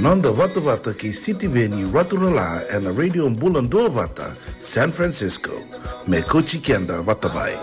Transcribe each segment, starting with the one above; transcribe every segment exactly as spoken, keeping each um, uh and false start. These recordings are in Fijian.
Noda vatavata kei Sitiveni Raturala ena Radio Bula Duavata, San Francisco. Me kauti keda vata mai.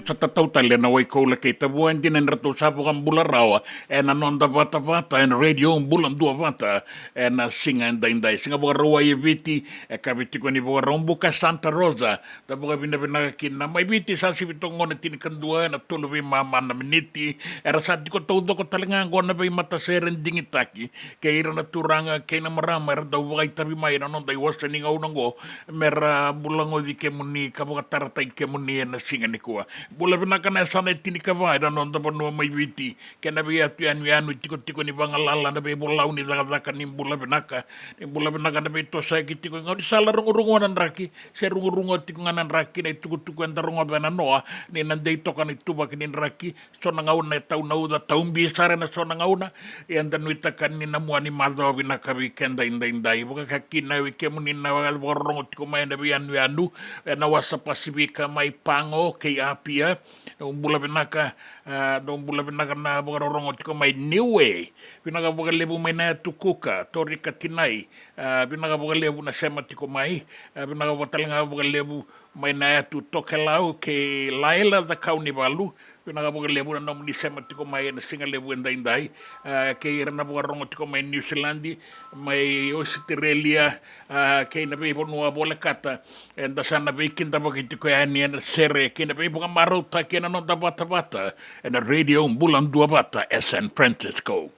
Sa tatau tale na wai koula kei tavua, e dina ni ratou sa vakabula rawa ena noda vatavata ena Radio Bula Duavata ena siga edaidai. Siga Vakarauwai e Viti, e kavetiko ni Vakaraubuka Santa Rosa. Da vakavinavinaka kina. Mai Viti sa sivi toka qo na tinikadua ena tolu veimama na miniti. Era sa tiko taucoko tale ga qo na veimatasere digitaki kei ira na turaga kei na marama era dau vakaitavi mai ena noda iwasa ni gauna oqo, me ra vulagoci kemuni ka vakatarataki kemuni ena siga nikua. Bula vinaka na yasana e tinikava ena noda vanua mai Viti, kei na veiyatu yanuyanu, itikotiko ni vagalala, na veivolau ni cakacaka ni bula vinaka. Ni bula vinaka na veitosoyaki tiko e gaunisala, rugurugua na draki, se rugurugua tiko ga na draki, na itukutuku eda rogoca ena noa ni na dei toka na ituvaki ni draki. So na gauna e tau na uca, tau bi sara ena so na gauna. Ia eda nuitaka ni na mua ni macawa vinaka vei keda edaidai. Vaka kina vei kemuni na vakarorogo tiko mai ena veiyanuyanu, ena wasa Pasifika mai Pago kei Apia. Dou bula vinaka, a, dou bula vinaka na vakarorogo tiko mai Niue. Vinaka vakalevu mai Nayatukuka, Torika Tinai. A, vinaka vakalevu na sema tiko mai. A, vinaka vakatalega vakalevu mai Nayatu Tokelau kei Laila Cakaunivalu. Vinaka vakalevu na nomuni sema tiko mai ena siga levu edaidai. A, kei ira na vakarorogo tiko mai Niusiladi, mai Ositerelia, a, kei na veivanua volekata. Eda sa na veikidavaki tiko yani ena sere kei na veivakamarautaki ena noda vatavata ena Radio Bula Duavata e San Francisco.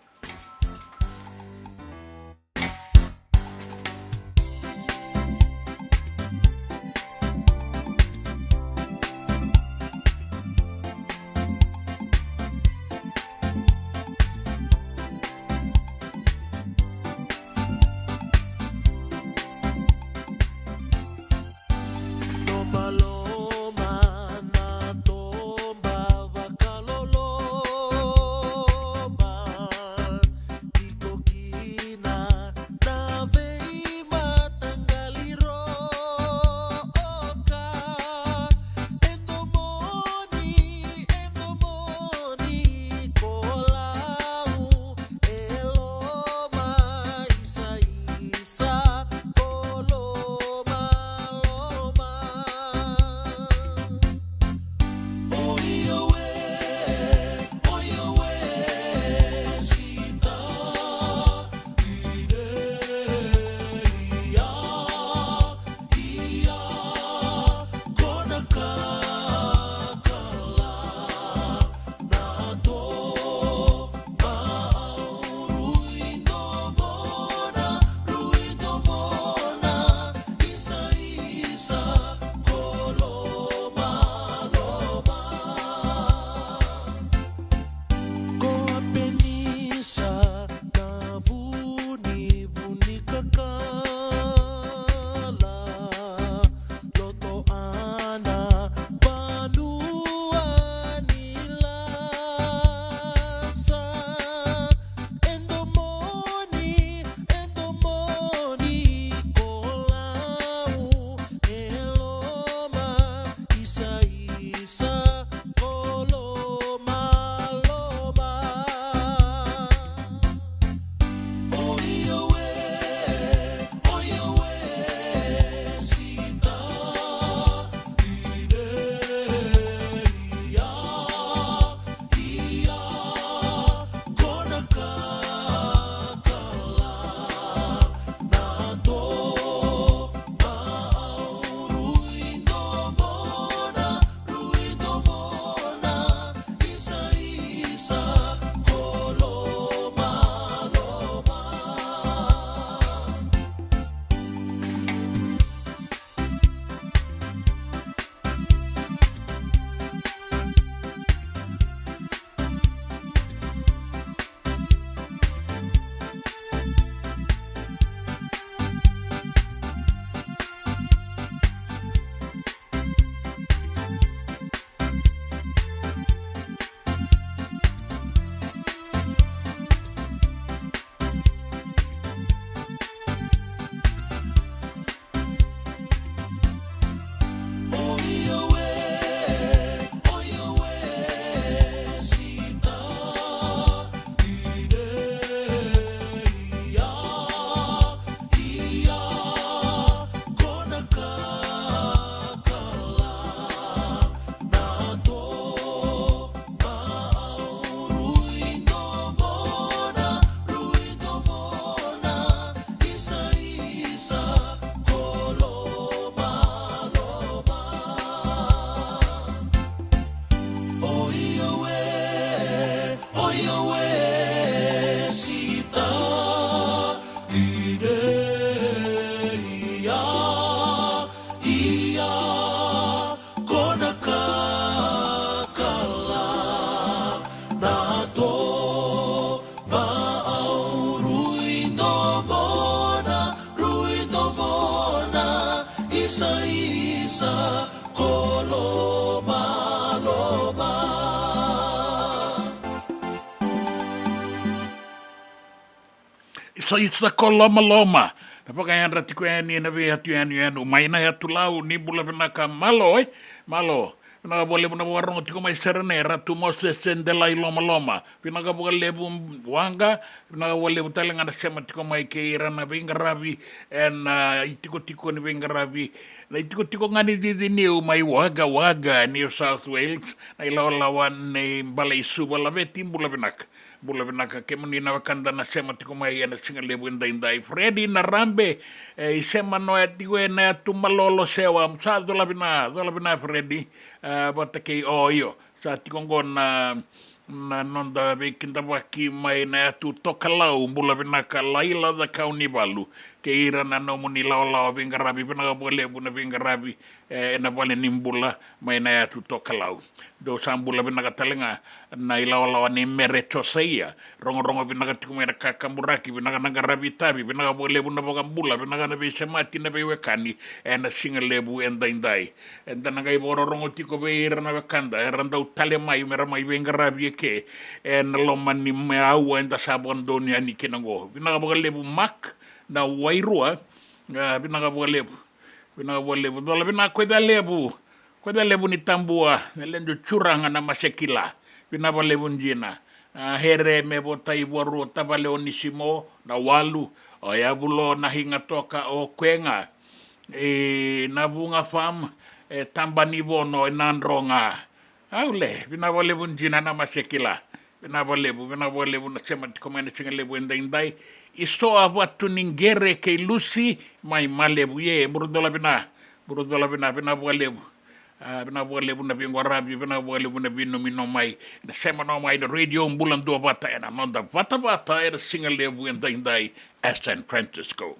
Sa isa ko Lomaloma. Na vakayadra tiko yani ena veiyatu yanuyanu mai na yatu Lau, ni bula vinaka, malo, e? Malo. Vinaka vakalevu na vakarogo tiko mai Serene, Ratu Mosese Delai Lomaloma. Vinaka vakalevu Waqa, vinaka vakalevu tale ga na sema tiko mai kei ira na veiqaravi ena, ah, itikotiko ni veiqaravi. Na itikotiko ga ni cici niu mai Wagga Wagga, New South Wales, na ilawalawa ni Bale i Suva, Laveti, bula vinaka. Bula vinaka kemuni na wekada na sema tiko mai ena siga levu edaidai. Fredi Narabe, e, i sema noa tiko ena yatu Malolo Sewa, sa cola vina, cola vina Fredi, e, vata kei, o, io, sa tiko qo na, na noda veikidavaki mai na yatu Tokalau, bula vinaka Laila Cakaunivalu, kei ira na nomuni lawalawa veiqaravi, vinaka vakalevu na veiqaravi, e, ena vale ni bula mai na yatu Tokalau. Dou sa bula vinaka tale ga na ilawalawa ni Mere Josaia. Rogorogo vinaka tiko mai na kakaburaki, vinaka na qaravi tavi, vinaka vakalevu na vakabula, vinaka na veisemati na veiwekani ena siga levu edaidai. Eda na qai vakarorogo tiko vei ira na wekada era dau tale mai mera mai veiqaravi eke ena loma ni me aua eda sa vakadonui yani kina qo. Vinaka vakalevu Mark na Wairua, a, vinaka vakalevu. Vinaka vakalevu. Cola vina Koicalevu. Koicalevu ni Tabua, na ledu Turaga na Masekila. Vinaka vakalevu dina. A, Here me Votai Vuarua, tavale Onisimo na Walu. O Yavulo na Higatoka, o Kuega. E, na Vuga Farm, e, Tabanivono, e, Nadroga. Au le, vinaka vakalevu dina na Masekila. Vinaka vakalevu, vinaka vakalevu na sema tiko mai na siga levu edaidai. I Soavatu ni Qere kei Lusi mai Malevu, e, bula cola vina, bula cola vina, vinaka vakalevu. A, vinaka vakalevu na veiqaravi, vinaka vakalevu na veinominomi mai na sema noa mai na Radio Bula Duavata ena noda vatavata ena siga levu edaidai. E San Francisco.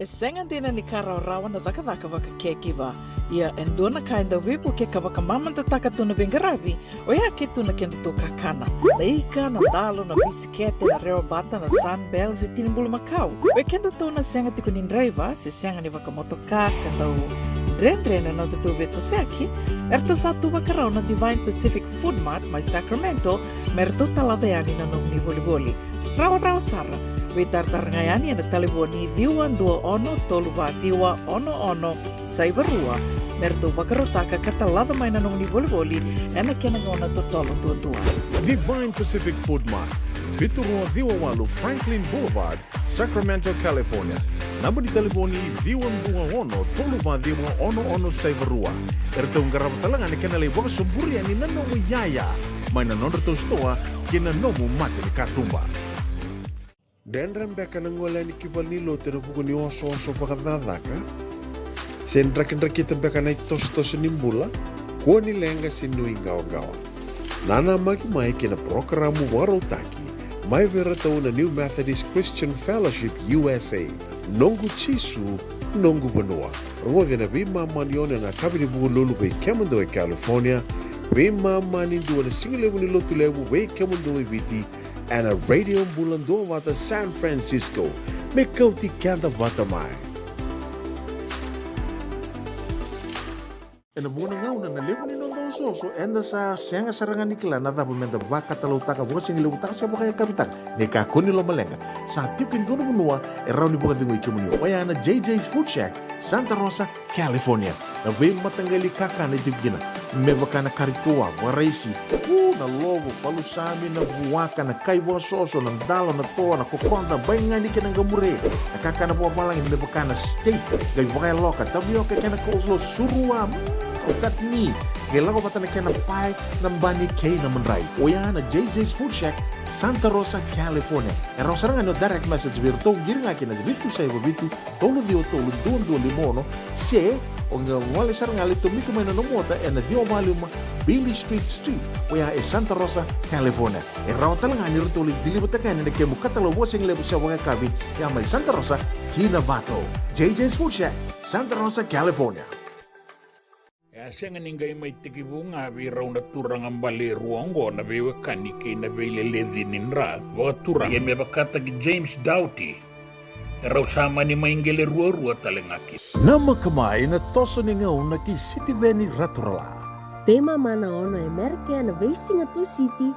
E sega dina ni ka rawarawa na cakacaka vakacaregiver. Ia e dua na ka e dau veivuke ka vakamamadataka tu na veiqaravi, oya ke tu na kedatou kakana. Na ika, na dalo, na bisikete, na rewa bata, na Sunbell se tini bulumakau. Vei kedatou na sega tiko ni draiva se sega ni vakamotoka ka dau dredre na nodatou veitosoyaki, eratou sa tu vakarau na Divine Pacific Food Mart mai Sacramento me ratou talaca yani na nomuni volivoli. Rawarawa sara, veitaratara ga yani ena talevoni ciwa dua ono tolu va ciwa ono ono saiva rua me ratou vakarautaka ka talaca mai na nomuni volivoli ena kena gauna totolo duadua. Divine Pacific Food Mart, vitu rua ciwa walu Franklin Boulevard, Sacramento, California. Naba ni talevoni ciwa dua ono tolu va ciwa ono ono saiva rua. Eratou qarava tale ga na kena lai vakasoburi yani na nomu iyaya mai na nodratou sitoa kei na nomu mata ni katuba. Dredre beka na gole yani ki valenilotu ena vuku ni osooso vakacakacaka? Se drakidrakita beka na itosotoso ni bula? Kua ni leqa se nuiqawaqawa. Nanamaki mai kei na parokaramu vakarautaki mai vei iratou na New Methodist Christian Fellowship U S A, Noqu Jisu, Noqu Vanua. Rogoci ena veimama ni ono ena yakavi ni Vukelulu vei kemudou e California, veimama ni dua ena sigalevu ni Lotulevu vei kemudou e Viti, ena Radio Bula Duavata San Francisco, me kauti keda vata mai. Ena vuqa na gauna na levu ni noda osooso eda sa sega sara ga ni kila na cava meda vakatalautaka, vakasigalevu taka se vakayakavi taka. Ni kakua ni lomaleqa, sa tiko e dua na vanua e rawa ni vakacegui kemuni, oya na J J's Food Shack, Santa Rosa, California. Na veimataqali kakana e tiko kina, me vaka na kari toa, vakaraisi, u, na lovo, palusami, na vuaka, na kai vakasoso, na dalo, na toa, na kokoda, baigani kei na qamure. Na kakana vakavalagi me vaka na steak, qai vakayaloka, tavioka kei na coleslaw, surua, mm, chutney. Qai lako vata na kena pae, na bani kei na madrai. Oya na J J's Food Shack, Santa Rosa, California. E rawa sara ga ni o direct message vei iratou, qiri ga kina vitu saiva vitu, tolu ciwa tolu, dua dua lima ono, se o qai gole sara ga lai tomika mai na nomu ota ena ciwa va lima Beale Street Suite, oya e Santa Rosa, California. E rawa tale ga ni ratou lai deliver-taka yani na kemu katalau vakasigalevu se vakayakavi, ya mai Santa Rosa ki Novato. J J's Food Shack, Santa Rosa, California. E a sega ni qai mai tekivu ga vei rau na turaga bale e rua oqo na veiwekani kei na veileleci ni dra vakaturaga. Ia me vakataki James Doughty, e rau sa mani mai qele ruarua tale ga kina. Namaka mai na toso ni gauna kei Sitiveni Raturala. Veimama na ono e Merika ena veisiga Tusiti,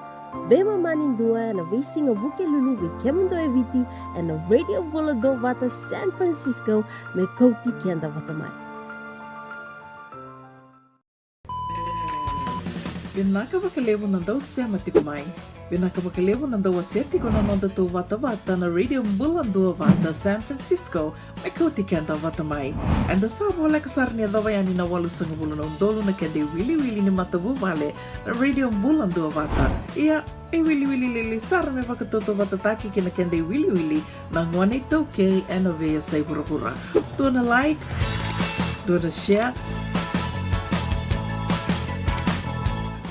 veimama ni dua ena veisiga Vukelulu vei kemudou e Viti, ena Radio Bula Duavata San Francisco, me kauti keda vata mai. Vinaka vakalevu na dau sema tiko mai. Vinaka vakalevu na dau wasea tiko na nodatou vatavata na Radio Bula Duavata San Francisco, me kauti keda vata mai. Eda sa voleka sara ni yacova yani na walusagavulu na udolu na keda iwiliwili ni matavuvale na Radio Bula Duavata. Ia, e wiliwili lili sara me vakatautauvatataki kei na keda iwiliwili na gone iTaukei ena veiyasai vuravura. Dua na like, dua na share.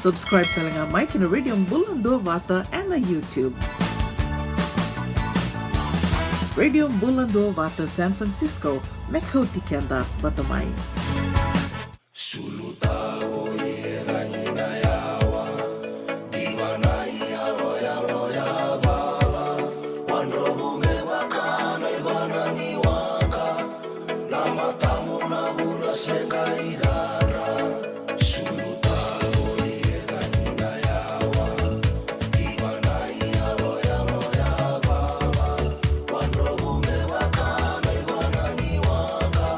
Subscribe tale ga mai ki na Radio Bula Duavata ena YouTube. Radio Bula Duavata San Francisco, me kauti keda vata mai. Sulu tavo i e cagi na yawa, diva na i yaloyalo ya vala, wadromu me vaka na i vana ni waqa, na matamu na vula se qai cadra. Sulu tavo i e cagi na yawa, diva na i yaloyalo ya vala, wadromu me vaka na i vana ni waqa,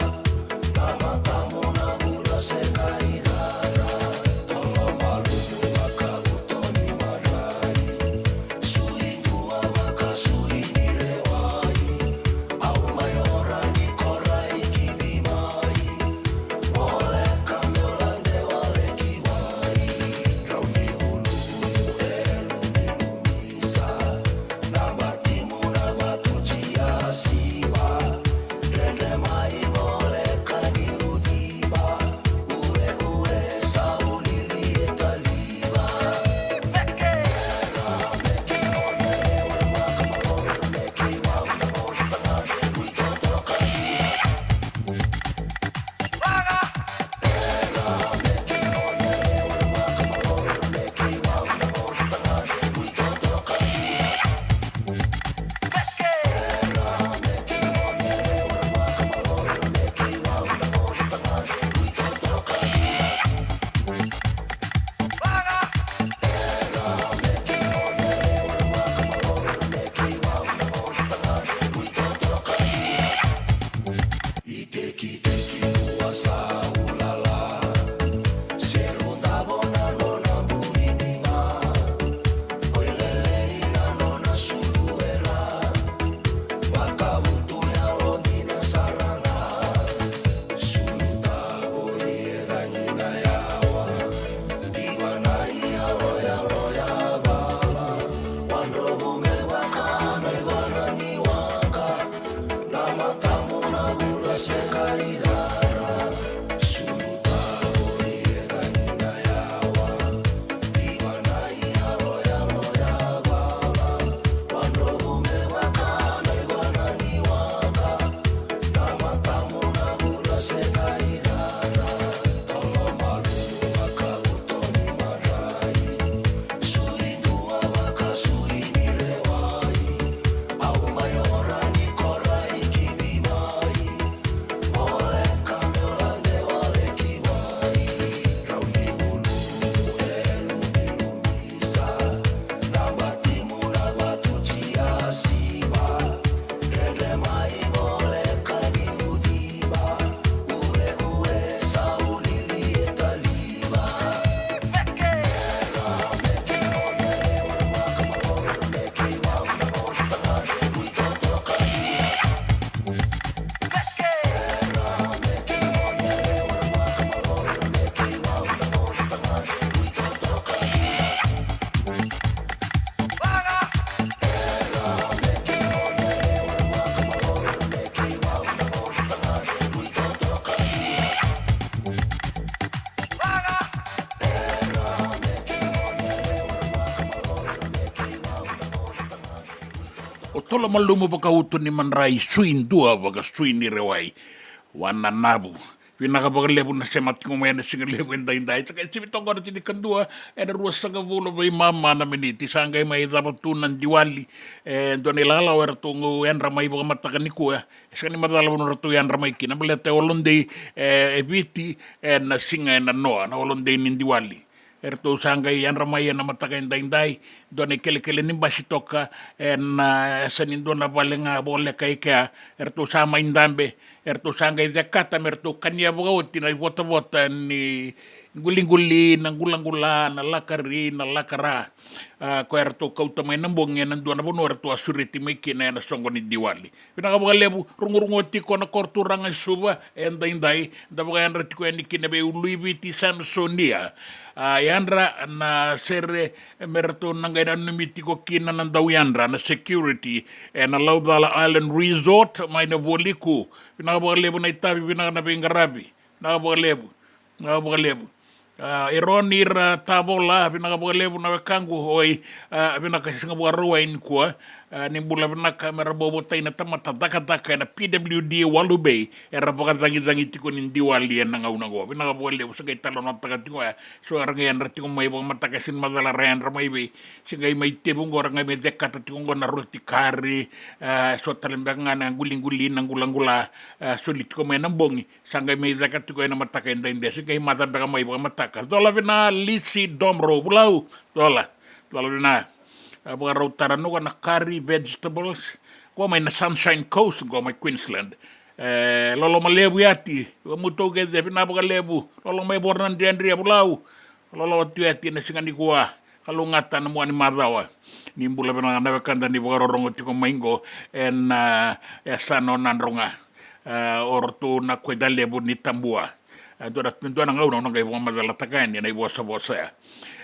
na matamu na vula se qai cadra. O Tolo Malumu Vakauto ni Madrai, sui dua vakasui ni rewai. Wananavu. Vinaka vakalevu na sema tiko mai ena siga levu edaidai. Sa qai sivi toka na tinikadua ena ruasagavulu veimama na miniti. Sa qai mai cava tu na Diwali. E dua na ilawalawa eratou qai yadra mai vakamataka nikua. E sega ni macala vanua ratou yadra mai kina baleta e holiday e Viti ena siga e nanoa, na holiday ni Diwali. Eratou sa qai yadra mai ena mataka edaidai, dua na ikelekele ni basi toka ena yasa ni dua na vale ga voleka i kea. Eratou sa mai dabe, eratou sa qai cekata me ratou kania vakaoti na ivotavota ni quliquli, na qulaqula, na lakari, na lakara. A, koya eratou kauta mai na bogi ena dua na vanua eratou a sureti mai kina ena soqo ni Diwali. Vinaka vakalevu, rugurugua tiko na koro turaga i Suva edaidai, da vakayadra tiko yani kina vei Uluiviti Samisonia. A, yadra na sere me ratou na qai nanumi tiko kina na dauyadra, na security ena Laucala Island Resort mai na Vualiku. Vinaka vakalevu na itavi, vinaka na veiqaravi. Vinaka vakalevu. Vinaka vakalevu. A, Eroni Ratavola, vinaka vakalevu na wekaqu, oi, a, vinaka siga Vakarauwai nikua, a, ni bula vinaka me ra bau votai na tamata cakacaka ena P W D Walu Bay, era vakacagicagi tiko ni Diwali ena gauna qo. Vinaka vakalevu, sa qai talanoataka tiko ya, so era qai yadra tiko mai vakamataka, sega ni macala ra yadra mai vei, se qai mai tevu qo ra qai mai cekata tiko qo na roti kari, a, so tale beka ga na quliquli, na qulaqula, a, soli tiko mai na bogi. Sa qai mai caka tiko ena mataka edaidai, sa qai maca beka mai vakamataka. Cola vina Lisi Domro, Vulau, cola, cola vina. A, vakarau tara noqu na curry vegetables. Qo mai na Sunshine Coast, qo mai Queensland. E, loloma levu Yati, vakamutou kece, vina vakalevu. Loloma i Voronadriadria, Vulau. Loloma tu Yati ena siga nikua. Kalougata na mua ni macawa. Ni bula vinaka na wekada ni vakarorogo tiko mai qo ena, a, yasana o Nadroga. A, o ratou na Koya Levu ni Tabua. A, dua na, dua na gauna au na qai vakamacalataka yani na ivosavosa ya.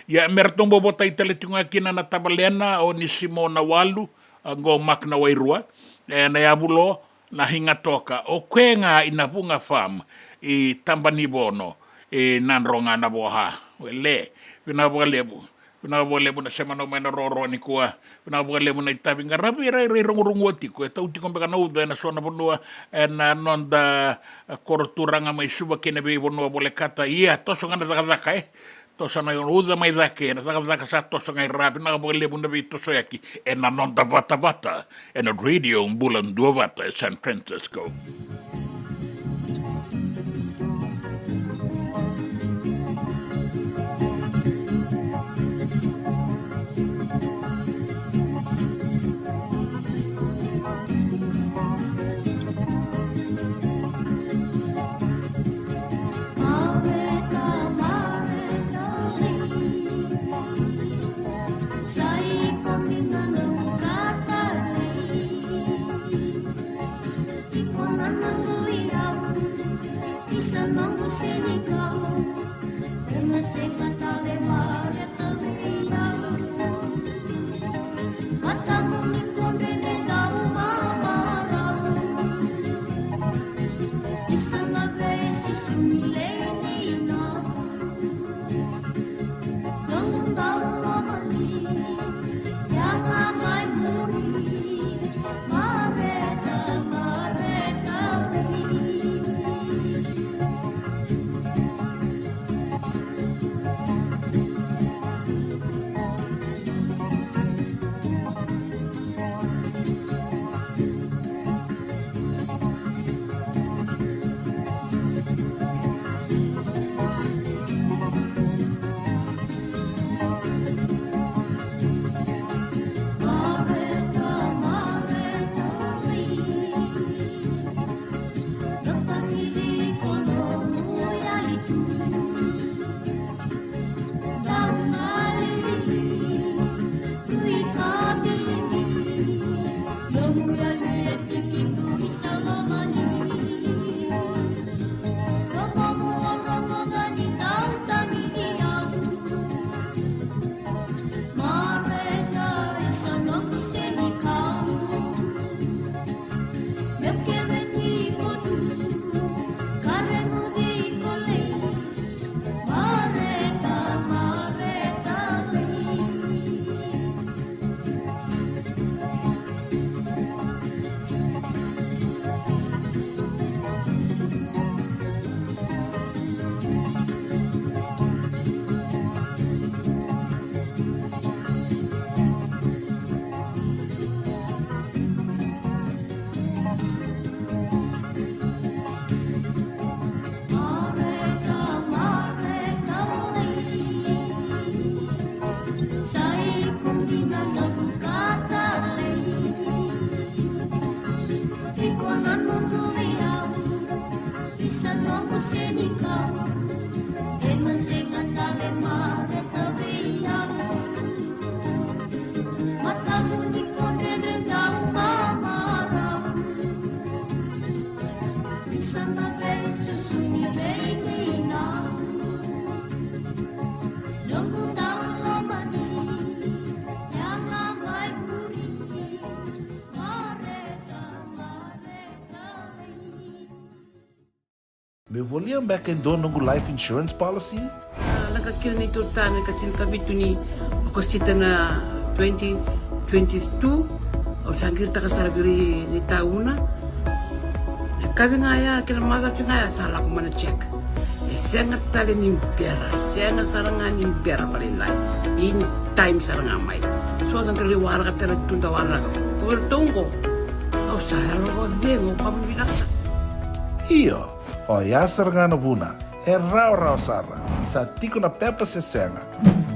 Ia me ratou bau votai tale tiko ga kina na tavalena o Nisimo Nawalu, a, qo Mark Nawairua, ena yavulo na Higa Toka, o koya ga i Navuga Farm, i Tabanivono, i Nadroga, Navoha. Wele, vinaka vakalevu. Vinaka vakalevu na sema nomu mai na rorogo nikua. Vinaka vakalevu na itavi, qaravi ira, ira e rogorogua tiko. E tau tiko beka na uca ena so na vanua ena noda, a, koro turaga mai Suva kei na veivanua volekata. Ia, toso ga na cakacaka, e. Toso na uca mai cake, na cakacaka sa toso ga i ra. Vinaka vakalevu na veitosoyaki ena noda vatavata ena Radio Bula Duavata e San Francisco. Me volia beka e dua noqu life insurance policy? A, lako kina neitou ta na ka tinikavitu ni Okosita na twenty twenty-two. Au sa qiritaka sara vei ira na itauna. Na kavi ga ya kei na macawa ga ya sa lako mai na check. E sega tale ni bera, e sega sara ga ni bera vakalailai. In time sara ga mai. So da qai waraka tale tu da waraka. Ko vei ratou oqo. Au sa yalo vakacegu, au kama vinaka. Io, oya sara ga na vuna. E rawarawa sara. Sa tiko na pepa se sega.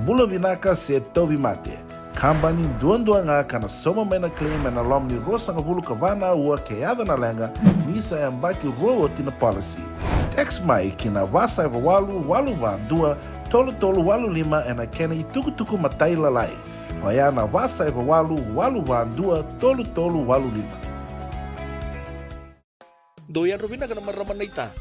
Bula vinaka se tauvimate. Kabani duadua ga ka na sauma mai na claim ena loma ni ruasagavulu ka va na aua ke yaco na leqa ni sa yabaki rua oti na policy. Text mai ki na va saiva walu walu va dua tolu tolu walu lima ena kena itukutuku matailalai. Oya na va saiva walu walu va dua tolu tolu walu lima. Dou yadra vinaka na marama naita.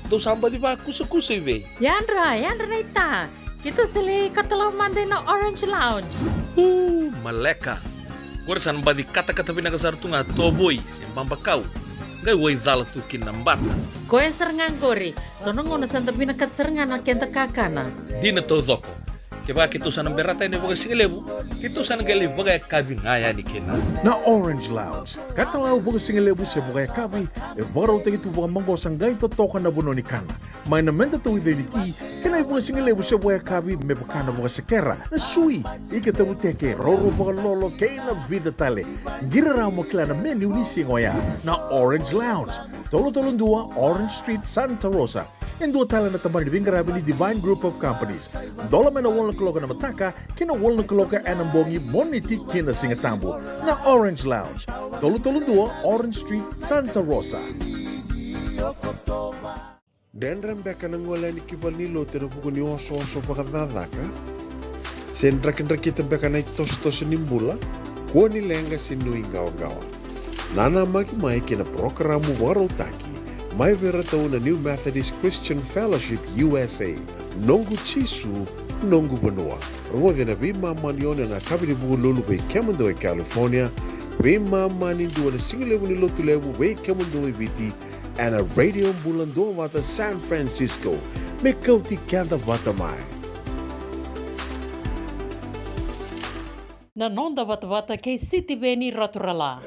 Dou sa baci vakusakusa i vei? Yadra, yadra naita. Keitou sa lai katalau mada ina Orange Lounge. Uu, maleka. Qori sa na baci katakata vinaka sara tu ga tovoi se babakau. Qai waicala tu kina na bata. Koya sara ga qori. So na gauna sa da vinakata sara ga na keda kakana. Dina taucoko. Kevaka keitou sa na berata yani vakasigalevu, keitou sa na qai lai vakayakavi ga yani kina. Na Orange Lounge, katalau vakasigalevu se vakayakavi, e vakarautaki tu vakamaqosa qai totoka na vanua ni kana. Mai na meda tauica ni ti, kei na ivakasigalevu se vakayakavi me vaka na vakasekera, na sui, ika tavuteke, roro vakalolo, kei na vica tale. Qiri rawa mo kila na menu ni siga oya. Na Orange Lounge, tolu tolu dua Orange Street, Santa Rosa. E dua tale na tabana ni veiqaravi ni Divine Group of Companies. Dola mai na walu na kaloko ena mataka ki na walu na kaloko ena bogi, Moniti ki na Sigatabu. Na Orange Lounge, tolu tolu dua Orange Street, Santa Rosa. Dredre beka na gole yani ki valenilotu ena vuku ni osooso vakacakacaka? Se drakidrakita beka na itosotoso ni bula? Kua ni leqa se nuiqawaqawa. Nanamaki mai ki na parokaramu vakarautaki mai vei iratou na New Methodist Christian Fellowship U S A, Noqu Jisu, Noqu Vanua. Rogoci ena veimama ni ono ena yakavi ni Vukelulu vei kemudou e California, veimama ni dua ena sigalevu ni Lotulevu vei kemudou e Viti, ena Radio Bula Duavata San Francisco. Me kauti keda vata mai. Na noda vatavata kei Sitiveni Raturala.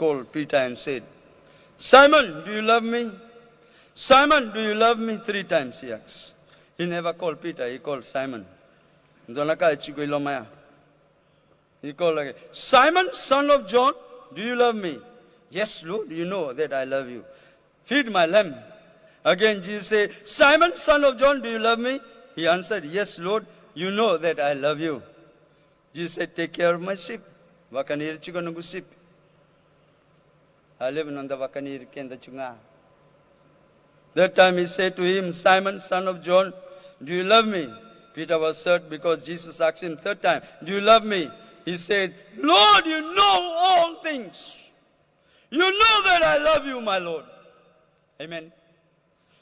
called Peter and said, "Simon, do you love me? Simon, do you love me?" Three times he asked. He never called Peter, he called Simon. Dua na ka e tiko i loma ya. He called again, "Simon, son of John, do you love me?" "Yes, Lord, you know that I love you. Feed my lamb." Again, Jesus said, "Simon, son of John, do you love me?" He answered, "Yes, Lord, you know that I love you." Jesus said, "Take care of my sheep." Vakani ira tiko noqu sipi. A levu noda vakani ira keda tiko ga. That time he said to him, "Simon, son of John, do you love me?" Peter was hurt because Jesus asked him third time, "Do you love me?" He said, "Lord, you know all things. You know that I love you, my Lord." Amen.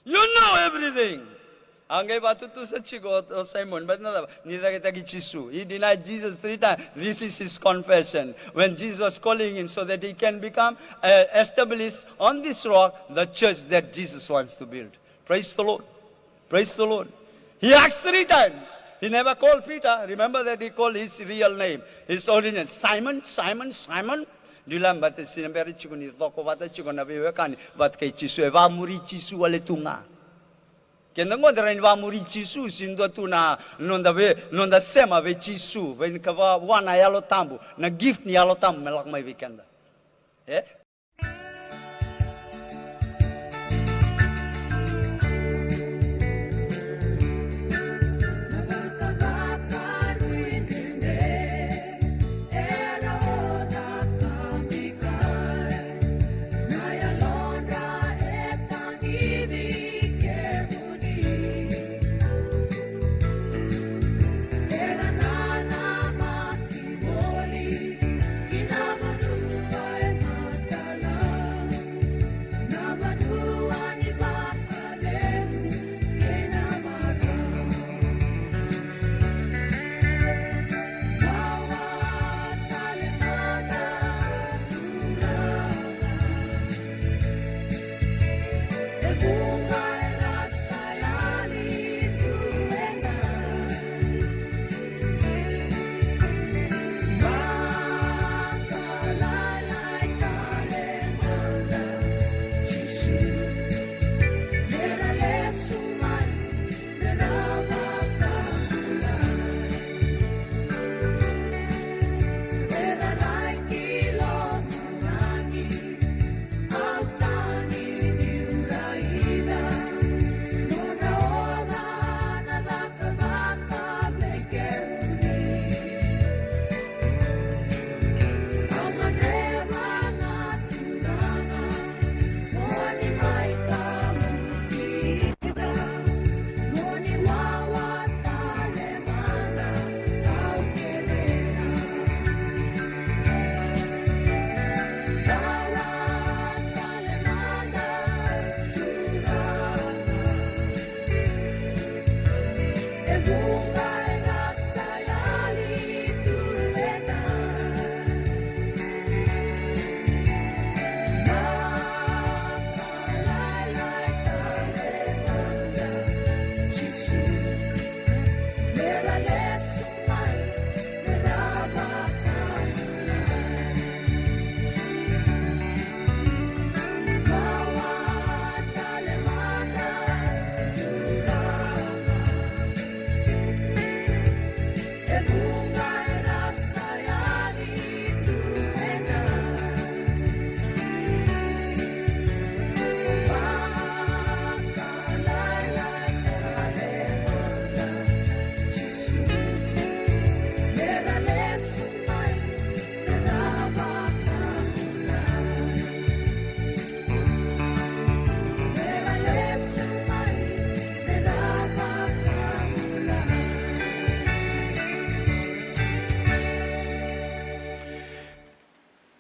You know everything. A qai vakatutusa tiko o, o Simon, but na cava, ni cakitaki Jisu. He denied Jesus three times. This is his confession. When Jesus was calling him so that he can become, uh, established on this rock, the church that Jesus wants to build. Praise the Lord. Praise the Lord. He asked three times. He never called Peter. Remember that he called his real name, his ordinary, "Simon, Simon, Simon." Do you remember? Sina bera tiko ni coko vata tiko na veiwekani vata kei Jisu, e vamuri Jisu wale tu ga. Keda qo da rai ni vamuri Jisu, se dua tu na noda vei, noda sema vei Jisu, vei na ka va, vua na Yalo Tabu, na gift ni Yalo Tabu me lako mai vei keda. E?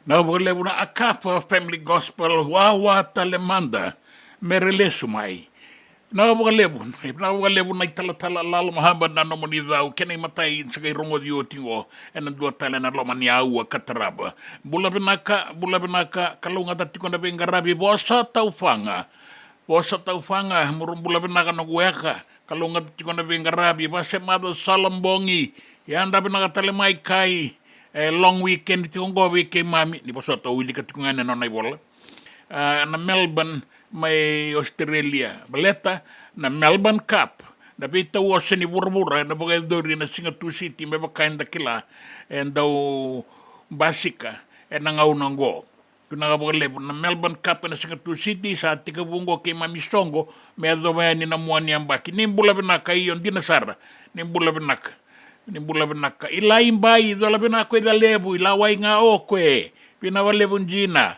Na vakalevu na Akafa Family Gospel, Wawa Tale Mada, Me Re Lesu Mai. Na vakalevu, na vakalevu na italatala Lala Mahaba na nomuni cau, kena imatai sa qai rogoci oti qo ena dua tale na loma ni aua ka tarava. Bula vinaka, bula vinaka, kalougata tiko na veiqaravi, Vosa Taufaga. Vosa Taufaga, muru bula vinaka noqu weka, kalougata tiko na veiqaravi, Vase Maca Salabogi, yadra vinaka tale mai Kai, E long weekend tiko oqo vei keimami, ni vosota, au wilika tiko ga ena nona ivola. A, na Melbourne mai Australia, baleta na Melbourne Cup, na veitau ose ni vuravura ena vakayacori ena Siga Tusiti, me vaka eda kila, e dau basika ena gauna oqo. Vinaka vakalevu. Na Melbourne Cup ena Siga Tusiti, sa tekivu oqo keimami soqo me yacova yani na mua ni yabaki. Ni bula vinaka, io, dina sara. Ni bula vinaka. Ni bula vinaka. Ilai Bai, cola vinaka ko Icalevu, Ilawai ga o koe. Vinaka vakalevu dina.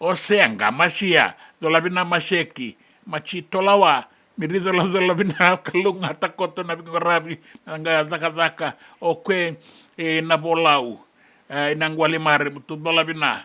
O Sega, Masia, cola vinaka Maseki, Maci Tolawa, Miri, cola, cola vinaka, kalougata koto na veiqaravi, na qai cakacaka, o koe, e, na Volau, e, ina Gualimare, mutu cola vinaka.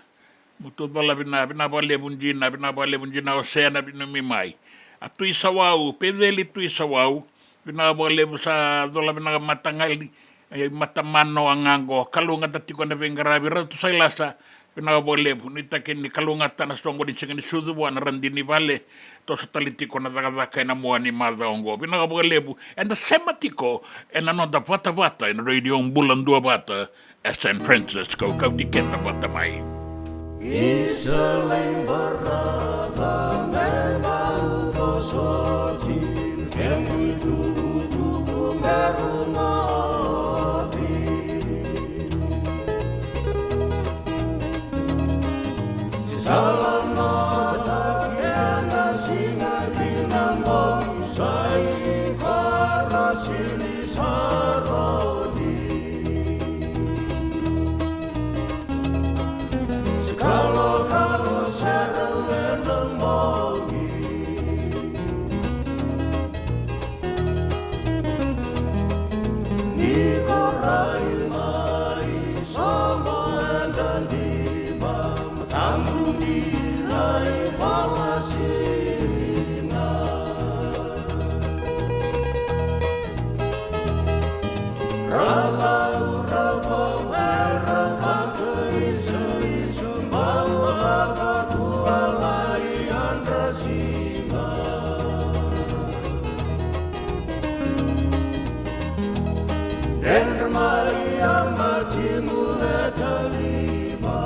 Mutu cola vinaka, vinaka vakalevu dina, vinaka vakalevu dina, o Sega, na vinumi mai. A Tui Sawau, Peceli Tui Sawau, vinaka vakalevu, sa cola vinaka mataqali, e, matamano a ga qo, kalougata tiko na veiqaravi, Ratu Sailasa, vinaka vakalevu, nuitaki ni kalougata na soqo ni Siga ni Sucu vua na radini vale, toso tale tiko na cakacaka ena mua ni macawa oqo. Vinaka vakalevu, eda sema tiko ena noda vatavata ena Radio Bula Duavata, e San Francisco, kauti keda vata mai. Isa lai barava me bau vosoti, kemu itukutuku me rogoci. Sa lomana na siga kina mo sa ikoro sili saroni. Se kalokalo sara ena mogi. Ni korai mai sobo eda diba, tabu ni nai bala sina. Ravau, ravau, e ravaka isa, isa, bau ravaka tua lai yadra sina. Dredre mai a matimu e taliva.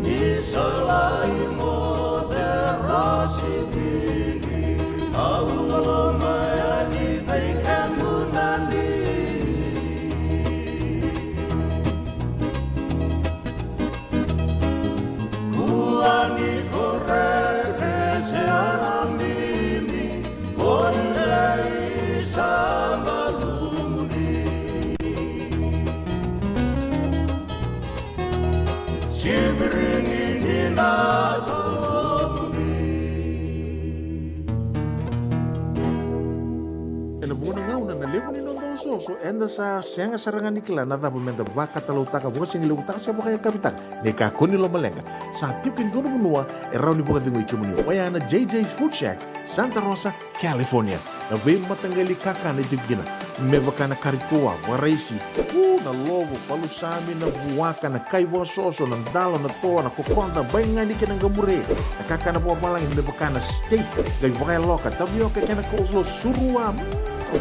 Ni sa lai moce rosi vili, au loloma yani vei kemuni. Kua ni koreke se amini, ko Ilaisa Maluli. Sivirini ni na toloni. Ena vuqa na gauna na levu ni noda osooso, eda sa sega sara ga ni kila na cava meda vakatalautaka, vakasigalevutaka se vakayakavitaka. Ni kakua ni lomaleqa, sa tiko e dua na vanua e rawa ni vakacegui kemuni. Oya na J J's Food Shack, Santa Rosa, California. Na veimataqali kakana e tiko kina, me vaka na kari toa, vakaraisi, u, na lovo, palusami, na vuaka, na kai vakasoso, na dalo, na toa, na kokoda, baigani kei na qamure, na kakana vakavalagi me vaka na steak, qai vakayaloka, tavioka kei na coleslaw, surua, mm,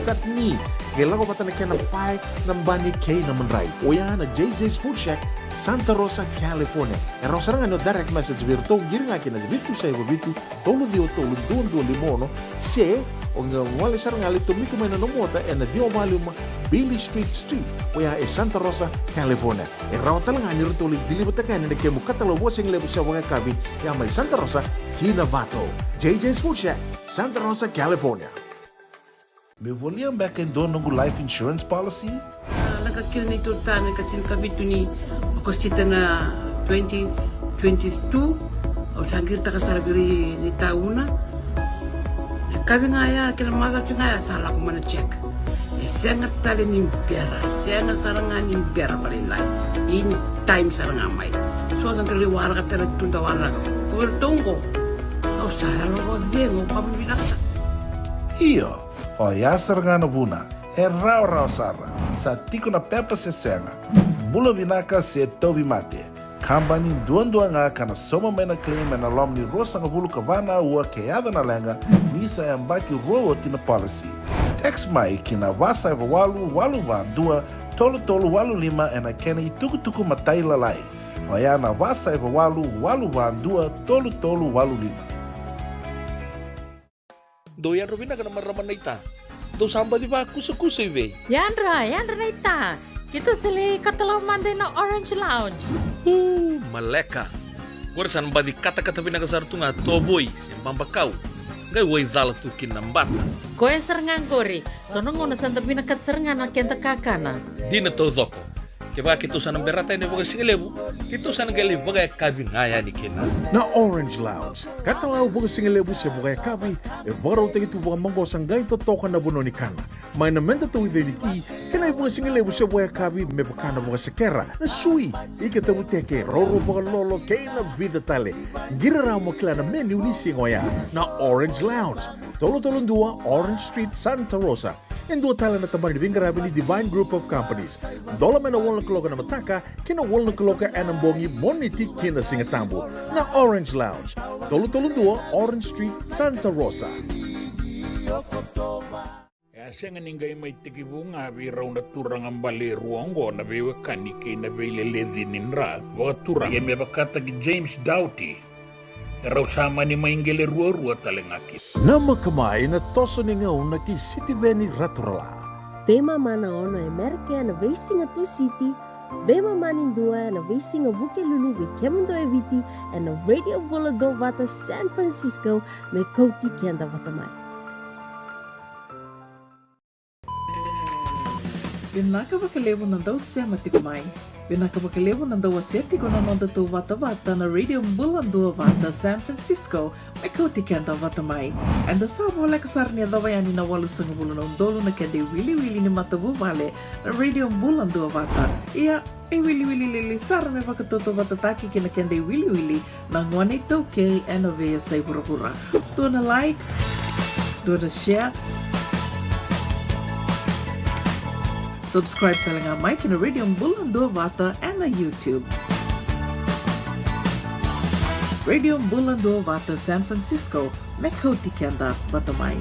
chutney, qai lako vata na kena pae, na bani kei na madrai. Oya na J J's Food Shack, Santa Rosa, California. E rawa sara ga ni o direct message vei iratou, qiri ga kina vitu saiva vitu, tolu ciwa tolu, dua dua lima ono, se o qai gole sara ga lai tomika mai na nomu ota ena ciwa walu lima Beale Street Suite, oya e Santa Rosa, California. E rawa tale ga ni ratou lai deliver-taka yani na kemu katalau vakasigalevu se vakayakavi, ya mai Santa Rosa ki Novato. J J's Food Shack, Santa Rosa, California. Meu volia beka e dua noqu life insurance policy? A, lako kina neitou tane ka tinikavitu ni Okosita na twenty twenty-two. Au sa qiritaka sara vei ira ni tauna. Na kavi ga ya kei na macawa ga ya sa lako mai na check. E sega tale ni bera, sega sara ga ni bera vakalailai. In time sara ga mai. So da qai waraka tale tu da waraka. Ko vei iratou oqo, au sa yalo vakacegu, au vakavinavinaka sara. Io. Oya sara ga na vuna, e rawarawa sara, sa tiko na pepa se sega, bula vinaka se tauvimate. Kabani duadua ga ka na sauma mai na claim ena loma ni ruasagavulu ka va na aua ke yaco na leqa, ni sa yabaki rua oti na policy. Text mai ki na va saiva walu walu va dua tolu tolu walu lima ena kena itukutuku matailalai. Oya na va saiva walu walu va dua tolu tolu walu lima. Dou yadra vinaka na marama naita. Dou sa baci vakusakusa i vei? Yadra, yadra naita. Keitou sa lai katalau mada ina Orange Lounge. Uu, maleka. Qori sa na baci katakata vinaka sara tu ga tovoi se babakau. Qai waicala tu kina na bata. Koya sara ga qori. So na gauna sa da vinakata sara ga na keda kakana. Dina taucoko. Kevaka keitou sa na berata yani vakasigalevu, keitou sa na qai lai vakayakavi ga yani kina. Na Orange Lounge, katalau vakasigalevu se vakayakavi, e vakarautaki tu vakamaqosa qai totoka na vanua ni kana. Mai na meda tauica ni ti, kei na ivakasigalevu se vakayakavi me vaka na vakasekera, na sui, ika tavuteke, rourou vakalolo, kei na vica tale. Qiri rawa mo kila na menu ni siga oya. Na Orange Lounge, tolu tolu dua Orange Street, Santa Rosa. E dua tale na tabana ni veiqaravi ni Divine Group of Companies. Dola mai na walu na kaloko ena mataka ki na walu na kaloko ena bogi, Moniti ki na Sigatabu. Na Orange Lounge, tolu tolu dua Orange Street, Santa Rosa. E a sega ni qai mai tekivu ga vei rau na turaga bale e rua oqo na veiwekani kei na veileleci ni dra vakaturaga, me vakataki James Doughty. E rau sa mani mai qele ruarua tale ga kina. Namaka mai na toso ni gauna kei Sitiveni Raturala. Veimama na ono e Merika ena veisiga Tusiti, veimama ni dua ena veisiga Vukelulu vei kemudou e Viti, ena Radio Bula Duavata San Francisco, me kauti keda vata mai. Vinaka vakalevu na dau sema tiko mai. Vinaka vakalevu na dau wasea tiko na noda tou vatavata na Radio Bula Duavata San Francisco, me kauti keda vata mai. Eda sa voleka sara ni yacova yani na walusagavulu na udolu na keda iwiliwili ni matavuvale na Radio Bula Duavata. Ia, e wiliwili lili sara me vakatautauvatataki kei na keda iwiliwili na gone iTaukei ena veiyasai vuravura. Dua na like, dua na share. Subscribe tale ga mai ki na Radio Bula Duavata ena YouTube. Radio Bula Duavata San Francisco, me kauti keda vata mai.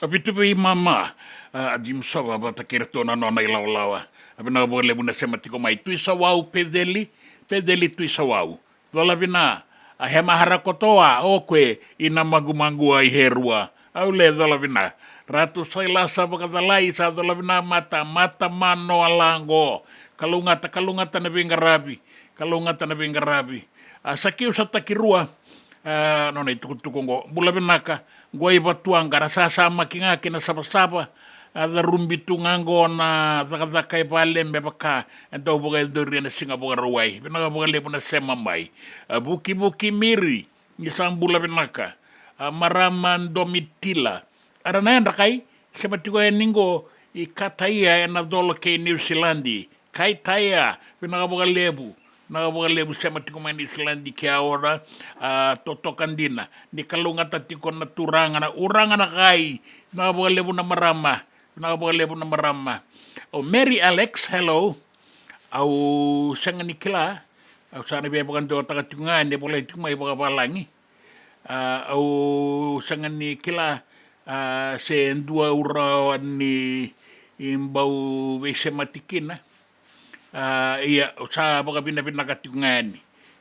A vitu vei mama, a, a Jim Sova vata kei ratou na nona ilawalawa. A vinaka vakalevu na sema tiko mai. Tui Sawau Peceli, Peceli Tui Sawau. Cola vina, a hema hara kotoa, o kwe, i na magumagu ai herua. Au le cola vina. Ratu Sailasa Vakacalai, sa cola vina mata, mata mano a lago. Kalougata, kalougata na veiqaravi. Kalougata na veiqaravi. A sa kiu sa takirua. A, nona itukutuku oqo. Bula vinaka. Qo i Vatuaqa, ra sasamaki ga ki na savasava. A carubi tu ga qo na cakacaka e vale me vaka e dau vakayacori ena siga Vakarauwai. Vinaka vakalevu na sema mai. A Vukivuki Miri, ni sa bula vinaka. A marama Domitila. A ra na yadra kai, sema tiko yani qo i Kataia ena colo kei Niusiladi. Kai Taia, vinaka vakalevu. Vinaka vakalevu sema tiko mai Niusiladi ke a ora, a, totoka dina. Ni kalougata tiko na turaga na uraga na kai. Vinaka vakalevu na marama. Vinaka vakalevu na marama. O Mary Alex, hello. Au sega ni kila. Au sa na via vakadewataka tiko ga ni volai tiko mai vakavalagi. A, au sega ni kila, a, se dua au rawa ni bau veisemati kina. A, ia, au sa vakavinavinaka tiko ga yani.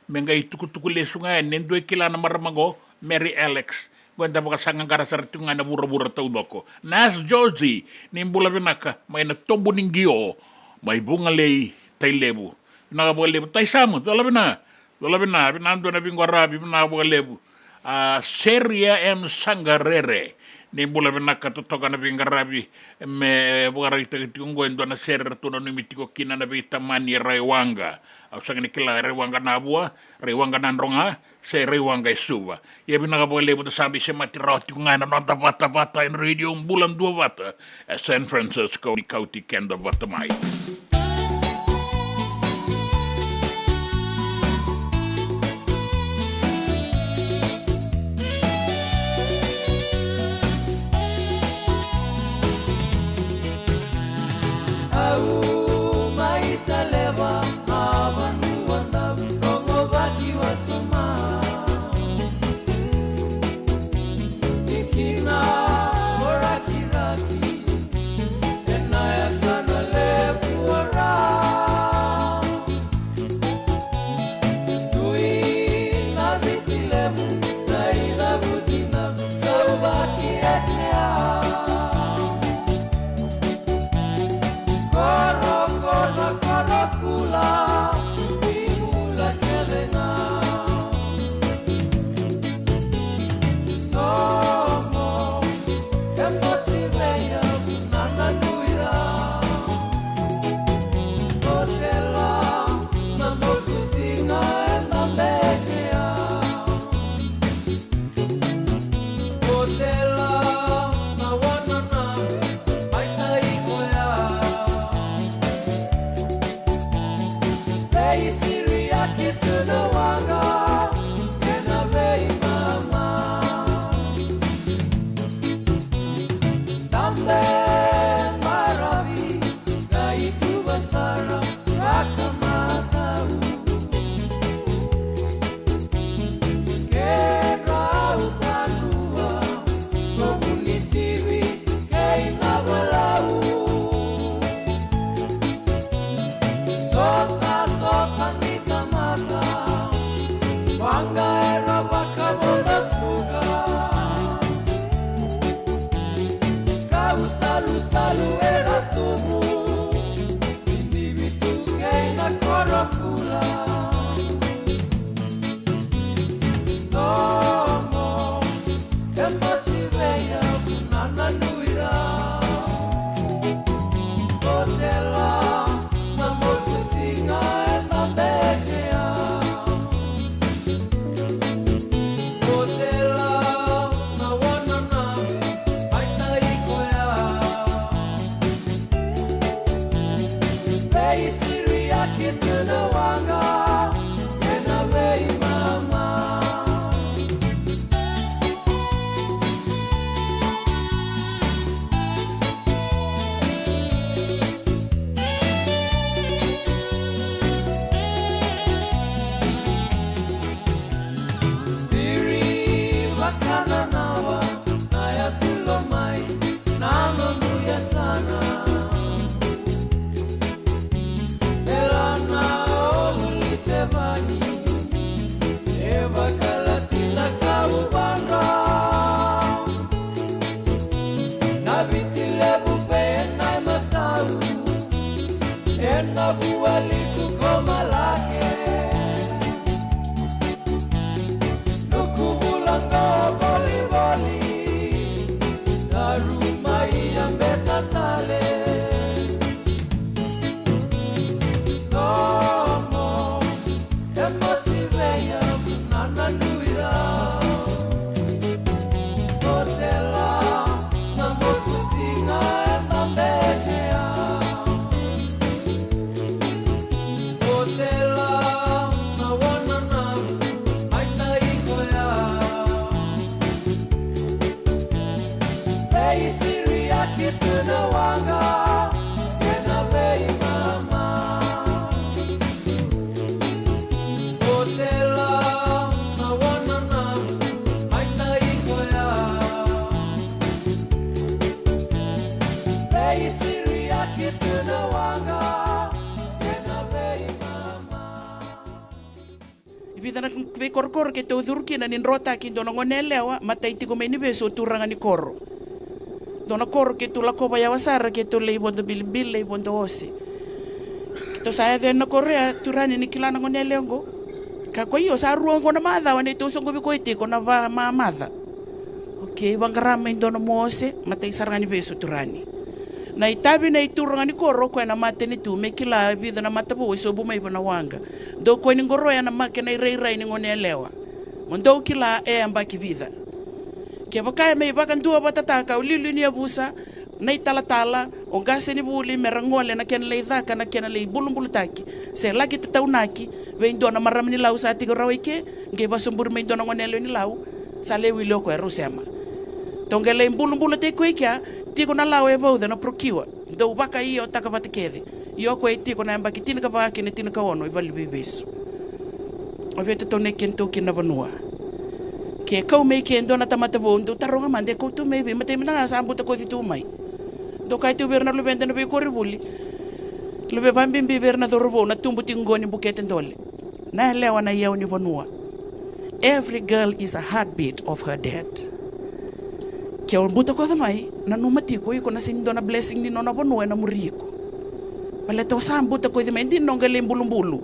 Me qai tukutuku lesu ga yani, e dua e kila na marama qo, Mary Alex. Qo eda vakasaqaqara sara tiko ga na vuravura taucoko. Nas Joji, ni bula vinaka, mai na tobu ni qio, mai Vugalei, Tailevu. Vinaka vakalevu, Taisamu, cola vina. Cola vina, vina dua na veiqaravi, vina vakalevu. A, Seria M Sagarere. Ni bula vinaka, totoka na veiqaravi, me vakaraitaki tiko qo e dua na sere ratou nanumi tiko kina na veitamani e Raiwaqa. Au sega ni kila e Raiwaqa Navua, Raiwaqa Nadroga, se Raiwaqa e Suva. Ia vinaka vakalevu da sa mai semati rawa tiko ga ena noda vatavata ena Radio Bula Duavata e San Francisco, ni kauti keda vata mai. Au mai Taleva, a vanua dau rogo vaki wasoma. Ni kina o Rakiraki, ena yasana levu o Salusalu era tubu, bibi tu kei na koro kula. Nomo, e mosi vei au na nanui rau. Botela na moku siga e tabe kea. Botela na wananavu, ai na iko ya. Veisiriaki tu na waqa ena veimama. Viri vakananawa na yatu lomai, na nomu yasana. Delana o Ulisevani, e vakalati na kauvadra. Na Viti Levu vei na matau, ena vualiku ko Malake. Nuku vula qo volivoli, na ruma ia beta tale. Nomo, e mosi vei au na nanui rau. Botela na moku siga e tabe kea. Botela na wananavu, ai na iko ya. Veisiriaki tu na waqa ena veimama. Botela na wananavu, ai na iko ya. Veisiriaki tu na waqa ena veimama. E vica na veikorokoro keitou curu kina ni drotaki e dua na gone yalewa, matai tiko mai Nivesu, o turaga ni koro. Dua na koro keitou lakova yawa sara, keitou lai vodo bilibili, lai vodo ose. Keitou sa yaco yani na koro ya, turaga ni kila na gone yalewa oqo. Ka ko io, sa rua oqo na macawa neitou soqovi koya tiko na va mamaca. Okei, vaqara mai dua nomu ose, matai sara ga Nivesu, turaga. Na itavi nei turaga ni koro, o koya na matanitu, me kila e vica na matavou e sobu mai vua na waqa. Dou kua ni qoroya na make na irairai ni gone yalewa. Mo dou kila e yabaki vica. Kevaka e mai vakaduavatataka o liuliu ni yavusa, na italatala, o qasenivuli, me ra gole na kena lai caka, na kena lai bulubulutaki, se laki tataunaki vei dua na marama ni Lau sa tiko rawa i ke, qai vasoburi mai dua na gone yalewa ni Lau, sa lai wili o koya, rau sema. Tou qai lai bulubulutaki koya i kea, tiko na lawa e vauca, na procure. Dou vakaiotaka vata kece. Ia o koya e tiko na yabaki tinikava kei na tinikaono e valeniveivesu. O vei tou na kena tou kina na vanua. Ke kau mai ke dua na tamata vou, dou taroga mada e kau tu mai vei, matai mada ga sa butakoci tu mai. Dou kaya tu vei ira na luveda na veikoronivuli. Luve vabibi vei ira na cauravou na tubu tiko qo ni bukete dole. Na yalewa na iyau ni vanua. Every girl is a heartbeat of her dad. Ke o butakoca mai, nanuma tiko iko na sega ni dua na blessing ni nona vanua ena muri iko. Baleta o sa butakoci mai, dina o qai lai bulubulu.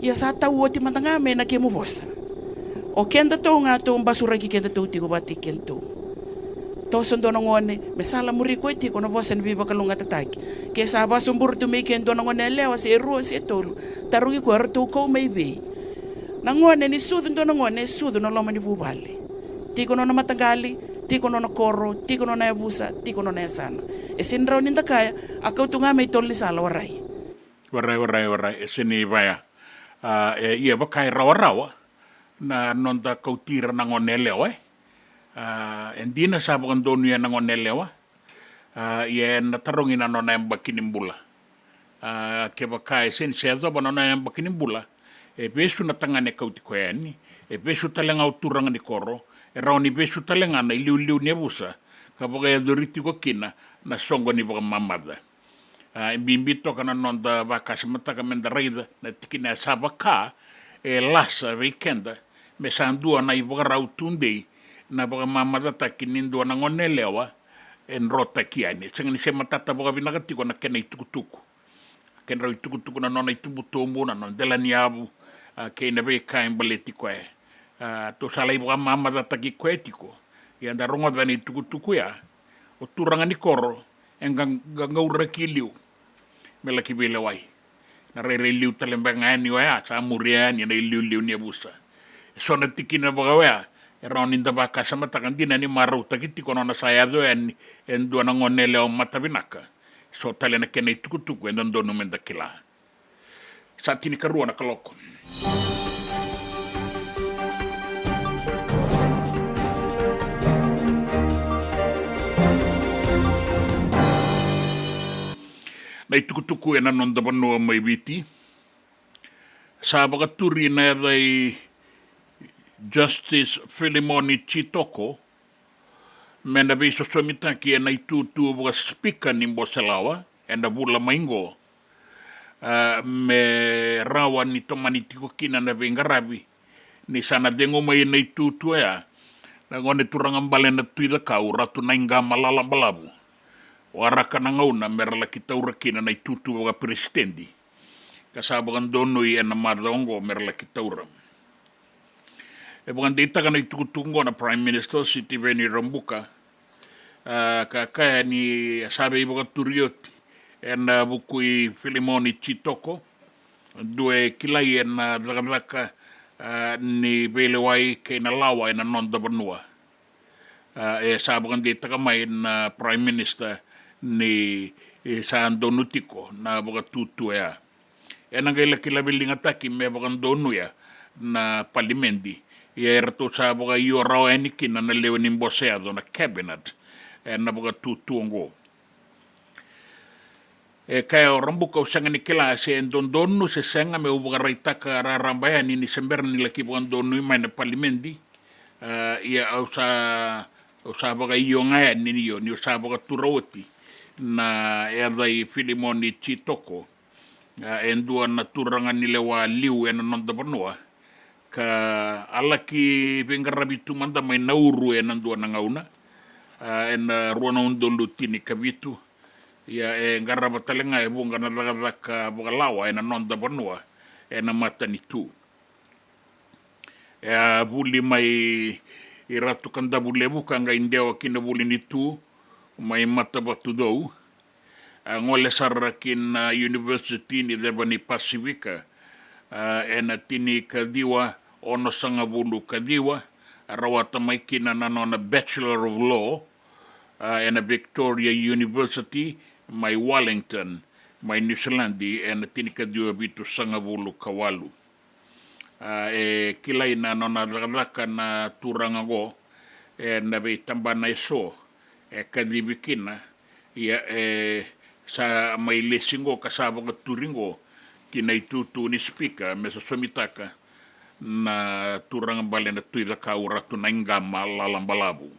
Ia sa tau oti mada ga mai na kemu vosa. O kedatou ga tou basuraki kedatou tiko vata kei kedatou. Toso dua na gone me sala muri koya tiko na vosa ni veivakalougatataki. Ke sa vasoburi tu mai ke dua na gone yalewa se rua se tolu, tarogi koya, eratou kau mai vei? Na gone ni sucu dua na gone e sucu na loma ni vuvale. Tiko nona mataqali, tiko nona koro, tiko nona yavusa, tiko nona yasana. E sega ni rawa ni da kaya, a kau tu ga mai tolo ni sala, warai. Warai, warai, warai, e sega ni vaya. A, e, ia vaka e rawarawa na noda kauti ira na gone yalewa, e. A, e dina sa vakadonuya na gone yalewa. A, ia ena tarogi na nona yabaki ni bula. A, kevaka e sega ni se yacova na nona yabaki ni bula, e vesu na tagane kauti koya yani, e vesu tale ga o turaga ni koro, e rawa ni vesu tale ga na iliuliu ni yavusa, ka vakayacori tiko kina na soqo ni vakamamaca. A, e bibi toka na noda vakasamataka meda raica na tikina ya, sa vaka e lasa vei keda me sa dua na ivakarau tudei na vakamamacataki ni dua na gone yalewa, e drotaki yani. E sega ni se matata vakavinaka tiko na kena itukutuku. Kedrau itukutuku na nona itubutubu, na nona dela ni yavu, a, kei na veika e baleti koya. A, tou sa lai vakamamacataki koya tiko. Ia da rogoca na itukutuku ya, o turaga ni koro e ga, qaqauraki liu me laki veilewai. Na rairai liu tale beka ga yani oya, sa muria yani na iliuliu ni yavusa. E so na tikina vaka oya e rawa ni da vakasamataka, dina ni marautaki tiko na nona sa yaco yani e dua na gone yalewa matavinaka. So tale na kena itukutuku e dodonu me da kila. Sa tinikarua na kaloko. Na itukutuku ena noda vanua mai Viti. Sa vakaturi na yaca i Justice Filimoni Jitoko me na veisosomitaki ena itutu vakasipika ni bose lawa ena vula mai qo, a, me rawa ni tomani tiko kina na veiqaravi ni sa na cegu mai na itutu oya na gone turaga bale na Tui Cakau, Ratu Naiqama Lalabalavu. Waraka na gauna me ra laki taura kina na itutu vakaperesitedi, ka sa vakadonui ena macawa oqo me ra laki taura. E vakadeitaka na itukutuku oqo na Prime Minister Sitiveni Rabuka, a, ka kaya ni sa veivakaturi oti ena vuku i Filimoni Jitoko, dua e kilai ena cakacaka, a, ni veilewai kei na lawa ena noda vanua. A, e sa vakadeitaka mai na Prime Minister ni, e, sa donu tiko na vakatutu oya. Ena qai laki laveligataki me vakadonuya na palimedi. Ia eratou sa vakaio rawa yani kina na lewe ni bose yaco, na cabinet, ena vakatutu oqo. E kaya o Rabuka, au sega ni kila se dodonu se sega meu vakaraitaka raraba yani ni se bera ni laki vakadonui mai na palimedi. A, ia au sa, au sa vakaio ga yani ni io, niu sa vakatura oti na yaca i Filimoni Jitoko, a, e dua na turaga ni lewa liu ena noda vanua, ka a laki veiqaravi tu mada mai Nauru ena dua na gauna, a, ena rua na udolu tinikavitu. Ia e qarava tale ga e vuqa na cakacaka vakalawa ena noda vanua ena matanitu. E a vuli mai i Ratu Kadavulevu ka qai dewa ki na vuli ni tu mai Matavatucou. A gole sara ki na University ni Ceva ni Pasifika, a, ena tinikaciwa onosagavulu ka ciwa, a rawata mai kina na nona Bachelor of Law, a, ena Victoria University mai Wellington, mai Niusiladi, ena tinikaciwa vitusagavulu ka walu. A, e kilai na nona cakacaka na turaga oqo ena veitabana eso e kacivi kina. Ia e sa mai lesi oqo ka sa vakaturi oqo ki na itutu ni sipika me sosomitaka na turaga bale na Tui Cakau, Ratu Naiqama Lalabalavu.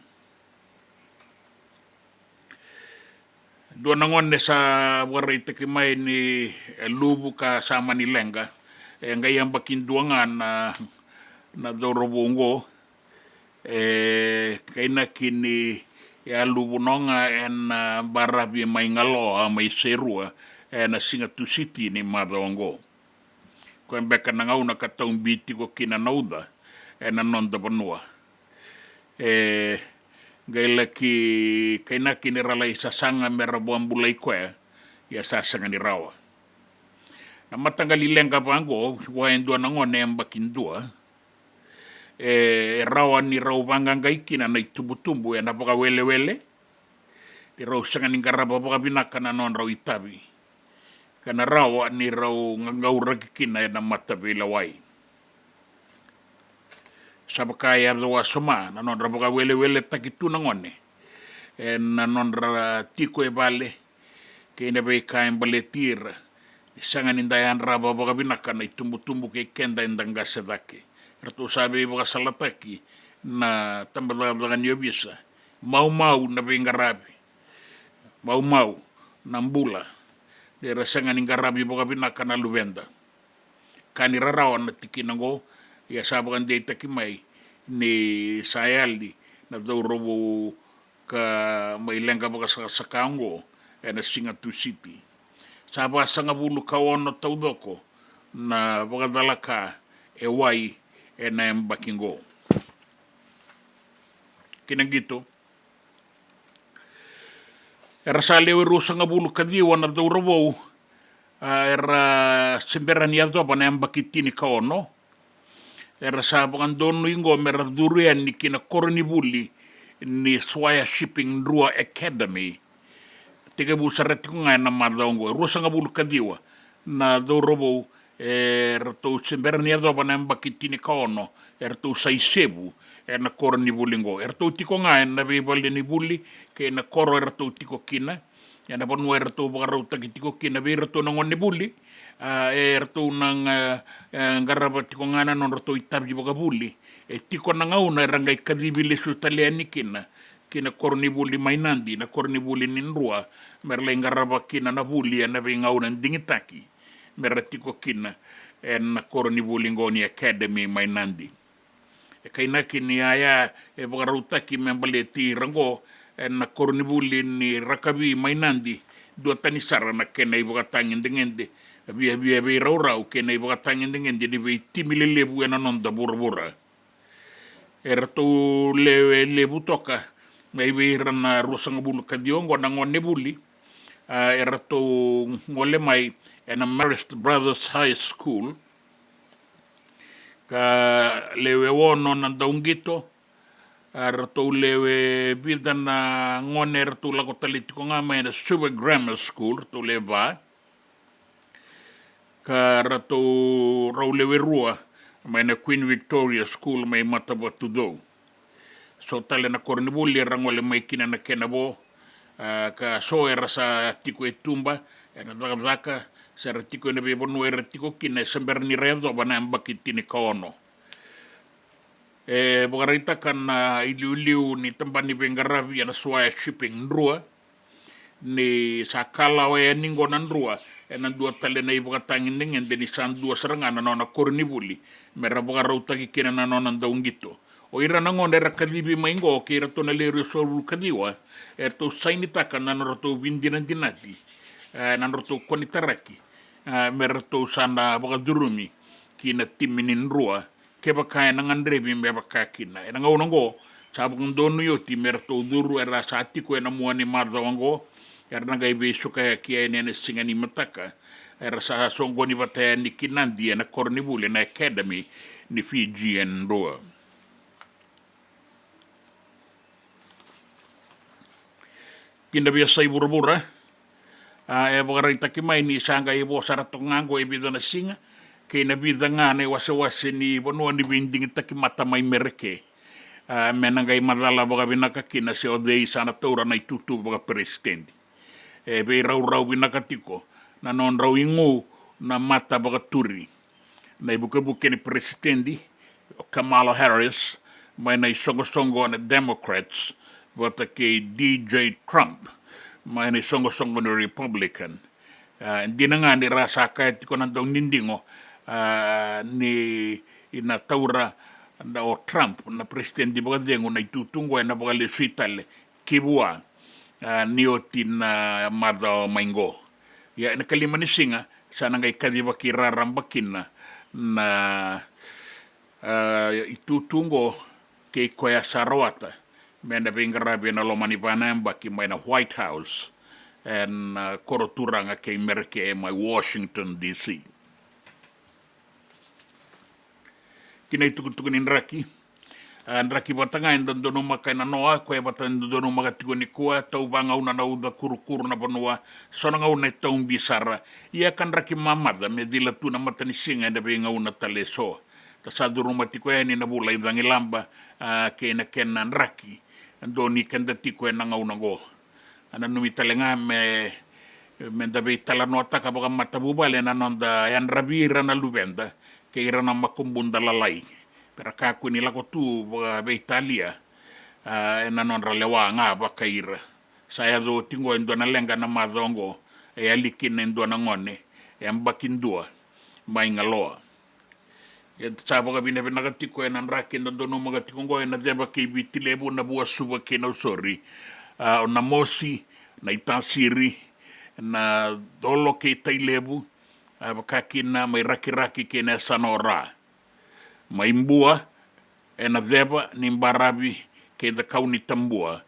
Dua na gone sa vakaraitaki mai ni e luvu ka sa mani leqa. E qai yabaki dua ga na, na cauravou oqo. E kainaki ni a luvu no ga ena baravi mai Galoa mai Serua ena siga Tusiti ni macawa oqo. Koya beka na gauna ka taubi tiko kina na uca ena noda vanua. E qai laki kainaki ni ra lai sasaga me ra vakabulai koya, ia sa sega ni rawa. Na mataqali leqa vaqo, vua e dua na gone yabaki dua, e rawa ni rau vaqaqai kina na itubutubu ena vakawelewele, ni rau sega ni qarava vakavinaka na nodrau itavi, ka na rawa ni rau qaqauraki kina ena mataveilewai. Sa vaka e yaco wasoma na nodra vakaweleweletaki tu na gone ena nodra tiko e vale kei na veika e baleti ira, ni sega ni da yadrava vakavinaka na itubutubu kei keda eda qase cake. Ratou sa veivakasalataki na tabacakacaka ni ovisa, maumau na veiqaravi, maumau na bula, ni ra sega ni qaravi vakavinaka na luveda. Ka ni rarawa na tikina oqo, ia sa vakadeitaki mai ni sa yali na cauravou ka mai leqa vakasakasaka oqo ena siga Tusiti. Sa vasagavulu ka ono taucoko na vakacalaka e wai ena yabaki oqo. Kina qito, era sa lewe ruasagavulu ka ciwa na cauravou, a, era se bera ni yacova na yabaki tini ka ono, era sa vakadonui oqo mera curu yani ki na koronivuli ni Swire Shipping Drua Academy. Tekivu sara tiko ga ena macawa oqo, e ruasagavulu ka ciwa na cauravou, e ratou se bera ni yacova na yabaki tini ka ono, e ratou sa isevu ena koronivuli oqo. E ratou tiko ga ena veivalenivuli kei na koro e ratou tiko kina, ena vanua e ratou vakarautaki tiko kina vei iratou na gonevuli. A, e ratou na ga, e, qarava tiko ga na nodratou itavi vakavuli. E tiko na gauna era qai kacivi lesu tale yani kina ki na koronivuli mai Nadi, na koronivuli ni Drua, mera lai qarava kina na vuli ena veigauna digitaki mera tiko kina ena koronivuli oqo ni Academy mai Nadi. E kainaki ni yaya e vakarautaki me baleti ira oqo ena koronivuli ni rakavi mai Nadi, duatani sara na kena ivakatagedegede, viavia veiraurau kei na ivakatagedegede ni veitimi lelevu ena noda vuravura. E ratou lewe levu toka mai vei ira na ruasagavulu ka ciwa oqo na gonevuli, a, e ratou gole mai ena Marist Brothers High School, ka lewe ono na dauqito, a, ratou lewe vica na gone e ratou lako tale tiko ga mai ena Suva Grammar School, ratou lewe va, ka ratou rau lewe rua mai na Queen Victoria School mai Matavatucou. So tale na koronivuli era gole mai kina na kena vo, a, ka so era sa tiko e tuba ena cakacaka, se ra tiko ena veivanua era tiko kina, e se bera ni ra yacova na yabaki tini ka ono. E vakaraitaka na iliuliu ni tabana ni veiqaravi ena Swire Shipping Drua ni sa kalawa yani qo na Drua ena dua tale na ivakatagedegede ni sa dua sara ga na nona koronivuli mera vakarautaki kina na nona dauqito. O ira na gone era kacivi mai qo kei iratou na lewe ruasagavulu ka ciwa, eratou sainitaka na nodratou veidinadinati, e, na nodratou konitaraki, e, me ratou sa na vakacurumi ki na timi ni Drua, kevaka ena gadrevi me vaka kina. Ena gauna oqo, sa vakadonui oti me ratou curu, era sa tiko ena mua ni macawa oqo, era na qai veisukayaki yani ena siga ni mataka, era sa soqoni vata yani ki Nadi ena koronivuli, na Academy ni Fijian Drua. Ki na veiyasai vuravura, a, e vakaraitaki mai ni sa qai vo sara toka ga oqo e vica na siga kei na vica ga na iwasewase ni vanua ni veidigitaki mata mai Mereke, a, me na qai macala vakavinaka kina se o cei sa na taura na itutu vakaperesitedi. E veiraurau vinaka tiko na nodrau igu na mata vakaturi, na ivukevuke ni peresitedi, o Kamala Harris mai na isoqosoqo na Democrats, vata kei D J Trump mai na isoqosoqo ni Republican. A, dina ga ni ra sa kaya tiko na daunidigo, a, ni na taura na o Trump na peresitedi vakacegu na itutu oqo ena vakalesui tale ki vua, a, ni oti na macawa mai qo. Ia, ena kalima ni siga sa na qai kacivaki raraba kina na, a, itutu oqo kei koya sa rawata me na veiqaravi ena loma ni va na yabaki mai na White House, ena, a, koro turaga kei Mereke mai Washington D C. Ki na itukutuku ni draki. A, draki vata ga eda donumaka ena noa, koya vata eda donumaka tiko nikua, tau vagauna na uca kurukuru na vanua, so na gauna e tau bi sara. Ia ka draki mamaca me cila tu na matanisiga ena veigauna tale eso. Da sa curuma tiko yani na vula i Cagilaba, a, kei na kena draki. Donu keda tiko ena gauna oqo. A nanumi tale ga me, me da veitalanoataka vakamatavuvale na noda yadravi ira na luveda kei ira na makubuda lalai, me ra kakua ni lako tu vakaveitalia, a, ena nodra lewa ga vakai ira. Sa yaco oti oqo e dua na leqa na macawa oqo, e yali kina e dua na gone, e yabaki dua, mai Galoa. E sa vakavinavinaka tiko ena draki eda donumaka tiko oqo ena ceva kei Viti Levu, Navua, Suva kei Nausori. a, o Namosi, Naitasiri, Nacolo kei Tailevu, a, vaka kina mai Rakiraki kei na yasana o Ra. Mai Bua, e Naceva ni Baravi kei Cakaunitabua.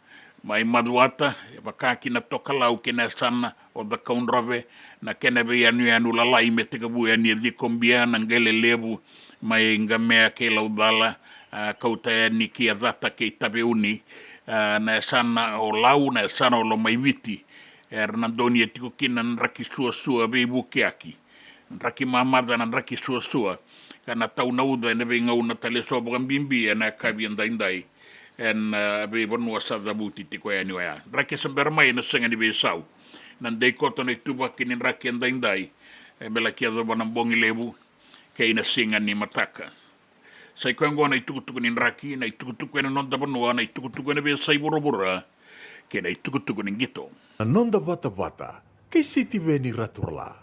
Mai Macuata, e vaka kina Tokalau kei na yasana o Cakaudrove, na kena veiyanuyanu lalai me tekivu yani e Cikobia, Naqele Levu, mai Qamea kei Laucala, a, kauta yani ki Yacata kei Taveuni, a, na yasana o Lau, na yasana o Lomaiviti. Era na donuya tiko kina na draki suasua veivukiyaki. Draki mamaca na draki suasua, ka na tau na uca ena veigauna tale eso, vakabibi ena yakavi edaidai, ena, e, veivanua sa cavuti tiko yani oya. Draki sa bera mai ena sega ni veisau. Na dei koto na ituvaki ni draki edaidai, e, me laki yacova na bogi levu kei na siga ni mataka. Sa i koya oqo na itukutuku ni draki, na itukutuku ena noda vanua, na itukutuku ena veiyasai vuravura, kei na itukutuku ni qito. Na noda vatavata kei Sitiveni Raturala.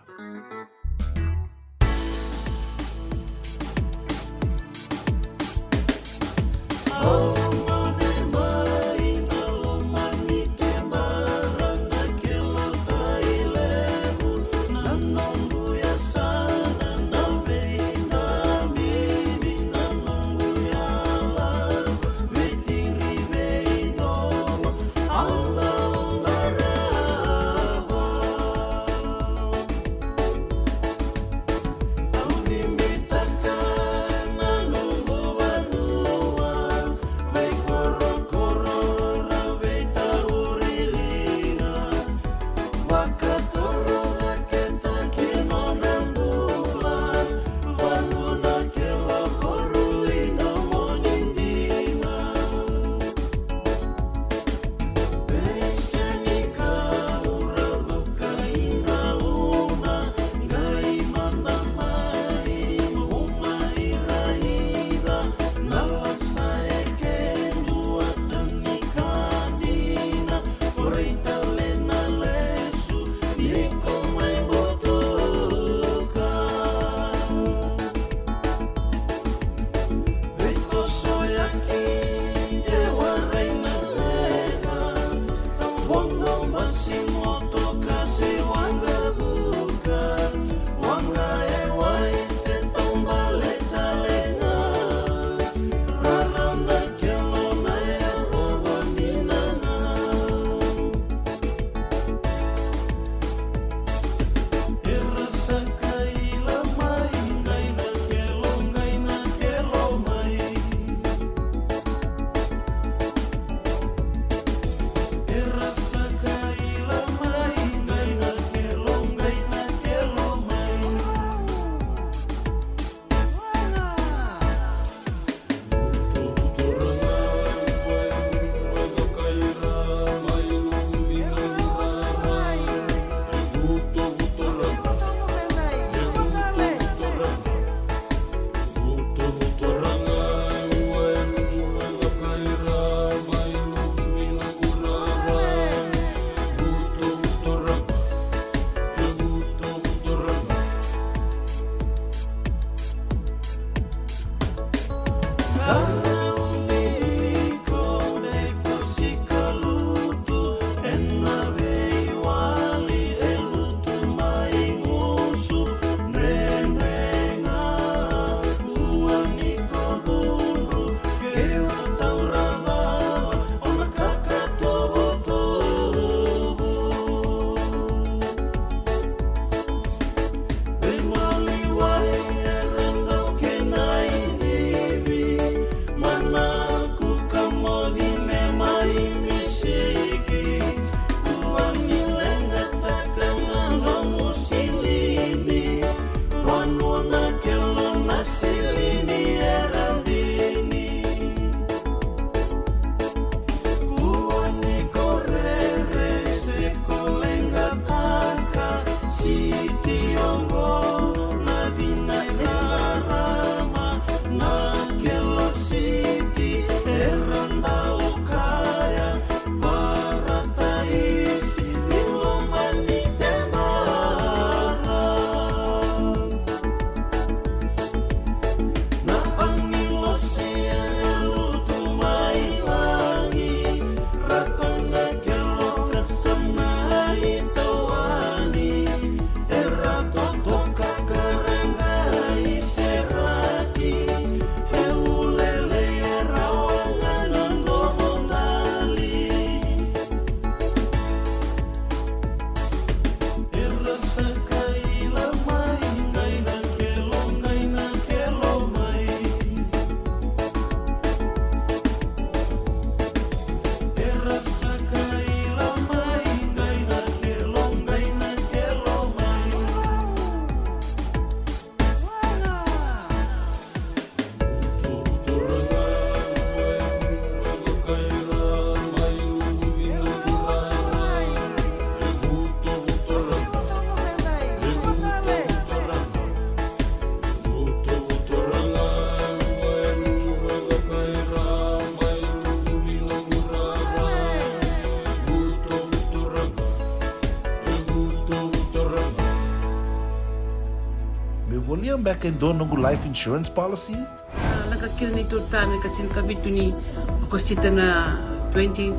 Volia beka e dua noqu life insurance policy? A, lako kina na neitou ta na ikatini ka vitu ni Okosita na twenty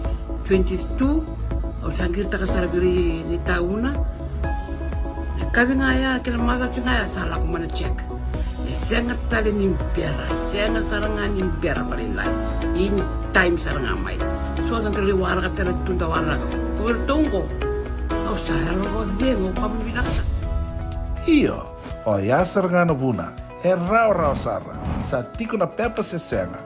twenty-two. Au sa qiritaka sara vei ira na itauna. Na kavi ga ya, kena macawa ga ya sa lako mai na check. E sega tale ni bera, sega sara ga ni bera vakalailai. In time sara ga mai. So da dau waraka tale tu da waraka. Ko vei ratou qo. Au sa yalo vakacegu, au kama vinaka sara. Io, oya sara ga na vuna. E rawarawa sara. Sa tiko na pepa se sega.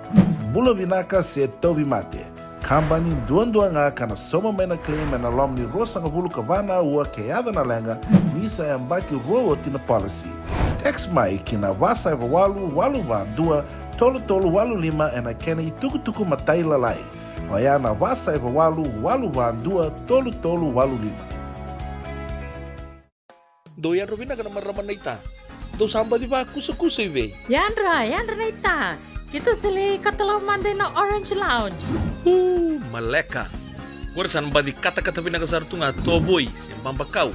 Bula vinaka se tauvimate. Kabani duadua ga ka na sauma mai na claim ena loma ni ruasagavulu ka va na aua ke yaco na leqa ni sa yabaki rua oti na policy. Text mai ki na va saiva walu walu va dua tolu tolu walu lima ena kena itukutuku matailalai. Oya na va saiva walu walu va dua tolu tolu walu lima. Dou yadra vinaka na marama naita. Dou sa baci vakusakusa i vei? Yadra, yadra naita. Keitou sa lai katalau mada ina Orange Lounge. Uu, maleka. Qori sa na baci katakata vinaka sara tu ga tovoi se babakau.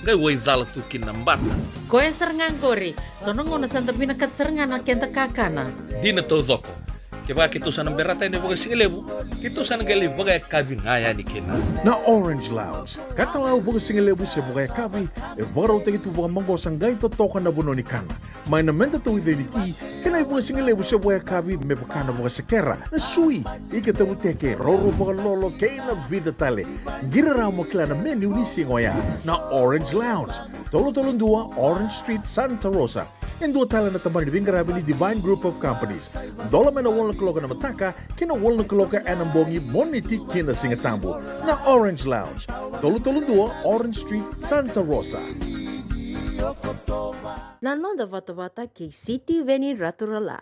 Qai wai cala tu kina na bata. Koya sara ga qori. So na gauna sa da vinakata sara ga na keda kakana. Dina taucoko. Kevaka keitou sa na berata yani vakasigalevu, keitou sa na qai lai vakayakavi ga yani kina. Na Orange Lounge, katalau vakasigalevu se vakayakavi, e vakarautaki tu vakamaqosa qai totoka na vanua ni kana. Mai na meda tauica ni ti, kei na ivakasigalevu se vakayakavi me vaka na vakasekera, na sui, ika tavuteke, roro vakalolo, kei na vica tale. Qiri rawa mo kila na menu ni siga oya. Na Orange Lounge, tolu tolu dua Orange Street, Santa Rosa. E dua tale na tabana ni veiqaravi ni Divine Group of Companies. Dola mai na walu na kaloko ena mataka ki na walu na kaloko ena bogi, Moniti ki na Sigatabu. Na Orange Lounge, tolu tolu dua Orange Street, Santa Rosa. Na noda vatavata kei Sitiveni Raturala.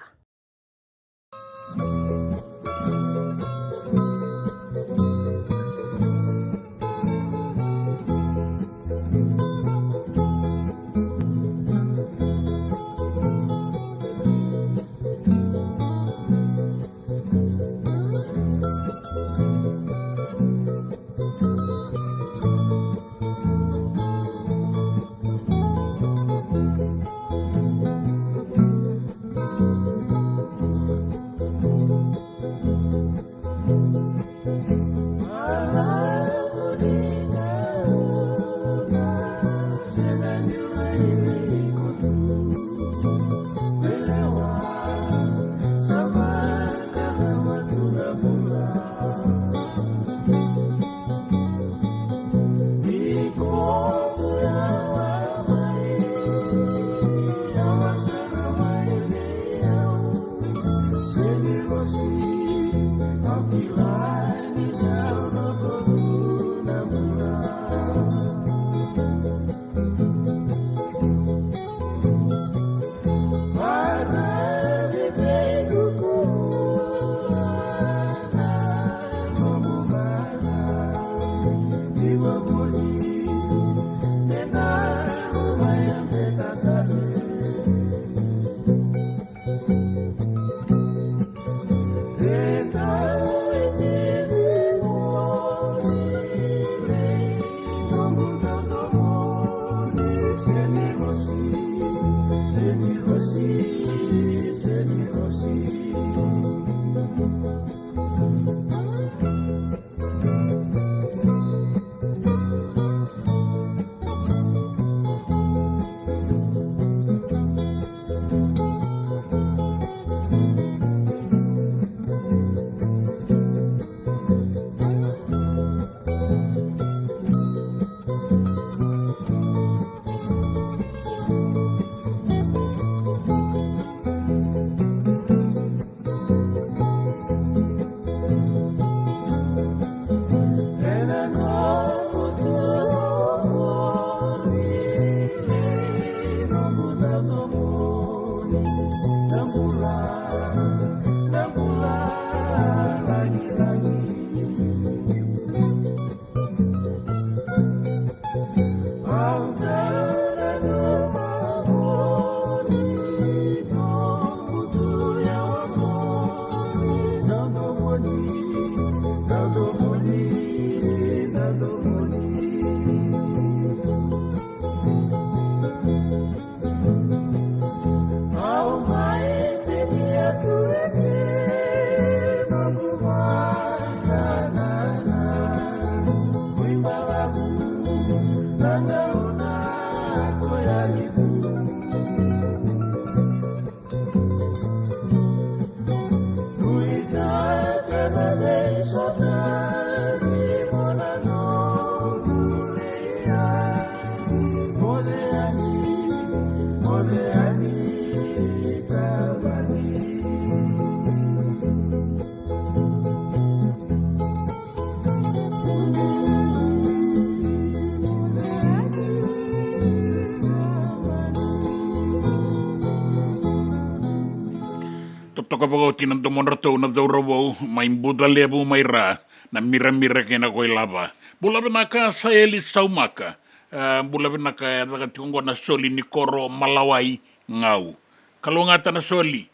Vakavakaoti na domodratou na cauravou mai Bucalevu mai Ra, na Miramira kei na Koilava. Bula vinaka Saeli Saumaka. E, bula vinaka, e caka tiko oqo na soli ni koro Malawai Gau. Kalougata na soli.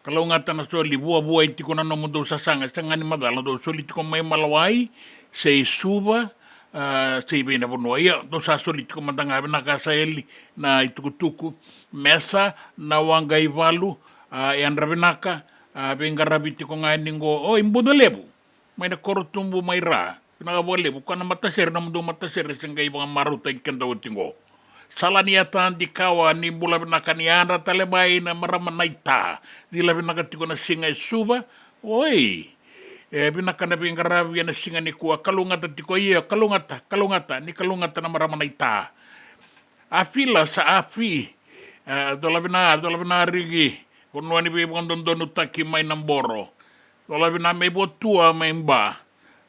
Kalougata na soli, vuavuai tiko na nomudou sasaga, sega ni macala, dou soli tiko mai Malawai, se i Suva, a, se i vei na vanua. Ia, dou sa soli tiko mada ga, vinaka Saeli, na itukutuku. Mesa, na Waqaivalu, a, yadra vinaka, a, veiqaravi tiko ga yani qo, o i Bucalevu. Mai na koro tubu mai Ra. Vinaka vakalevu, koya na matasere, nomudou matasere se qai vakamarautaki keda oti qo. Sala ni yata, Dikawa, ni bula vinaka, ni yadra tale mai na marama na ita. Cila vinaka tiko na siga e Suva. Oi. E vinaka na veiqaravi ena siga nikua, kalougata tiko, io, kalougata, kalougata, ni kalougata na marama na ita. Afila sa Afi. E, cola vina, cola vina Riki. Vanua ni veivakadodonutaki mai na Boro. Cola vina mai Votua mai Ba.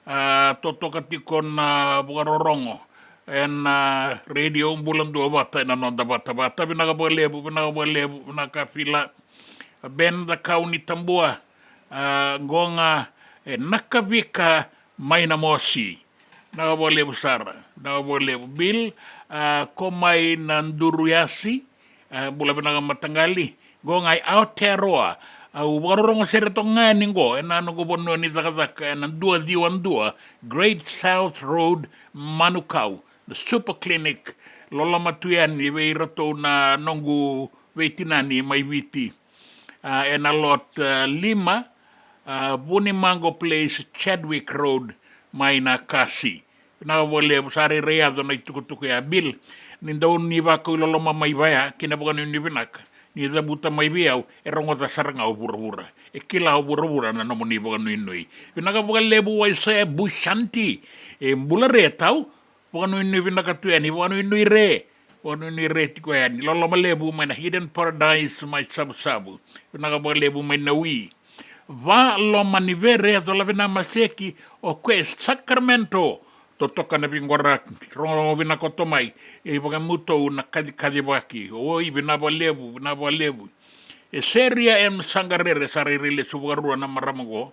A, totoka tiko na vakarorogo ena, a, Radio Bula Duavata ena noda vatavata. Vinaka vakalevu, vinaka vakalevu, vinaka Fila. Ben Cakau ni Tabua, a, qo ga e Nakavika mai Namosi. Vinaka vakalevu sara, vinaka vakalevu. Bill, a, ko mai na Duruyasi, a, bula vinaka mataqali. Qo ga i Aotearoa, au vakarorogo sere toka ga yani qo ena noqu vanua ni cakacaka ena dua ciwa dua Great South Road, Manukau, na Super Clinic. Loloma tu yani vei iratou na noqu veitinani mai Viti. A, ena lot, a, lima, a, Vunimago Place, Chadwick Road, mai Nakasi. Vinaka vakalevu, sa rairai yaco na itukutuku ya Bill. Ni dau ni vakau i loloma mai vaya kei na vakanuinui vinaka, ni cavuta mai vei au, e rogoca sara ga o vuravura. E kila o vuravura na nomuni vakanuinui. Vinaka vakalevu Waisea Bushanti. E bula re tau. Vakanuinui vinaka tu yani, vakanuinui re. Vakanuinui re tiko yani. Loloma levu mai na Hidden Paradise mai Savusavu. Vinaka vakalevu mai na wi. Va Loma ni Vere, cola vina Maseki, o koya e Sacramento. Totoka na veiqoraki, rogorogo vina koto mai. E vakamutou na kacikacivaki. Oi, vinaka vakalevu, vinaka vakalevu. E Seria M Saqarere, sa rairai lesu vakarua na marama qo.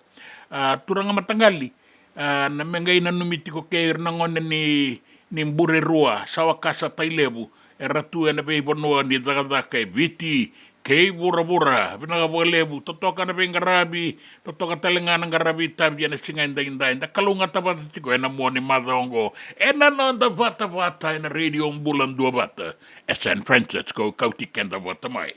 A, turaga mataqali, a, na me qai nanumi tiko kei ira na gone ni, ni Burerua, Sawakasa, Tailevu, era tu ena veivanua ni cakacaka e Viti kei vuravura. Vinaka vakalevu, totoka na veiqaravi, totoka tale ga na qaravi itavi ena siga edaidai. Da kalougata vata tiko ena mua ni macawa oqo ena noda vatavata ena Radio Bula Duavata e San Francisco, kauti keda vata mai.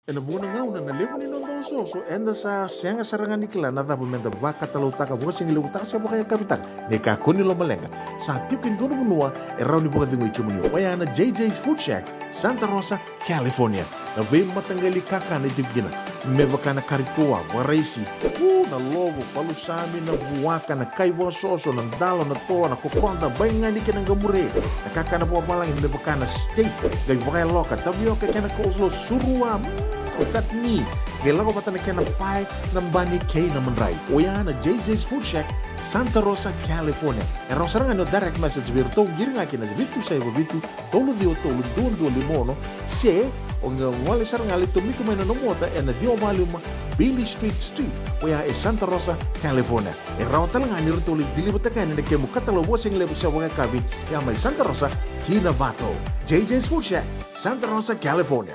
Ena vuqa na gauna na levu ni noda osooso, eda sa sega sara ga ni kila na cava meda vakatalautaka, vakasigalevu taka se vakayakavi taka. Ni kakua ni lomaleqa, sa tiko e dua na vanua e rawa ni vakacegui kemuni. Oya na J J's Food Shack, Santa Rosa, California. Na veimataqali kakana e tiko kina, me vaka na kari toa, vakaraisi, u, na lovo, palusami, na vuaka, na kai vakasoso, na dalo, na toa, na kokoda, baigani kei na qamure, na kakana vakavalagi me vaka na steak, qai vakayaloka, tavioka kei na coleslaw, surua, mm, o chutney, qai lako vata na kena pae, na bani kei na madrai. Oya na J J's Food Shack, Santa Rosa, California. E rawa sara ga ni o direct message vei iratou, qiri ga ki na vitu saiva vitu, tolu ciwa tolu, dua dua lima ono, se o qai gole sara ga, lai tomika mai na nomu ota ena ciwa walu lima Beale Street Suite, oya e Santa Rosa, California. E rawa tale ga ni ratou lai deliver-taka yani na kemu katalau vakasigalevu se vakayakavi, ya mai Santa Rosa ki Novato. J J's Food Shack, Santa Rosa, California.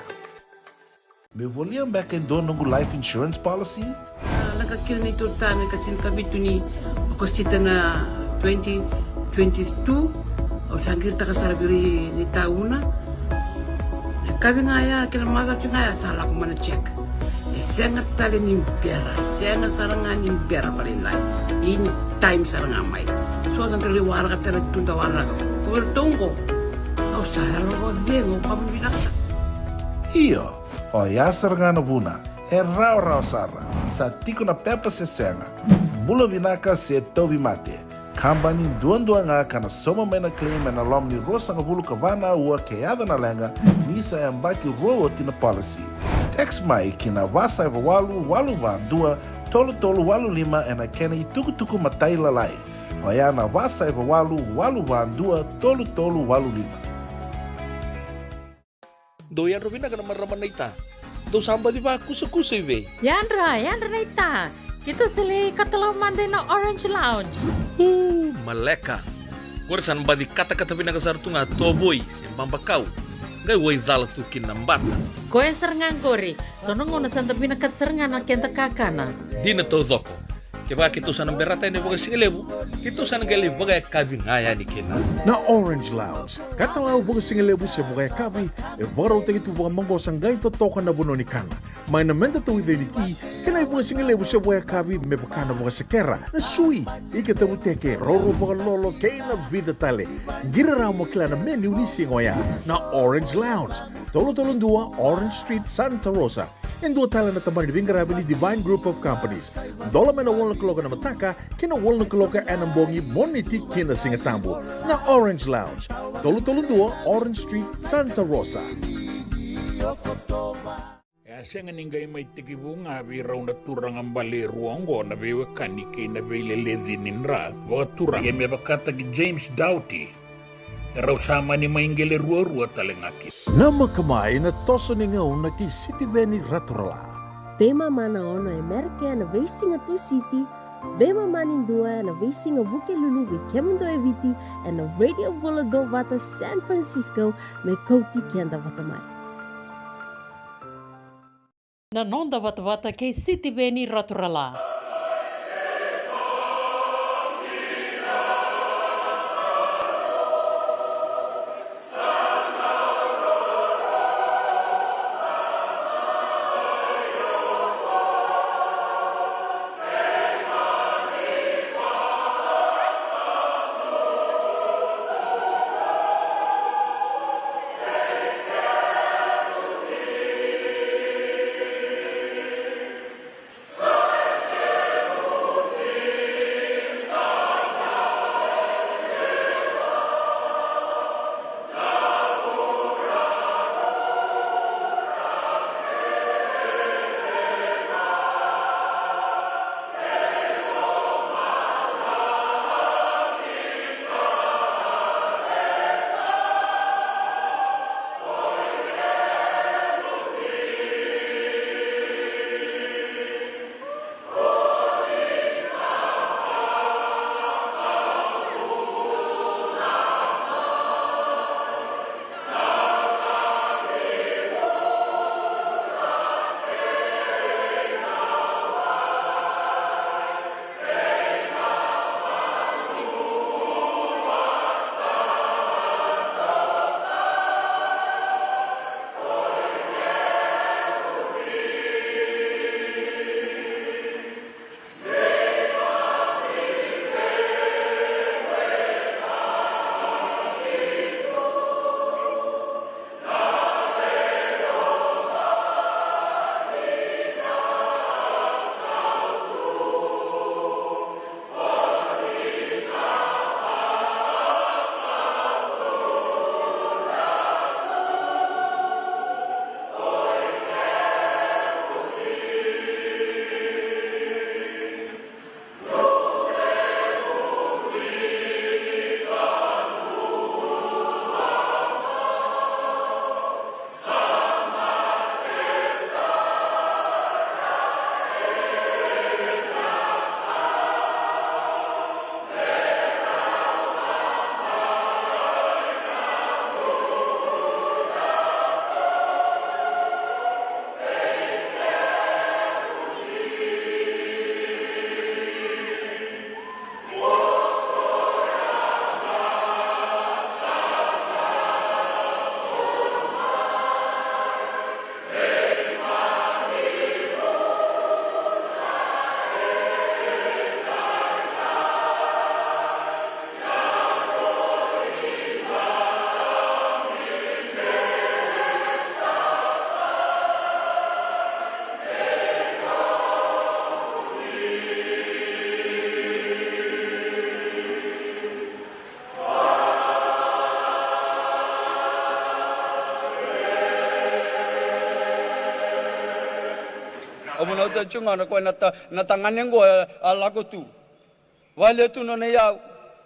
Meu volia beka e dua noqu life insurance policy? A, lako kina neitou ta me ka tinikavitu ni Okosita na twenty twenty-two. Au sa qiritaka sara vei ira ni tauna. Na kavi ga ya kei na macawa ga ya sa lako mai na check. E sega tale ni bera, sega sara ga ni bera vakalailai. In time sara ga mai. So da qai waraka tale tu da waraka. Ko vei ratou qo. Au sa yalo vakacegu, au kama vinaka sara. Io. Oya sara ga na vuna, e rawarawa sara, sa tiko na pepa se sega, bula vinaka se tauvimate. Kabani duadua ga ka na sauma mai na claim ena loma ni ruasagavulu ka va na aua ke yaco na leqa, ni sa yabaki rua oti na policy. Text mai ki na va saiva walu, walu va dua, tolu tolu walu lima ena kena itukutuku matailalai. Oya na va saiva walu, walu va dua, tolu tolu walu lima. Dou yadra vinaka na marama naita. Dou sa baci vakusakusa i vei? Yadra, yadra naita. Keitou sa lai katalau mada ina Orange Lounge. Uu, maleka. Qori sa na baci katakata vinaka sara tu ga tovoi se babakau. Qai waicala tu kina na bata. Koya sara ga qori. So na gauna sa da vinakata sara ga na keda kakana. Dina taucoko. Kevaka keitou sa na berata yani vakasigalevu, keitou sa na qai lai vakayakavi ga yani kina. Na Orange Lounge, katalau vakasigalevu se vakayakavi, e vakarautaki tu vakamaqosa qai totoka na vanua ni kana. Mai na meda tauica ni ti, kei na ivakasigalevu se vakayakavi me vaka na vakasekera, na sui, ika tavuteke, roro vakalolo, kei na vica tale. Qiri rawa mo kila na menu ni siga oya. Na Orange Lounge, tolu tolu dua Orange Street, Santa Rosa. E dua tale na tabana ni veiqaravi ni Divine Group of Companies. Dola mai na walu na kaloko ena mataka ki na walu na kaloko ena bogi, Moniti ki na Sigatabu. Na Orange Lounge, tolu tolu dua Orange Street, Santa Rosa. E a sega ni qai mai tekivu ga vei rau na turaga bale e rua oqo na veiwekani kei na veileleci ni dra vakaturaga. Ia me vakataki James Doughty, e rau sa mani mai qele ruarua tale ga kina. Namaka mai na toso ni gauna kei Sitiveni Raturala. Veimama na ono e Merika ena veisiga Tusiti, veimama ni dua ena veisiga Vukelulu vei kemudou e Viti, ena Radio Bula Duavata San Francisco, me kauti keda vata mai. Na noda vatavata kei Sitiveni Raturala. Nona oti tiko ga na koya na ta, na tagane qo, e, a lako tu. Vale tu nona iyau.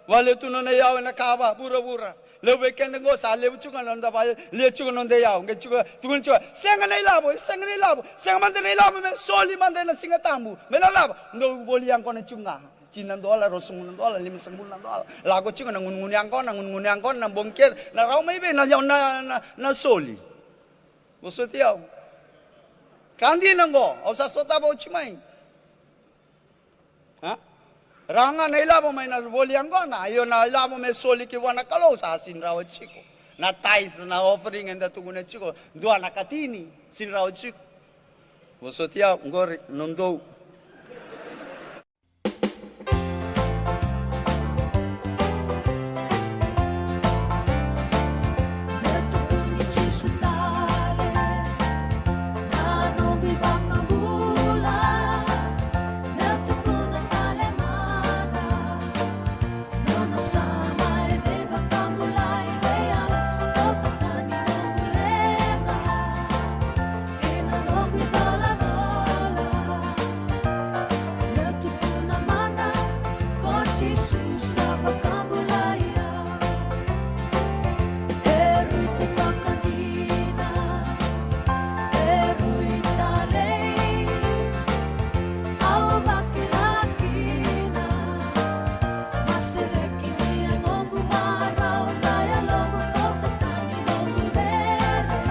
Vale tu nona iyau ena kava vuravura. Levu vei keda qo sa levu tiko ga na noda vale, lia tiko na noda iyau. Qai tiko, tukuna tiko, sega na ilavo, sega na ilavo, sega mada na ilavo, me soli mada ena Siga Tabu. Me na cava? Dou voli yaqona tiko ga. Tini na dola, ruasagavulu na dola, limasagavulu na dola. Lako tiko na gunugunu yaqona, gunugunu yaqona, na bogi kece, na rawa mai vei na, na, na, na soli. Vosoti au. Ka dina qo, au sa sotava oti mai. A? Rawa ga na ilavo mai na voli yaqona, io na ilavo me soli ki vua na Kalou sa sini rawa tiko. Na tithe, na offering eda tukuna tiko, dua na katini, sini rawa tiko. Vosoti au, qori, nodou. Meu tukuna mada, ko Jisu sa vakabulai au. E rui totoka dina, e rui talei, au vakila kina. Na sereki ni yagoqu marau, na yaloqu kauta tani noqu rere,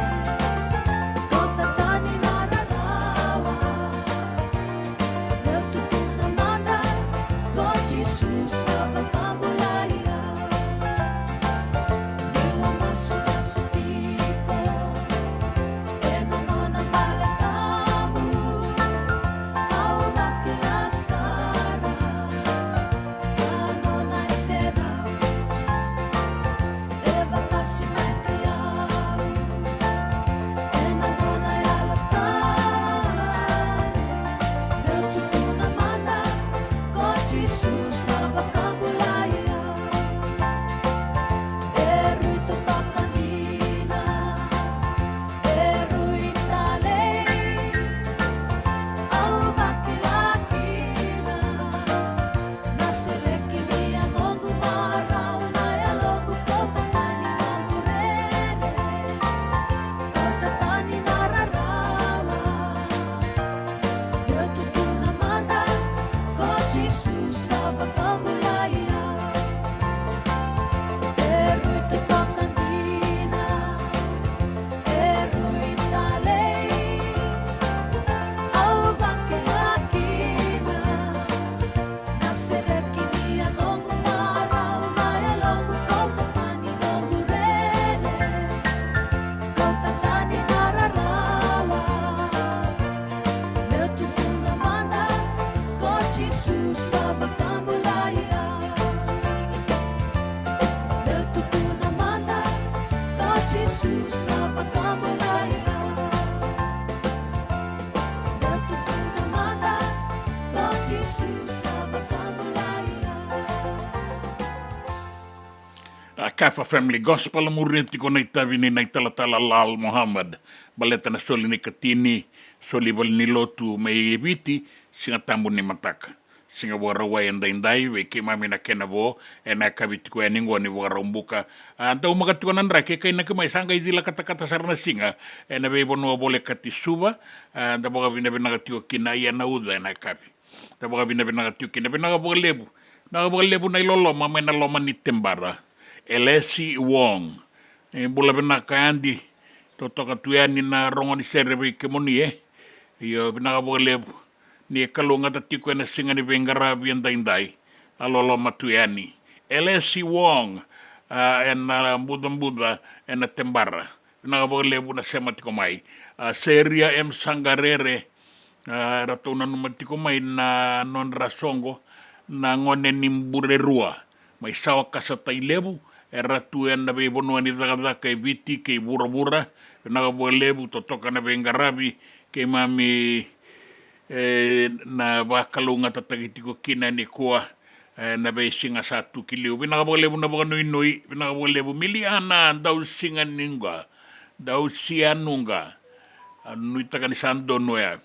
kauta tani na rarawa. Meu tukuna mada, ko Jisu sa vakabulai au. Meu masumasu tiko ena nona vale tabu, au vakila sara na nona serau. E vakasinai au ena nona Yalo Tabu. Meu tukuna mada, ko Jisu sa vakabulai au. E rui totoka dina, e rui talei, au vakila kina. Na sereki ni yagoqu marau, na yaloqu kauta tani noqu rere, kauta tani na rarawa. Meu tukuna mada, ko Jisu sa vakabulai au. E rui totoka dina, e rui talei, au vakila kina. Na sereki ni yagoqu marau, na yaloqu kauta tani noqu rere, kauta tani na rarawa. Meu tukuna mada, ko Jisu sa vakabulai au. Meu tukuna mada, ko Jisu sa vakabulai au. Meu tukuna mada, ko Jisu sa vakabulai au. A Kafa Family Gospel, muria tiko na itavi ni na italatala Lal Muhammad baleta na soli ni katini, soli valenilotu mai Viti, Siga Tabu ni mataka. Siga Vakarauwai edaidai, vei keimami na kena vo, ena yakavi tiko yani qo ni Vakaraubuka. A, daumaka tiko na draki, e kainaki mai sa qai cila katakata sara na siga ena veivanua volekati Suva. A, da vakavinavinaka tiko kina, ia na uca ena yakavi. Da vakavinavinaka tiko kina, vinaka vakalevu. Vinaka vakalevu na iloloma mai na loma ni Tebara. Elesi Wong. E, bula vinaka Adi. Totoka tu yani na rogo ni sere vei kemuni, e. Io, vinaka vakalevu. Ni kalougata tiko ena siga ni veiqaravi edaidai. A loloma tu yani. Elesi Wong. A, ena bucabuca, ena Tebara. Vinaka vakalevu na sema tiko mai. A, Seria M Sagarere, a, eratou nanuma tiko mai na nodra soqo na gone ni Burerua mai Sawakasa, Tailevu, era tu ena veivanua ni cakacaka e Viti kei vuravura. Vinaka vakalevu, totoka na veiqaravi keimami, e, na vakalougatataki tiko kina nikua. E, na veisiga sa tu ki liu. Vinaka vakalevu na vakanuinui, vinaka vakalevu Miliana, dau siga nuqa, dau sia nuqa. A, nuitaka ni sa donu ya.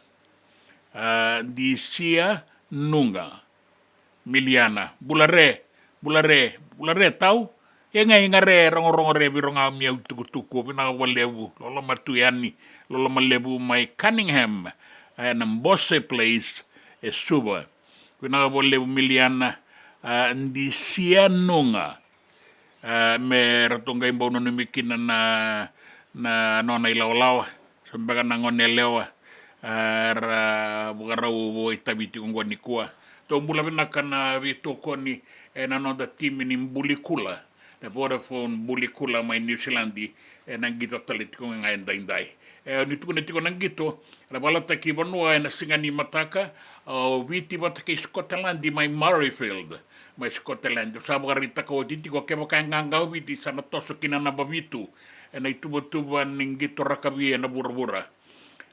A, Disia Nuga. Miliana. Bula re, bula re, bula re tau. E gai ga re, rogorogo re, viro ga mi au tukutuku. Vinaka vakalevu, loloma tu yani, loloma levu mai Cunningham, e, na Bose Place, e Suva. Vinaka vakalevu Miliana, a, Disia Nuga. A, me ratou qai bau nanumi kina na, na nona ilawalawa. So beka na gone yalewa, a, ra vakarau vakaitavi tiko qo nikua. Tou bula vinaka na veitokoni, e, na noda timi ni Bulikula, na Vodafone Bulikula mai Niusiladi, e, na qito tale tiko ga e daidai. E, ni tukuna tiko na qito, na valataki vanua ena siga ni mataka, o Viti vata kei Scotland mai Murrayfield, mai Scotland. Sa vakaraitaka oti tiko kevaka e qaqa o Viti sa na toso kina na naba vitu ena ituvatuva ni qito rakavi ena vuravura.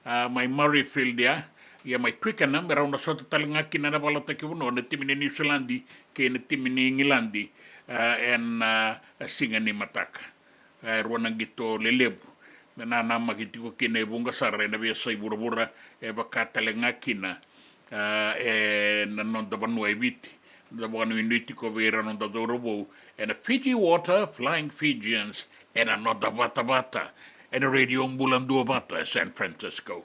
A, mai Murrayfield ya, ia mai Twickenham, e rau na sota tale ga kina na valataki vanua na timi ni Niusiladi kei na timi ni Igiladi, a, ena, a, siga ni mataka. E rua na qito lelevu me nanamaki tiko kina e vuqa sara ena veiyasai vuravura, e vaka tale ga kina, a, ena noda vanua e Viti. Da vakanuinui tiko vei ira noda cauravou ena Fiji Water, Flying Fijians, ena noda vatavata ena Radio Bula Duavata e San Francisco.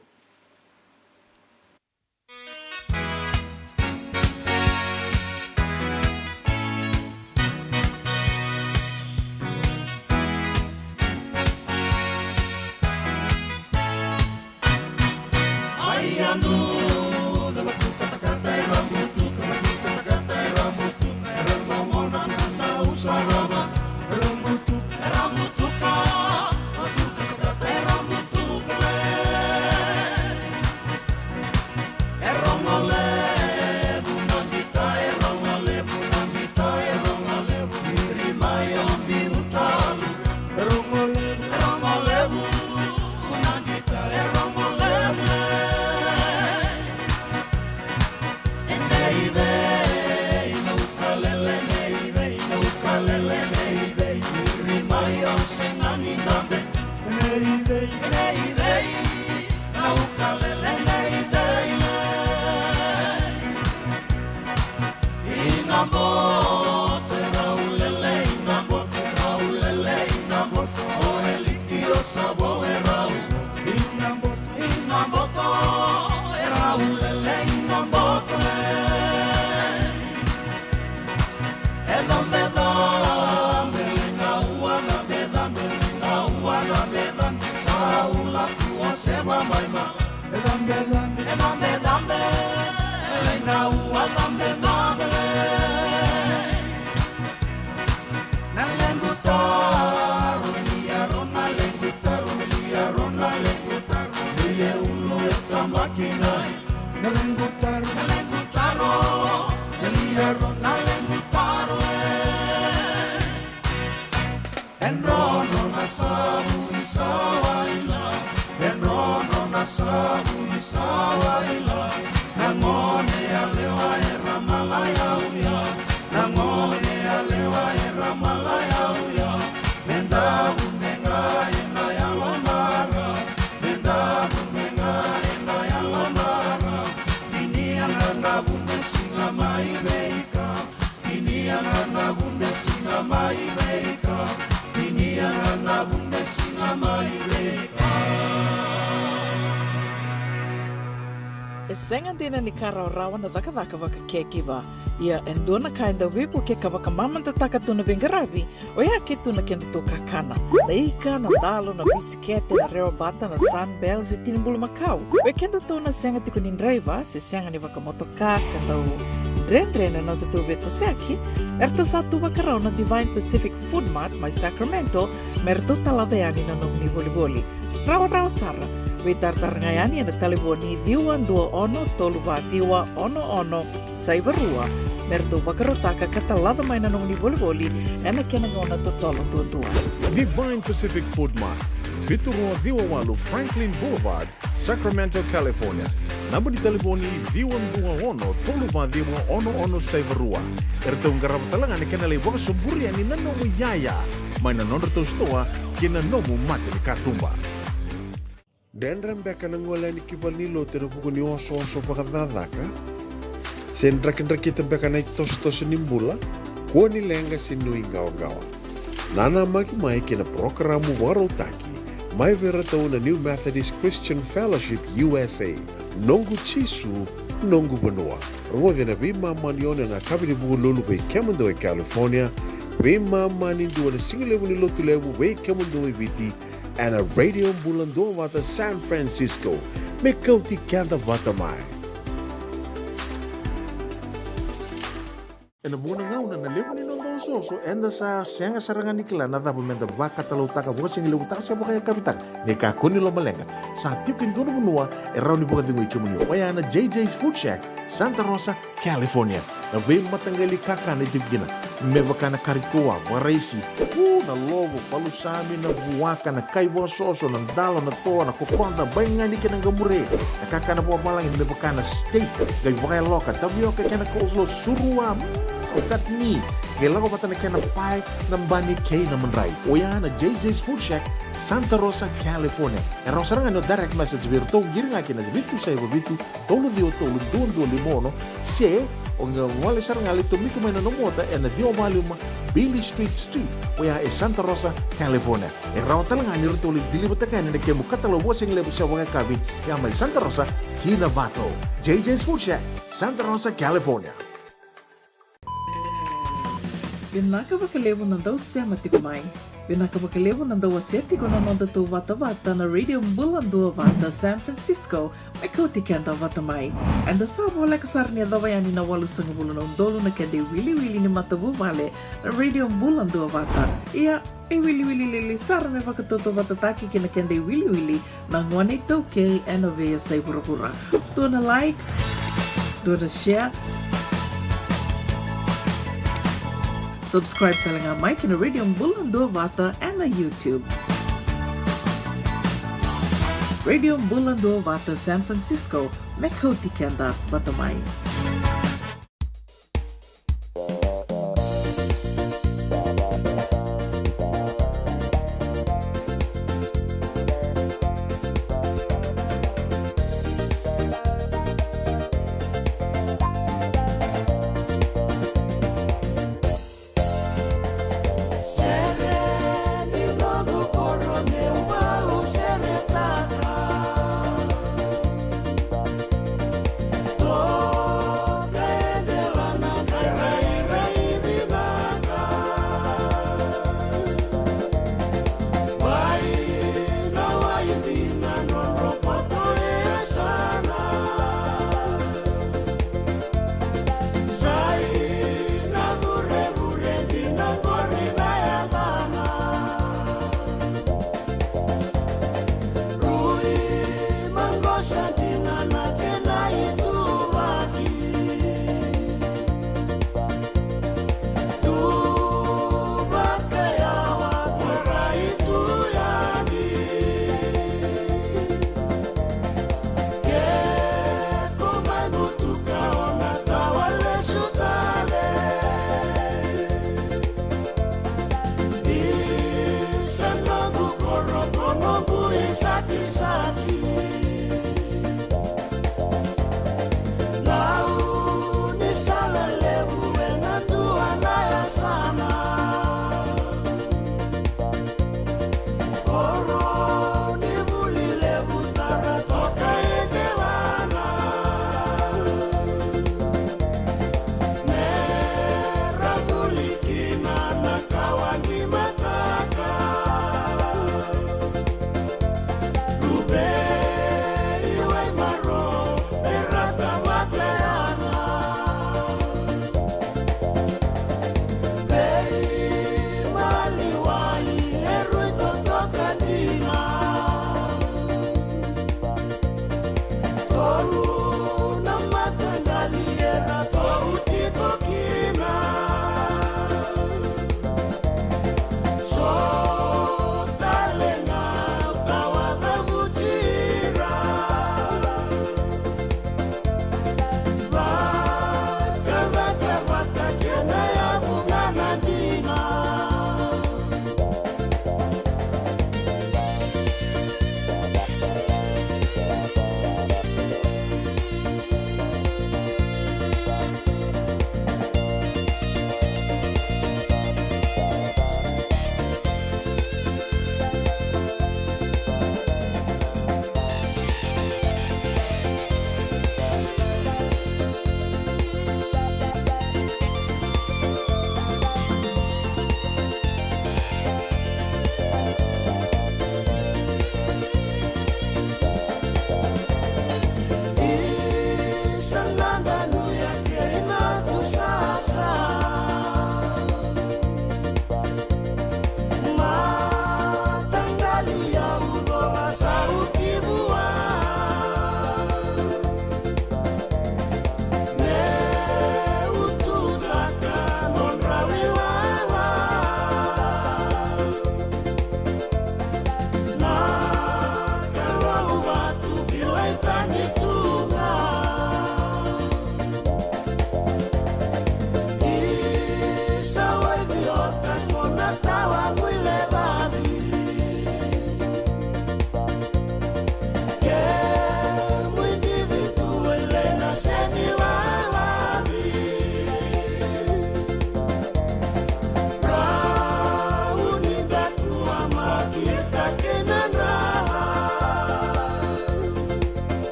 E sega dina ni ka rawarawa na cakacaka vakakekiva. Ia e dua na ka e dau veivuke ka vakamamadataka tu na veiqaravi, oya ke tu na kedatou kakana, na ika, na dalo, na bisikete, na rewabata, na Sunbell se tini bulumakau. Oi kedatou na sega tiko ni draiva se sega ni vakamotoka ka dau dredre na nodatou veitosoyaki, eratou sa tu vakarau na Divine Pacific Food Mart mai Sacramento me ratou talaca yani na nomuni volivoli. Rawarawa sara. Veitaratara ga yani ena talevoni ciwa dua ono tolu va ciwa ono ono saiva rua me ratou vakarautaka ka talaca mai na nomuni volivoli ena kena gauna totolo duadua. Divine Pacific Food Mart, vitu rua ciwa walu Franklin Boulevard, Sacramento, California. Naba ni talevoni ciwa dua ono tolu va ciwa ono ono saiva rua. Eratou qarava tale ga na kena lai vakasoburi yani na nomu iyaya mai na nodratou sitoa kei na nomu mata ni katuba. Dredre beka na gole yani ki valenilotu ena vuku ni osooso vakacakacaka? Se drakidrakita beka na itosotoso ni bula? Kua ni leqa se nuiqawaqawa. Nanamaki mai ki na parokaramu vakarautaki mai vei iratou na New Methodist Christian Fellowship U S A, Noqu Jisu, Noqu Vanua. Rogoci ena veimama ni ono ena yakavi ni Vukelulu vei kemudou e California, veimama ni dua ena sigalevu ni Lotulevu vei kemudou e Viti, ena Radio Bula Duavata San Francisco. Me kauti keda vata mai. Ena vuqa na gauna na levu ni noda osooso eda sa sega sara ga ni kila na cava meda vakatalautaka, vakasigalevu taka se vakayakavi taka. Ni kakua ni lomaleqa, sa tiko e dua na vanua e rawa ni vakacegui kemuni, oya na J J's Food Shack, Santa Rosa, California. Na veimataqali kakana e tiko kina, me vaka na kari toa, vakaraisi, u, na lovo, palusami, na vuaka, na kai vakasoso, na dalo, na toa, na kokoda, baigani kei na qamure. Na kakana vakavalagi me vaka na steak, qai vakayaloka, tavioka kei na coleslaw, surua, mm, chutney, qai lako vata na kena pae, na bani kei na madrai. Oya na J J's Food Shack, Santa Rosa, California. E rawa sara ga ni o direct message vei iratou, qiri ga ki na vitu saiva vitu, tolu ciwa tolu, dua dua lima ono, se o qai gole sara ga, lai tomika mai na nomu ota ena ciwa walu lima Beale Street Suite, oya e Santa Rosa, California. E rawa tale ga ni ratou lai deliver-taka yani na kemu katalau vakasigalevu se vakayakavi, ya mai Santa Rosa ki Novato. J J's Food Shack, Santa Rosa, California. Vinaka vakalevu na dau sema tiko mai. Vinaka vakalevu na dau wasea tiko na nodatou vatavata na Radio Bula Duavata San Francisco, me kauti keda vata mai. Eda sa voleka sara ni yacova yani na walusagavulu na udolu na keda iwiliwili ni matavuvale na Radio Bula Duavata. Ia, e wiliwili lili sara me vakatautauvatataki ki na keda iwiliwili na gone iTaukei ena veiyasai vuravura. Dua na like, dua na share. Subscribe tale ga mai ki na Radio Bula Duavata ena YouTube. Radio Bula Duavata San Francisco, me kauti keda vata mai.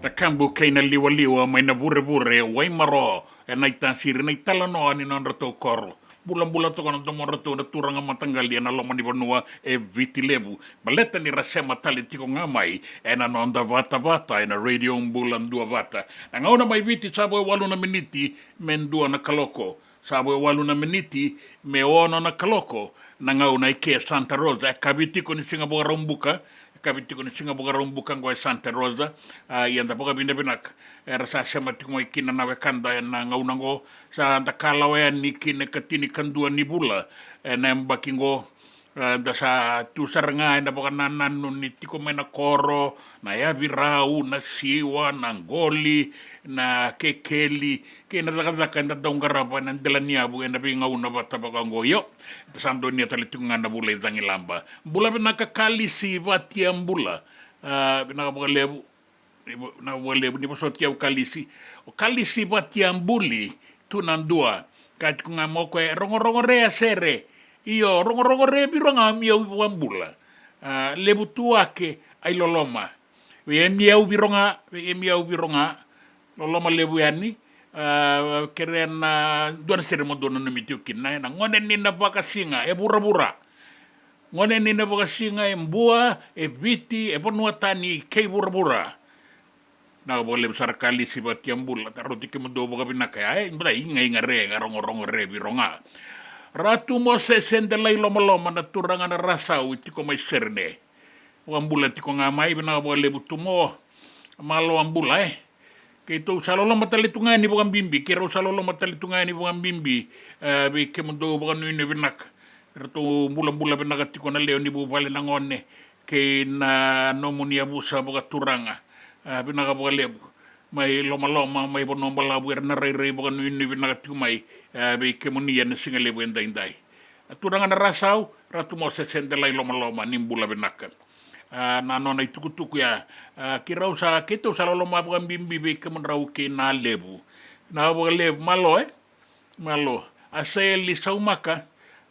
Na kabu kei na liwaliwa mai na vurevure Waimaro, e Naitasiri, na italanoa ni nodratou koro. Bulabula toka na domodratou na turaga mataqali ena loma ni vanua e Viti Levu. Baleta ni ra sema tale tiko ga mai ena noda vatavata ena Radio Bula Duavata. Na gauna mai Viti sa vo e walu na miniti me dua na kaloko. Sa vo e walu na miniti me ono na kaloko. Na gauna e ke Santa Rosa, e kavi tiko ni siga Vakaraubuka, e kavi tiko ni siga Vakaraubuka oqo e Santa Rosa. A, ia da vakavinavinaka era sa sema tiko mai kina na wekada ena gauna oqo. Sa da kalawa yani ki na ikatinikadua ni vula ena yabaki oqo. E, da sa tu sara ga ena vakanananu ni tiko mai na koro, na yavirau, na siwa, na qoli, na kekeli, kei na cakacaka eda dau qarava ena dela ni yavu ena veigauna vata vaka oqo. Io, da sa donuya tale tiko ga na vula i Cagilaba. Bula vinaka Kalisi Vatiabula. A, vinaka vakalevu. Ni vo-, na vakalevu ni vosoti au Kalisi. O Kalisi Vatiabuli, tu na dua. Ka tiko ga mo koya e rogorogo re a sere. Io, rogorogo re viro ga mi au vakabula. A, levu tu ake ai loloma. Vei e mi au viro ga, vei e mi au viro ga. Loloma levu yani. A, kere na dua na sere mo dua na nomi tiko kina. Na gone ni na vakasiga, e vuravura. Gone ni na vakasiga e Bua, e Viti, e vanua tani kei vuravura. Na vakalevu sara Kalisi Vatiabula, da rauti kemudou vakavinaka ya, e, bata igaiga re, ga rogorogo re viro ga. Ratu Mosese Delai Lomaloma, na turaga na Rasau, e tiko mai Serene. Vakabula tiko ga mai, vinaka vakalevu Tumo. Malo a bula, e. Keitou sa loloma tale tu ga yani vakabibi, keirau sa loloma tale tu ga yani vakabibi, e, vei kemudou vakanuinui vinaka. Eratou bulabula vinaka tiko na lewe ni vuvale na gone, kei na nomuni yavusa vakaturaga. E, vinaka vakalevu. Mai Lomaloma, mai Vanuabalavu, era na rairai vakanuinui vinaka tiko mai, e, vei kemuni ena siga levu edaidai. A turaga na Rasau, Ratu Mosese Delai Lomaloma, ni bula vinaka. A, na nona itukutuku ya. A, keirau sa, keitou sa loloma vakabibi vei kemudrau kei na levu. Na vakalevu, malo, e? Malo. A Saeli Saumaka,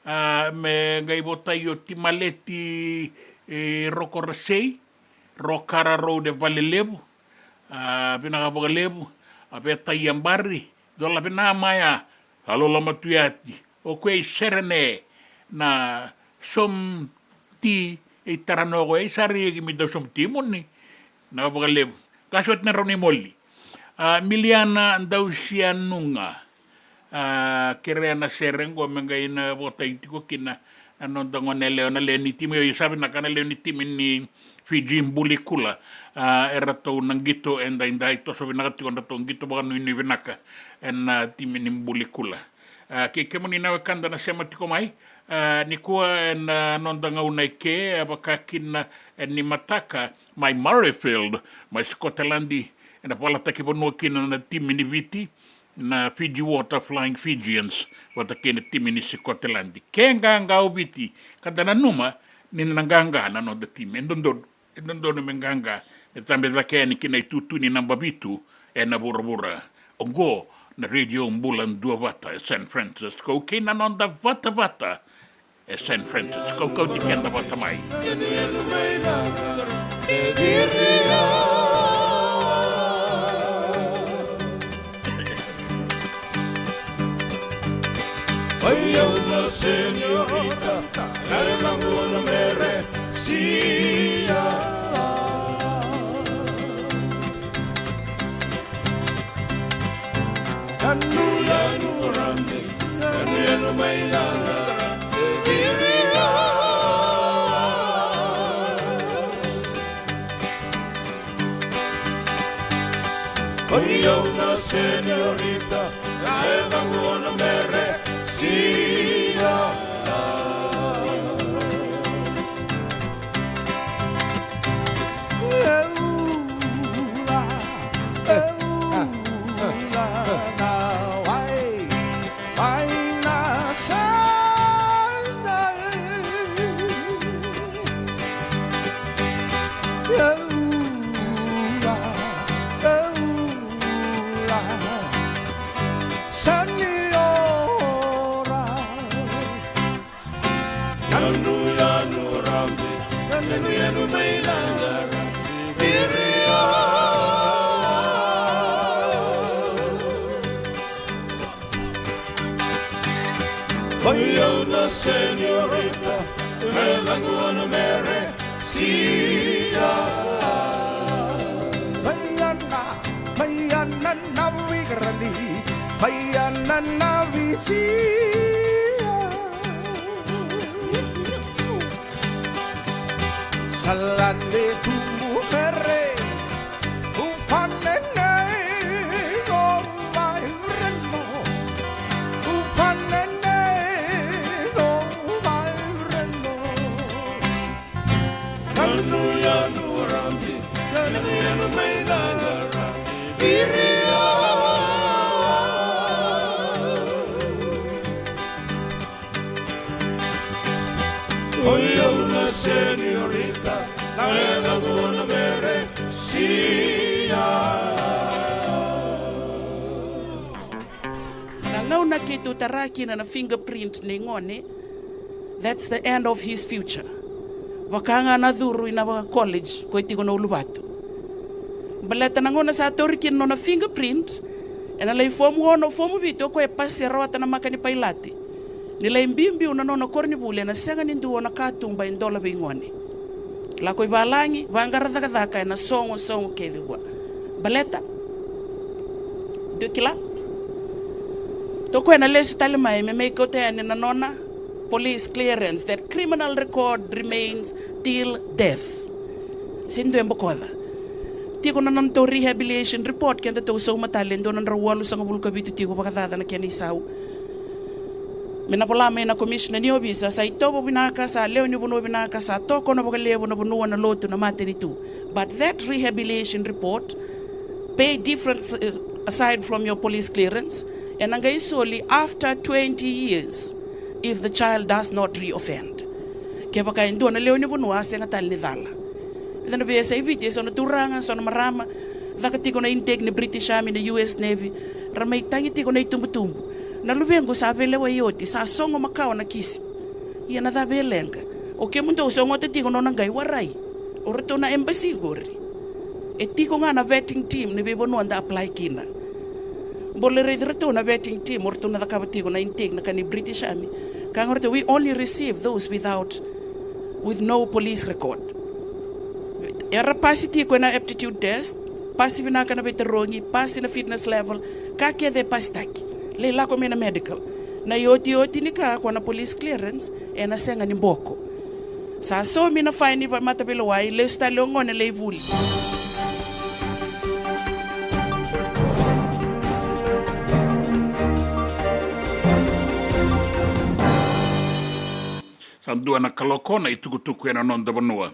a, me qai votai o Timaleti, e, Rokorasei, Rokara Road e Valelevu. A, vinaka vakalevu. A Vetai Abari, cola vinaka mai a, a loloma tu yati. O koya i Serene na Somti, e Taranoko, e sari ki mi dau Somti muni. Na vakalevu. Ka soti na rau ni moli. A, Miliana Dausianuga. A, kerea na sere qo me qai na votai tiko kina na noda gone yalewa na lewe ni timi. Io, sa vinaka na lewe ni timi ni Fiji Buli Kula. A, eratou na qito edaidai, toso vinaka tiko, eratou qito vakanuinui vinaka ena, a, timi ni Buli Kula. A, kei kemuni na wekada na sema tiko mai, a, nikua ena, a, noda gauna eke, a, vaka kina, e, ni mataka, mai Murrayfield, mai Scotland, ena valataki vanua kina na timi ni Viti, na Fiji Water Flying Fijians, vata kei na timi ni Scotland. Ke qaqa o Viti, ka da nanuma ni na qaqa na noda timi. E dodonu, e dodonu me qaqa, me tabe cake yani ki na itutu ni naba vitu ena vuravura. Oqo na Radio Bula Duavata e San Francisco, kei na noda vatavata e San Francisco. Kauti keda vata mai. Oi, eu tô senhorita, ela não mere sia. Kanu yanu rani, kanu yanu mai yala, e viria. Oi, eu na senhorita, na eva ngona mere sia. Yanuyanu Rambi, yanuyanu mai Lagara, Viria. Oi au na señorita, me laguna mere sia. Mai ana, mai ana na vigarani, mai ana na vitia. Salande tumu mere, ufanene no vaireno, ufanene no vaireno. Yanuyanu Rambi, yanuyanu mai Lagara, Viria. Oi au na señorita, na yacaqu na mere sia. Na gauna keitou tara kina na fingerprint nei gone, that's the end of his future. Vaka ga na curu ina vaka college ko e tiko na uluvatu. Baleta na gauna sa tauri kina na nona fingerprint, ena lai fomu ono, fomu vitu, o koya e pasi, e rawata na maka ni pailate. Ni lai biubiu na nona koronivuli, ena sega ni dua na katuba e dola vei gone. Lako i valagi, vaqara cakacaka ena sogo, sogo kece vua. Baleta? Dou kila? Toka ena lesu tale mai me mai kauta yani na nona police clearance, that criminal record remains till death. Sega ni dua e bokoca. Tiko na nodatou rehabilitation report, kedatou sauma tale e dua na drau walusagavulu ka vitu tiko vakacaca na kena isau. Me na vola mai na commissioner ni ovisa, sa itovo vinaka, sa lewe ni vanua vinaka, sa tokona vakalevu na vanua, na lotu, na matanitu. But that rehabilitation report pay difference, uh, aside from your police clearance, ena qai soli after twenty years if the child does not reoffend. Kevaka e dua na lewe ni vanua a sega tale ni cala. Eda na via sa i Viti e so na turaga, so na marama, caka tiko na intake ni British Army, na U S Navy, ra mai tagi tiko na itubutubu. Na luvequ sa veilewai oti, sa sogo makawa na kisi. Ia na cava e leqa? O kemudou sogota tiko na nona qai warai. O ratou na embassy qori. E tiko ga na vetting team ni veivanua da apply kina. Bole raici ratou na vetting team, o ratou na cakava tiko na intake na ka ni British Army. Ka ga ratou, we only receive those without, with no police record. Era pasi tiko ena aptitude test, pasi vinaka na veitarogi, pasi na fitness level, ka kece e pasitaki. Lai lako mai na medical. Na iotioti ni ka ko na police clearance, ena sega ni boko. Sa saumi na faini vakamataveilawa, lesu tale o gone lai vuli. Sa dua na kaloko na itukutuku ena noda vanua.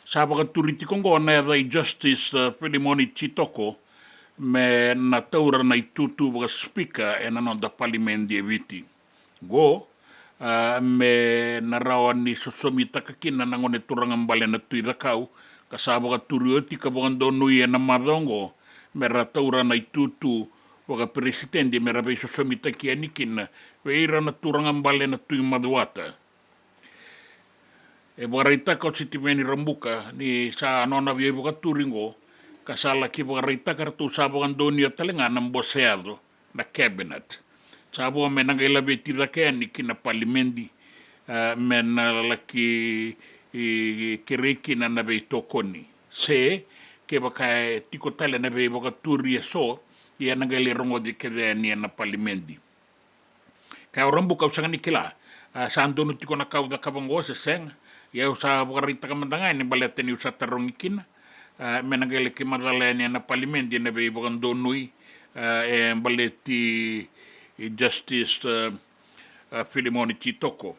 Sa vakaturi tiko oqo na yaca i Justice, uh, Filimoni Jitoko me na taura na itutu vakasipika ena noda palimedi e Viti. Qo, a, me na rawa ni sosomitaka kina na gone turaga bale na Tui Cakau, ka sa vakaturi oti ka vakadonui ena macawa oqo me ra taura na itutu vakaperesitedi me ra veisosomitaki yani kina vei ira na turaga bale na Tui Macuata. E vakaraitaka o Sitiveni Rabuka ni sa nona via vakaturi qo, ka sa laki vakaraitaka ratou sa vakadonuya tale ga na bose yaco, na cabinet. Sa vo me na qai laveti cake yani ki na palimedi, e, me na laki, e, kerei kina na veitokoni. Se kevaka e tiko tale na veivakaturi e so, ia na qai lai rogoci kece yani ena palimedi. Kaya o Rabuka, au sega ni kila, a, sa donu tiko na ka au cakava qo se sega. Ia au sa vakaraitaka mada ga yani baleta niu sa tarogi kina, a, me na qai laki macala yani ena palimedi ena veivakadonui, a, e baleti i Justice, a, a, Filimoni Jitoko.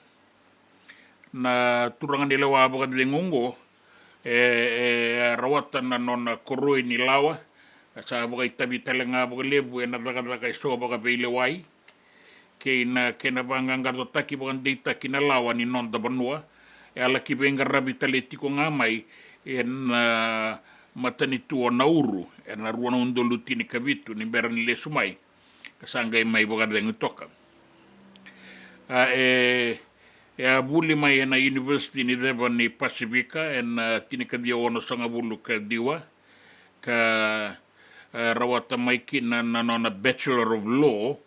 Na turaga ni lewa vakacegu oqo, e, e rawata na nona koroi ni lawa, ka sa vakaitavi tale ga vakalevu ena cakacaka e so vakaveilewai kei na kena vaqaqacotaki vakadeitaki na lawa ni noda vanua. E a laki veiqaravi tale tiko ga mai ena matanitu o Nauru ena rua na udolu tinikavitu ni bera ni lesu mai, ka sa qai mai vakacegu toka. A, e, E a vuli mai ena University ni Ceva ni Pasifika ena, ah, tinikaciwa onosagavulu ka ciwa, ka, ah, rawata mai kina na nona Bachelor of Law,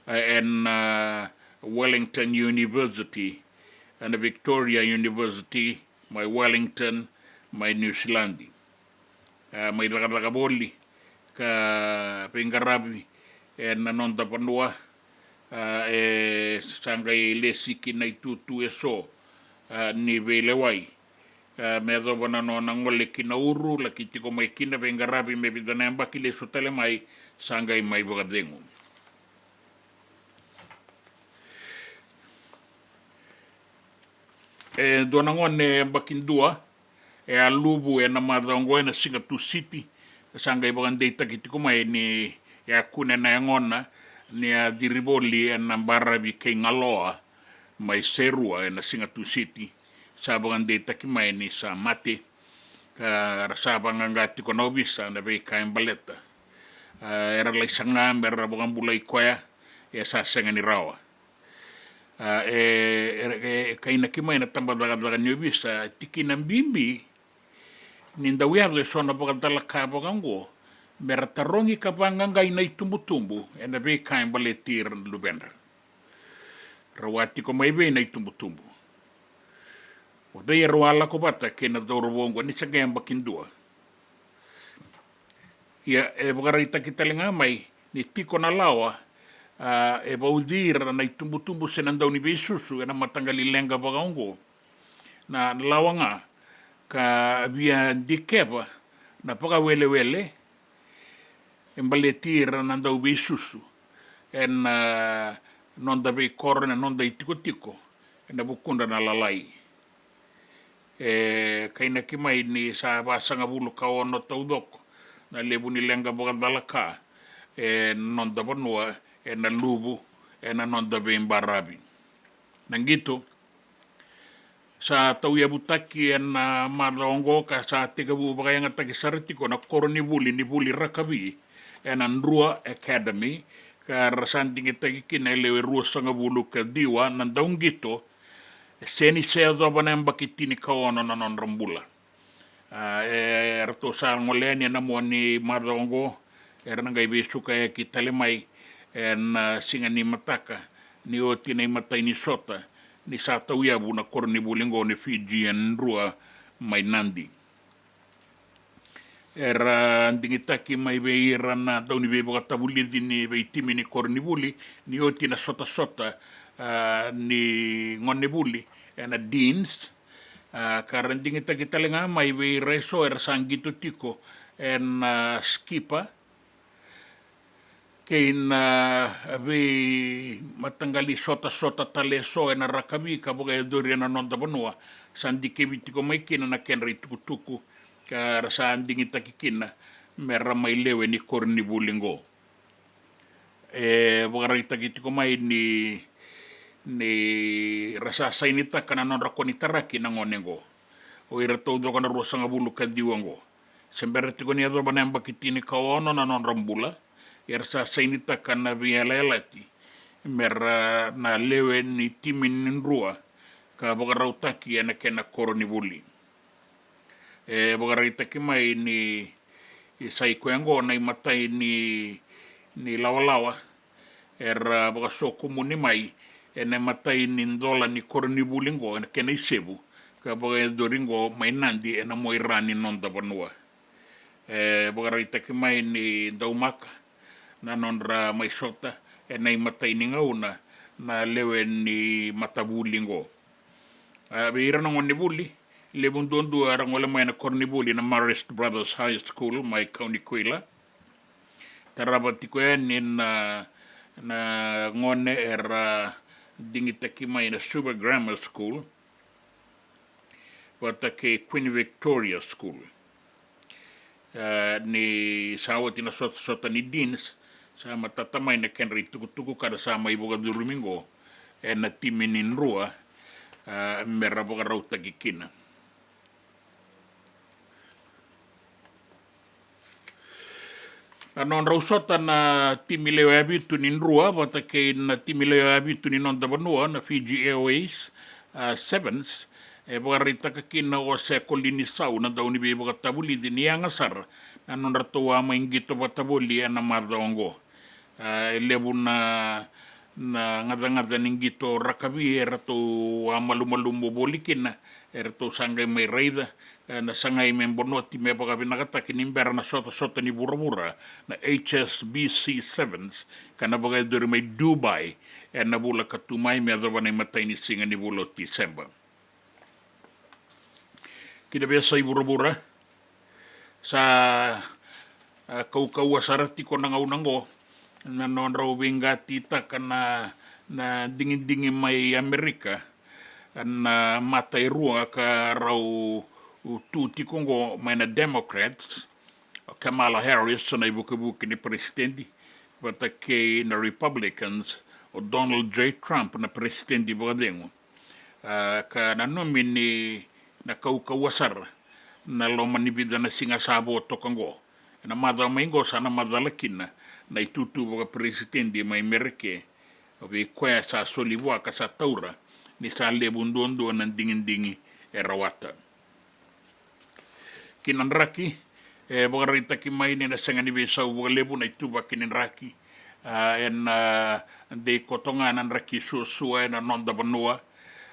ah, ena, ah, Wellington University, ena Victoria University, mai Wellington, mai New Zealand. Ah, mai cakacaka voli ka veiqaravi ena noda vanua, ah, e sa qai lesi ki na itutu eso, ah, ni veilewai. Ah, me yacova na nona gole ki Nauru, laki tiko mai kina veiqaravi me vica na yabaki, lesu tale mai, sa qai mai vakacegu. E dua na gone yabaki dua, e a luvu ena macawa oqo ena Siga Tusiti, sa qai vakadeitaki tiko mai ni a kune na yagona ni a ciri voli ena baravi kei Galoa mai Serua ena Siga Tusiti. Sa vakadeitaki mai ni sa mate, ka ra sa vaqaqa tiko na ovisa na veika e baleta. Ah, era lai saga me ra vakabulai koya, e sa sega ni rawa. Ah, e, e, e kainaki mai na tabacakacaka ni ovisa, tikina bibi ni dau yaco eso na vakacalaka vaka oqo, me ra tarogi ka vaqaqai na itubutubu ena veika e baleti ira na luvedra. Rau a tiko mai vei na itubutubu? O cei erau a lako vata kei na cauravou oqo ni se qai yabaki dua? Ia, e vakaraitaki tale ga mai ni tiko na lawa, ah, e vauci ira na itubutubu se na dauniveisusu ena mataqali leqa vaka oqo. Na lawa ga ka via dikeva na vakawelewele e baleti ira na dauveisusu ena, ah, noda veikoro, ena noda itikotiko, ena vukudra na lalai. E kainaki mai ni sa vasagavulu ka ono taucoko na levu ni leqa vakacalaka e noda vanua ena luvu ena noda veibaravi. Na qito sa tauyavutaki ena macawa oqo ka sa tekivu vakayagataki sara tiko na koronivuli ni vuli rakavi ena Drua Academy, ka ra sa digitaki kina e lewe ruasagavulu ka ciwa na dauqito e sega ni se yacova na yabaki tinikaono na nodra bula. Ah, e ratou sa gole yani ena mua ni macawa oqo, era na qai veisukayaki tale mai ena, ah, siga ni mataka ni oti na imatai ni sota ni sa tauyavu na koronivuli oqo ni Fijian Drua mai Nadi. Era digitaki mai vei ira na dauniveivakatavulici ni veitimi ni koronivuli ni oti na sotasota, ah, ni gonevuli ena Deans, ah, ka ra digitaki tale ga mai vei ira eso era sa qito tiko ena, ah, Skipper kei na, ah, veimataqali sotasota tale eso ena rakavi ka vakayacori ena noda vanua. Sa dikevi tiko mai kina na kedra itukutuku ka ra sa digitaki kina me ra mai lewe ni koronivuli oqo. E vakaraitaki tiko mai ni, ni ra sa sainitaka na nodra konitaraki na gone oqo. O ira taucoko na ruasagavulu ka ciwa oqo, se bera tiko ni yacova na yabaki tinikaono na nodra bula, era sa sainitaka na veiyalayalati me ra na lewe ni timi ni Drua ka vakarautaki ena kena koronivuli. E vakaraitaki mai ni sa i koya oqo na imatai ni, ni lawalawa era vakasokumuni mai ena imatai ni dola ni koronivuli oqo ena kena isevu ka vakayacori oqo mai Nadi ena muaira ni noda vanua. E vakaraitaki mai ni daumaka na nodra mai sota ena imatai ni gauna na lewe ni matavuli oqo. A, vei ira na gonevuli, levu duadua era gole mai na koronivuli na Marist Brothers High School mai Kaunikuila. Tarava tiko yani na, na gone era digitaki mai na Suva Grammar School vata kei Queen Victoria School. E, ni sa oti na sotasota ni Deans, sa matata mai na kedra itukutuku ka ra sa mai vakacurumi oqo ena timi ni Drua, e, me ra vakarautaki kina. Na nodrau sota na timi lewe vitu ni Drua vata kei na timi lewe vitu ni noda vanua, na Fiji Airways, a, Sevens, e vakaraitaka kina o Sekolini Sau na dauniveivakatavulici ni yaga sara na nodratou a mai qito vata voli ena macawa oqo. A, e levu na, na gacagaca ni qito rakavi eratou a malumalumu voli kina, eratou sa qai mai raica, e, na sagai me bonoti me vakavinakataki ni bera na sotasota ni vuravura na H S B C Sevens, ka na vakayacori mai Dubai ena vula ka tu mai me yacova na imatai ni siga ni vula o Tiseba. Ki na veiyasai vuravura, sa, a, kaukauwa sara tiko na gauna oqo na nodrau veiqatitaka na, na digidigi mai Amerika, na mata e rua ka rau tu tiko oqo mai na Democrats, o Kamala Harris na ivukevuke ni peresitedi, vata kei na Republicans, o Donald J Trump na peresitedi vakacegu. A, ka nanumi ni na kaukauwa sara na loma ni vica na siga sa vo toka oqo. Ena macawa mai oqo sa na macala kina na itutu vakaperesitedi mai Mereke, vei koya sa soli vua ka sa taura ni sa levu duadua na digidigi e rawata. Ki na draki, e vakaraitaki mai ni na sega ni veisau vakalevu na ituvaki ni draki, a, ena, a, dei koto ga na draki suasua ena noda vanua,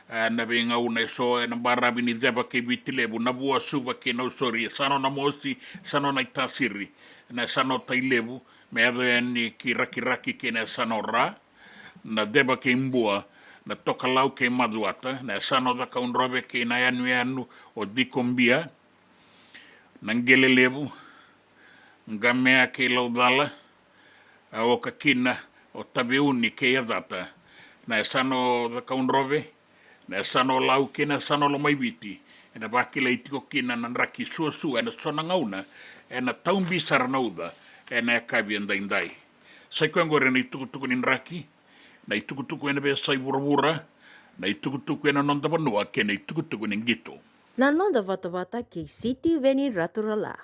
a, na veigauna eso ena baravi ni ceva kei Viti Levu, Navua, Suva kei Nausori, e sa nona mosi, sa nona itasiri, na sa nona tai levu, me yaco yani ki Rakiraki kei na sa nona ra, na ceva kei Bua, na tokalau kei Macuata, na yasana o Cakaudrove kei na yanuyanu o Cikobia, na Qele Levu, Qamea kei Laucala, a oka kina o Taveuni kei Yacata, na yasana o Cakaudrove, na yasana o Lau kei na yasana o Lomaiviti, ena vakilai tiko kina na draki suasua ena so na gauna, ena taubi sara na uca ena yakavi edaidai. Sa i koya oqori na itukutuku ni draki, na itukutuku ena veiyasai vuravura, na itukutuku ena noda vanua kei na itukutuku ni qito. Na noda vatavata kei Sitiveni Raturala.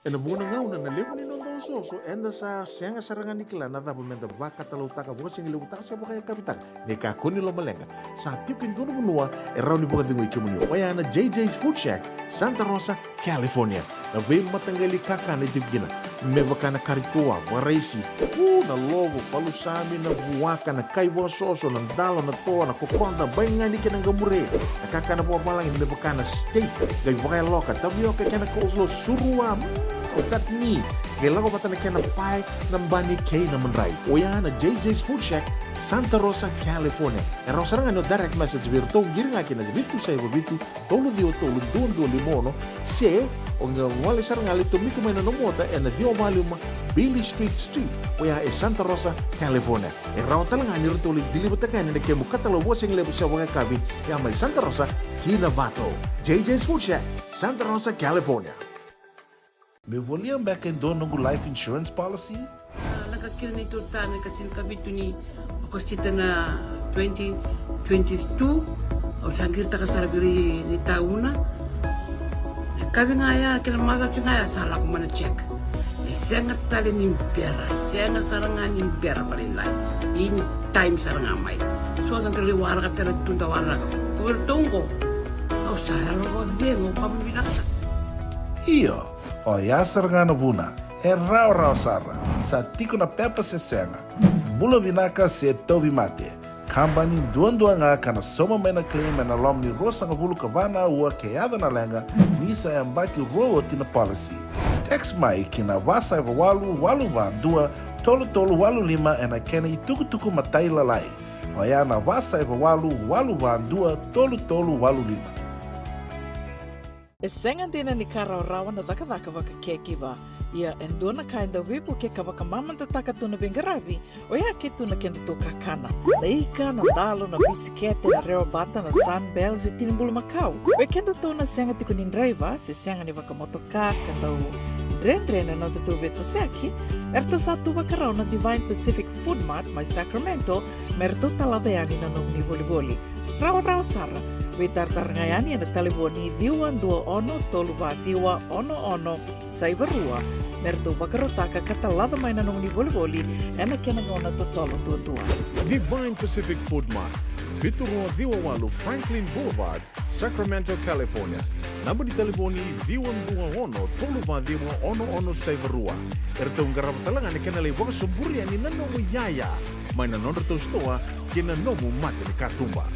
Ena vuqa na gauna na levu ni noda osooso eda sa sega sara ga ni kila na cava meda vakatalautaka, vakasigalevu taka se vakayakavi taka. Ni kakua ni lomaleqa, sa tiko e dua na vanua e rawa ni vakacegui kemuni, oya na J J's Food Shack, Santa Rosa, California. Na veimataqali kakana e tiko kina, me vaka na kari toa, vakaraisi, u, na lovo, palusami, na vuaka, na kai vakasoso, na dalo, na toa, na kokoda, baigani kei na qamure. Na kakana vakavalagi me vaka na steak, qai vakayaloka, tavioka kei na coleslaw, surua, mm, o chutney, qai lako vata na kena pae, na bani kei na madrai. Oya na J J's Food Shack, Santa Rosa, California. E rawa sara ga ni o direct message vei iratou, qiri ga kina vitu saiva vitu, tolu ciwa tolu, dua dua lima ono, se o qai gole sara ga, lai tomika mai na nomu ota ena ciwa va lima Beale Street Suite, oya e Santa Rosa, California. E rawa tale ga ni ratou lai deliver-taka yani na kemu katalau vakasigalevu se vakayakavi, ya mai Santa Rosa ki Novato. J J's Food Shack, Santa Rosa, California. Meu volia beka e dua noqu life insurance policy? A, lako kina neitou tane ka tinikavitu ni Okosita na twenty twenty-two. Au sa qiritaka sara vei ira na itauna. Na yakavi ga ya kei na macawa ga ya sa lako mai na check. E sega tale ni bera, e sega sara ga ni bera vakalailai. Ini time sara ga mai. So sa qai waraka tale tu da waraka. Ko iratou qo, au sa yalo vakacegu, au vakavinavinaka sara. Io. Oya sara ga na vuna, e rawarawa sara, sa tiko na pepa se sega, bula vinaka se tauvimate. Kabani duadua ga ka na sauma mai na claim ena loma ni ruasagavulu ka va na aua ke yaco na leqa, ni sa yabaki rua oti na policy. Text mai ki na va saiva walu walu va dua tolu tolu walu lima ena kena itukutuku matailalai. Oya na va saiva walu walu va dua tolu tolu walu lima. E sega dina ni ka rawarawa na cakacaka vaka caregiver. Ia e dua na ka e dau veivuke ka vakamamadataka tu na veiqaravi, oya ke tu na kedatou kakana. Na ika, na dalo, na bisikete, na rewabata, na Sunbell se tini bulumakau. Vei kedatou na sega tiko ni draiva se sega ni vakamotoka ka dau dredre na nodatou veitosoyaki, eratou sa tu vakarau na Divine Pacific Food Mart mai Sacramento me ratou talaca yani na nomuni volivoli. Rawarawa sara. Veitaratara ga yani ena talevoni ciwa dua ono tolu va ciwa ono ono saiva rua me ratou vakarautaka ka talaca mai na nomuni volivoli ena kena gauna totolo duadua. Divine Pacific Food Mart, vitu rua ciwa walu Franklin Boulevard, Sacramento, California. Naba ni talevoni ciwa dua ono tolu va ciwa ono ono saiva rua. Eratou qarava tale ga na kena lai vakasoburi yani na nomu iyaya mai na nodratou sitoa kei na nomu matanikatuba.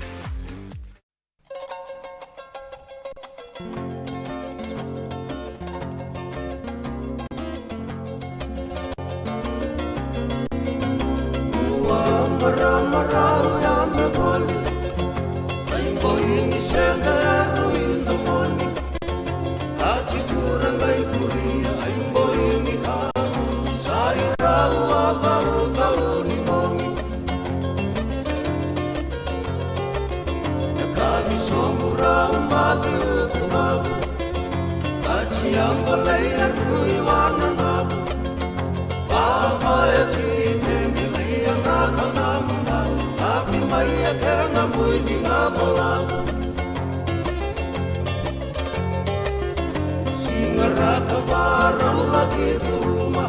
Siga ra ka varau laki curuma,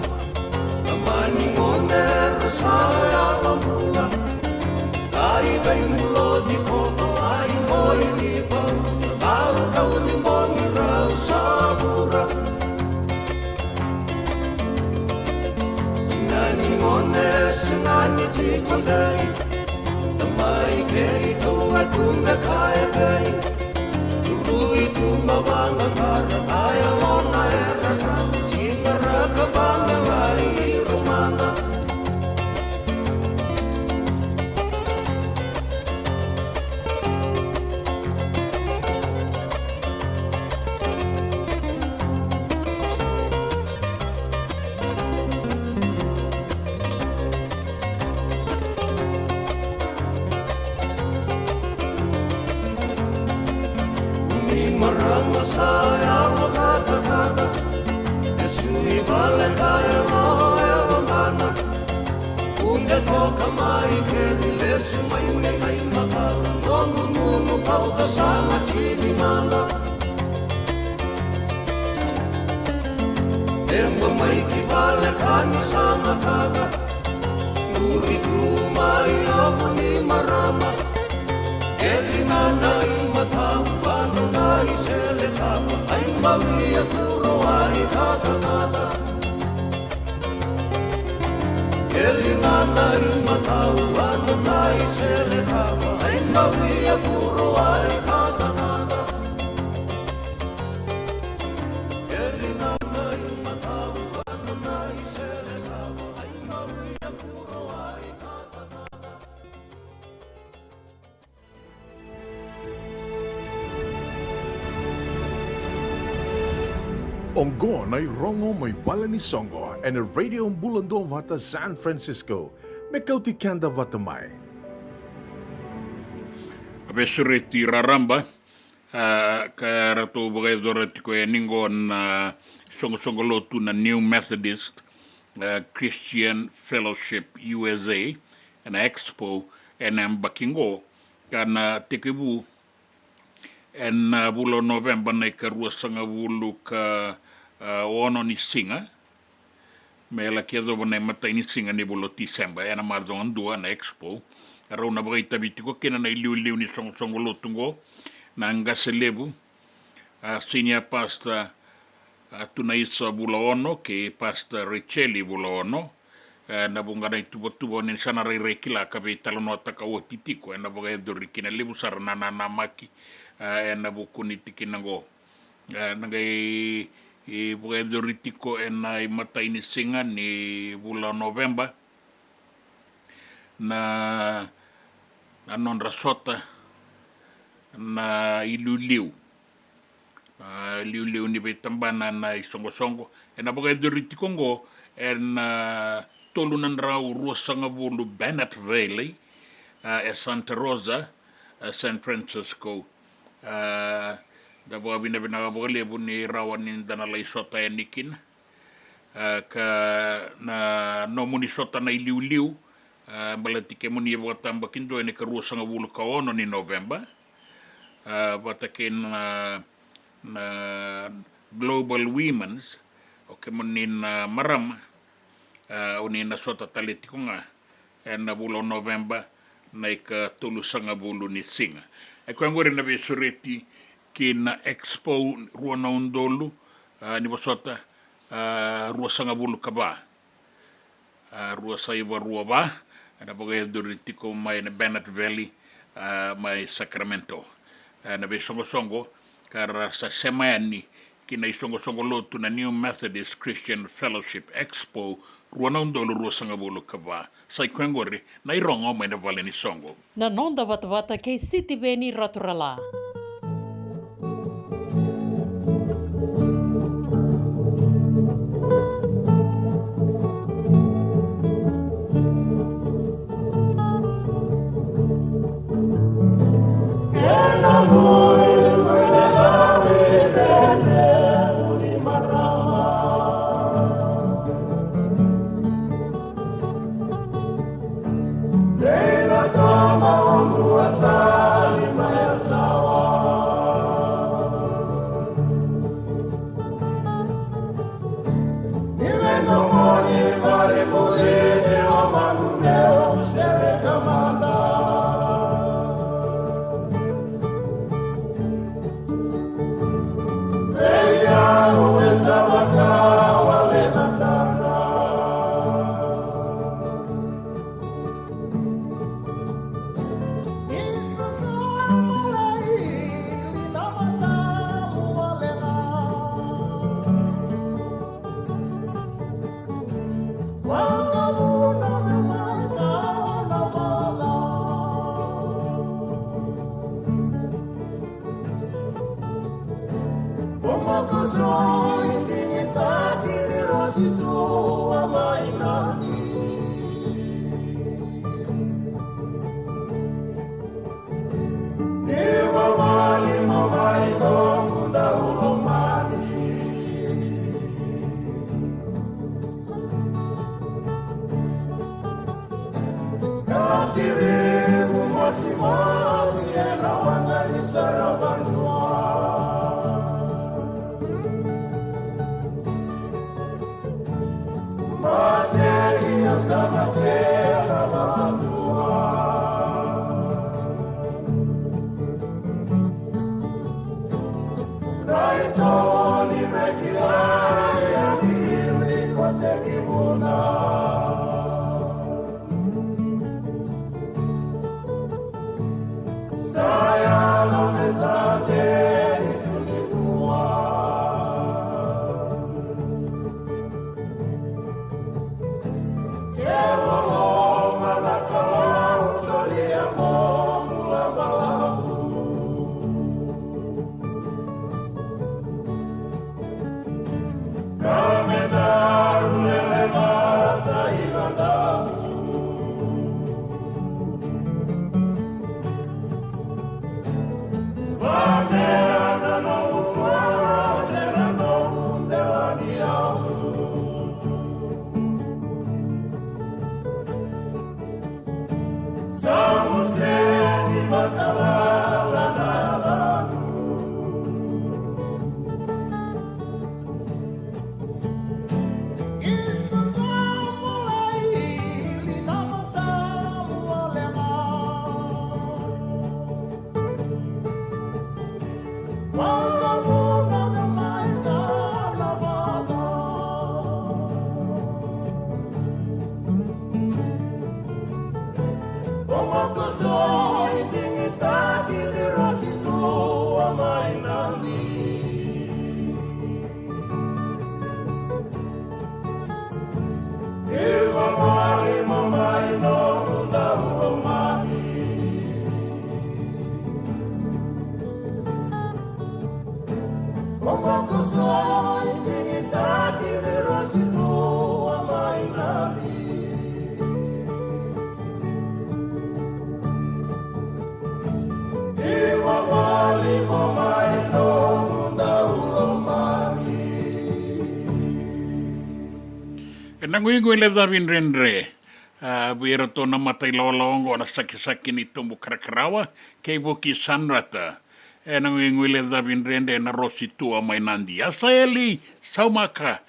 na mani gone ra sa yalo bula. Ai vei muloci koto ai moi ni pau, au rau ni bogi rau sa vura. Tinani gone se gani tiko dai, tamai kei tou a tu me kaya vei. Tului tu ma vana kara, aya lona era ka, siga ra ka vana lai i rumana. Ni marama sa yalo katakata, e sui vale ka yalo e lomana. Kunde toka mai keri lesu mai me kai makala, nomu nunu pauta sa na tini mala. Temba mai ki vale ka ni sa mataka. Muri tu mai oku ni marama. Eli na na i matau vanu na i sele kapa. Ai mawia kuro ai katakata. Eli na na i matau vanu na i sele kapa. Ai mawia kuro ai katakata. Oqo na irogo mai vale ni soqo ena Radio Bula Duavata San Francisco, me kauti keda vata mai. A veisureti raraba, a, ka ratou vakayacora tiko yani qo na soqosoqo lotu na New Methodist, a, Christian Fellowship U S A, ena Expo, ena yabaki qo, ka na tekivu ena, a, vula o Noveba na ikaruasagavulu ka, a, ono ni siga. Me laki yacova na imatai ni siga ni vula o Tiseba, ena macawa dua na Expo. Rau na vakaitavi tiko kina na iliuliu ni soqosoqo lotu qo, na qase levu, a, Senior Pastor, a, Tunaisa Vulaono kei Pastor Racheli Vulaono. E, na vuqa na ituvatuva ni sa na rairai kila ka veitalanoataka oti tiko, ena vakayacori kina levu sara na nanamaki, e, ena vuku ni tikina qo. E, na qai, e, vakayacori tiko ena imatai ni siga ni vula o Noveba na, na nodra sota na iliuliu, na iliuliu ni veitabana na isoqosoqo. Ena vakayacori tiko oqo ena, a, tolu na drau ruasagavulu Bennett Valley, a, e Santa Rosa, a, San Francisco. A, da vakavinavinaka vakalevu ni rawa ni da na lai sota yani kina. A, ka na nomuni sota na iliuliu, a, baleti kemuni e vakatabakidua ena ikaruasagavulu ka ono ni Noveba, a, vata kei na, na Global Women's, o kemuni na marama, a, oni na sota tale tiko ga ena vula o Noveba na ikatolusagavulu ni siga. E koya oqori na veisureti ki na Expo rua na udolu, a, ni vosota, a, ruasagavulu ka va, a, rua saiva rua va, ena vakayacori tiko mai na Bennett Valley, a, mai Sacramento. A, na veisoqosoqo ka ra sa sema yani ki na isoqosoqo lotu na New Methodist Christian Fellowship Expo rua na udolu ruasagavulu ka va. Sa i koya oqori na irogo mai na vale ni soqo. Na noda vatavata kei Sitiveni Raturala. E na guigui le cavi dredre, a, vei iratou na mata ilawalawa oqo na Sakisaki ni Tubu Karakarawa kei Vuki Sanrata. E na guigui le cavi dredre na Rosi Tua mai Nadi. A Saeli Saumaka,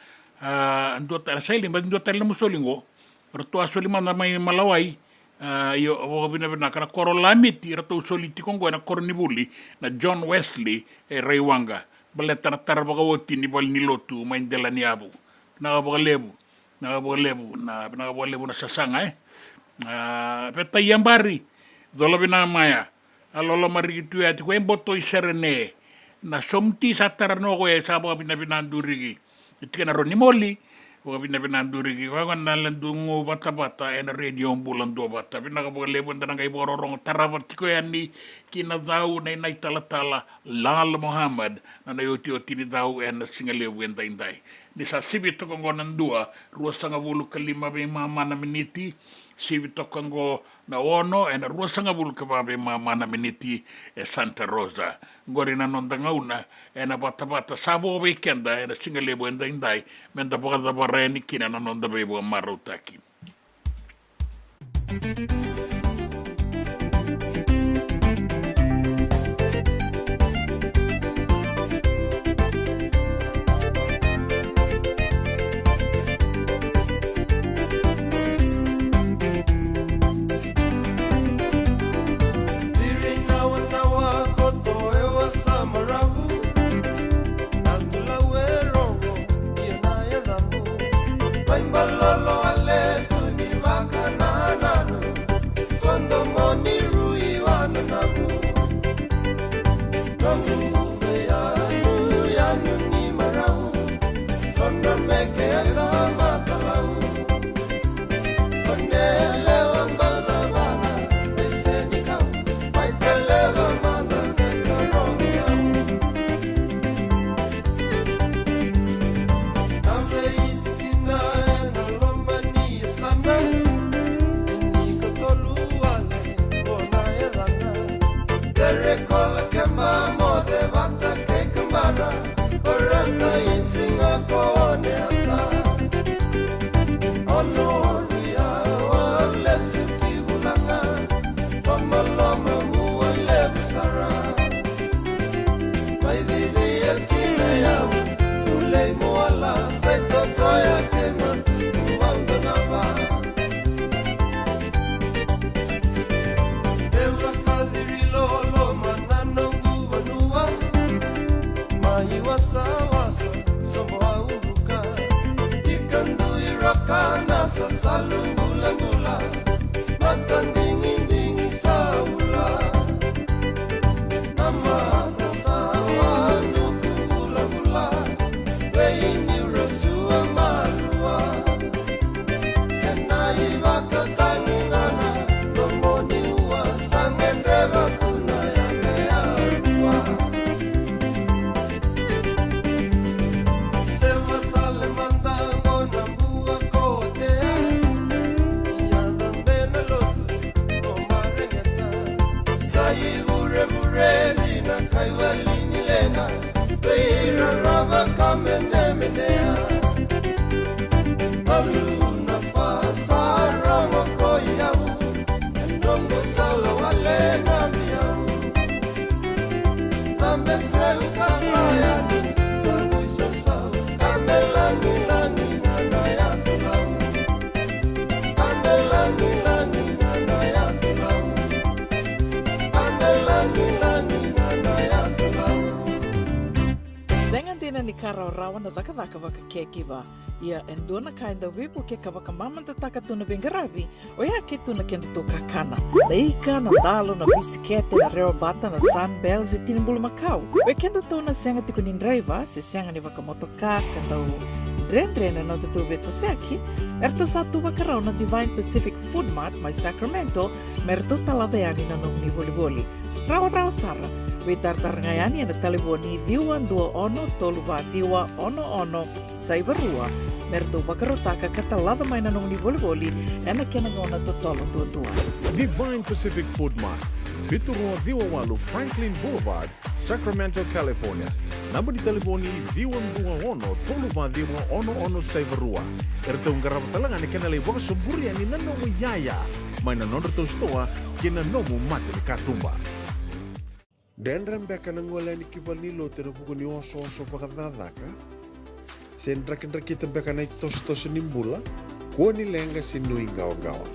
a, dua tale, Saeli, ma dua tale na musoli oqo. Ratou a soli mada mai Malawai. A, io, vakavinavinaka na koro Lamiti, ratou soli tiko oqo e na koronivuli na John Wesley e Raiwaqa. Baleta na tara vakaoti ni valenilotu mai Delaniyavu. Vinaka vakalevu, vinaka vakalevu, na, vinaka vakalevu na sasaga, e. A, Veta Iabari, cola vinaka maya. A lolo mariki tu ya tiko e Boto i Serene. Na somti sa tara na oko e sa vakavinavinaduriki. E tiko na ro ni moli. Vakavinavinaduriki. Vaka na ledu gu vatavata e na redio Bula Duavata. Vinaka vakalevu eda na qai vakarorogo tarava tiko yani ki na cau na i na i talatala Lal Mohammed. Na na i otioti ni cau e na siga levu e daidai. Ni sa sivi toka oqo na dua, ruasagavulu ka lima veimama na miniti. Sivi toka oqo na ono e na ruasagavulu ka va veimama na miniti e Santa Rosa. Oqori na noda gauna e na vatavata sa vo vei keda e na siga levu e daidai, me da vakacavara yani kina na noda veivakamarautaki. Kola keba moce vata kei kabara, o rata i siga ko one ata. Ono ria wa lesu ki vulaga, lomaloma mua levu sara. Mai cicia kina yau, ulei muala, sai totoya kei matu, uau danava. Ewa kaciri loloma na noqu vanua. Mai wasawasa sobo a uruka. Ika dui roka na sasalu bulabula. Mata digidigi sa ula. Na mata sa wanuku bulabula. Vei niu rasua malua. Kena ivakatagicana, nomuni ua sa gedreva tu na yame alua. Sewa tale mada qo na bua kotea, ia na bena lotu ko maregeta. Sa ivurevure dina kai wali ni leqa, vei ira rava ka menemenea. Alu na pasara mako i au, e noqu sala wale na miau. Tabe seu ka sa yani, tabu i sausau, ka me lagilagi ga na yatu lau. Ka me lagilagi ga na yatu lau. Ka me lagilagi ga na yatu lau. Sega dina ni ka rawarawa na cakacaka vakakekiva. Ia e dua na ka e dau veivuke ka vakamamadataka tu na veiqaravi, oya ke tu na kedatou kakana. Na ika, na dalo, na bisikete, na rewa bata, na Sunbell, se tini bulumakau. Vei kedatou na sega tiko ni draiva, se sega ni vakamotoka, ka dau dredre na nodatou veitosoyaki, eratou sa tu vakarau na Divine Pacific Food Mart mai Sacramento, me ratou talaca yani na nomuni volivoli. Rawarawa sara, veitaratara ga yani ena talevoni ciwa dua ono tolu va ciwa ono ono saiva rua, me ratou vakarautaka ka talaca mai na nomuni volivoli ena kena gauna totolo duadua. Divine Pacific Food Mart, vitu rua ciwa walu Franklin Boulevard, Sacramento, California. Naba ni talevoni ciwa dua ono tolu va ciwa ono ono saiva rua. Eratou qarava tale ga na kena lai vakasoburi yani na nomu iyaya mai na nodratou sitoa kei na nomu mata ni katuba. Dredre beka na gole yani ki valenilotu ena vuku ni osooso vakacakacaka? Se drakidrakita beka na itosotoso ni bula? Kua ni leqa se nuiqawaqawa.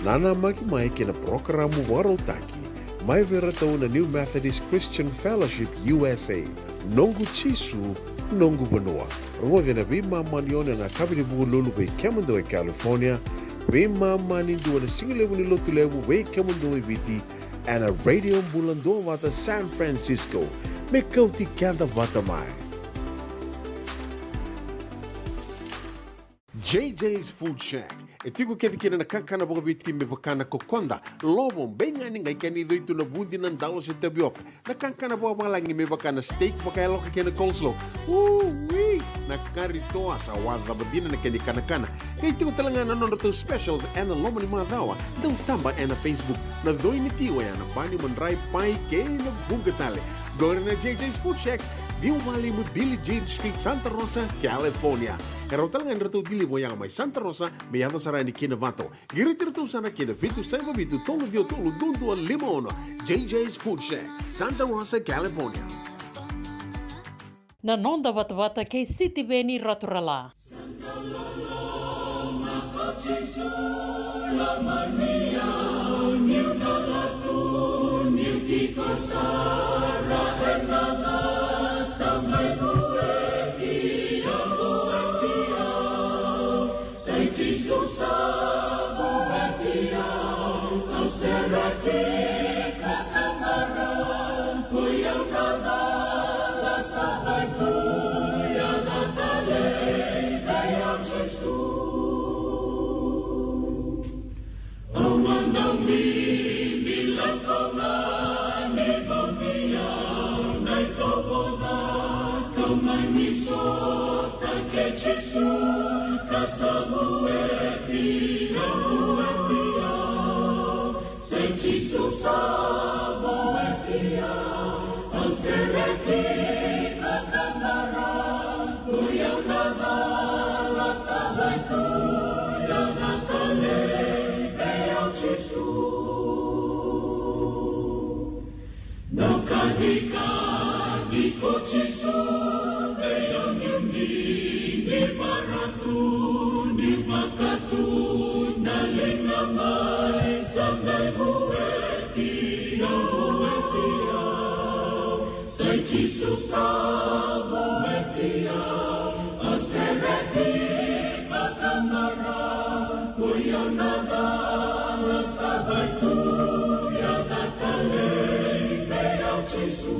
Nanamaki mai kei na parokaramu vakarautaki mai vei iratou na New Methodist Christian Fellowship U S A. Noqu Jisu, noqu vanua. Rogoci ena veimama ni ono ena yakavi ni Vukelulu vei kemudou e California, veimama ni dua na sigalevu ni Lotulevu vei kemudou e Viti, ena Radio Bula Duavata San Francisco. Me kauti keda vata mai. J J's Food Shack. E tiko kece kina na kakana vakaviti me vaka na kokoda, lovo, beigani, qai kena icoi tu na vudi, na dalo se tavioka. Na kakana vakavalagi me vaka na steak vakayaloka kei na coleslaw. Ui! Na kari toa, sa wacava dina na kena ikanakana. Qai tiko tale ga na nodratou specials ena loma ni macawa. Dau taba ena Facebook. Na coi ni ti oya na bani, madrai, pai kei na vuqa tale. Qori na J J's Food Shack, ciwa walu lima Billie Jean Street, Santa Rosa, California. E rawa tale ga ni ratou deliver oya mai Santa Rosa me yaco sara yani ki Novato. Qiriti iratou sara ki na vitu saiva vitu tolu ciwa tolu dua dua lima ono. J J's Food Shack, Santa Rosa, California. Na noda vatavata kei Sitiveni Raturala. Sai Jisu sa vueti au, au sereki kakamara, ko i au na cala sa vakayagatale vei au Jisu. Au mada bibi lako ga ni bogi au na itovo cake mai ni sota kei Jisu ka sa vueti au, vueti au. Sai Jisu sa vueti au. Ika ni ko Jisu, vei au ni ni ni varatu, ni vakatu na liga mai, sa qai vueti au, vueti au. Sai Jisu sa vueti au, au sereki ka kamara, ko i au na cala sa vai tu, ia ka talei vei au Jisu.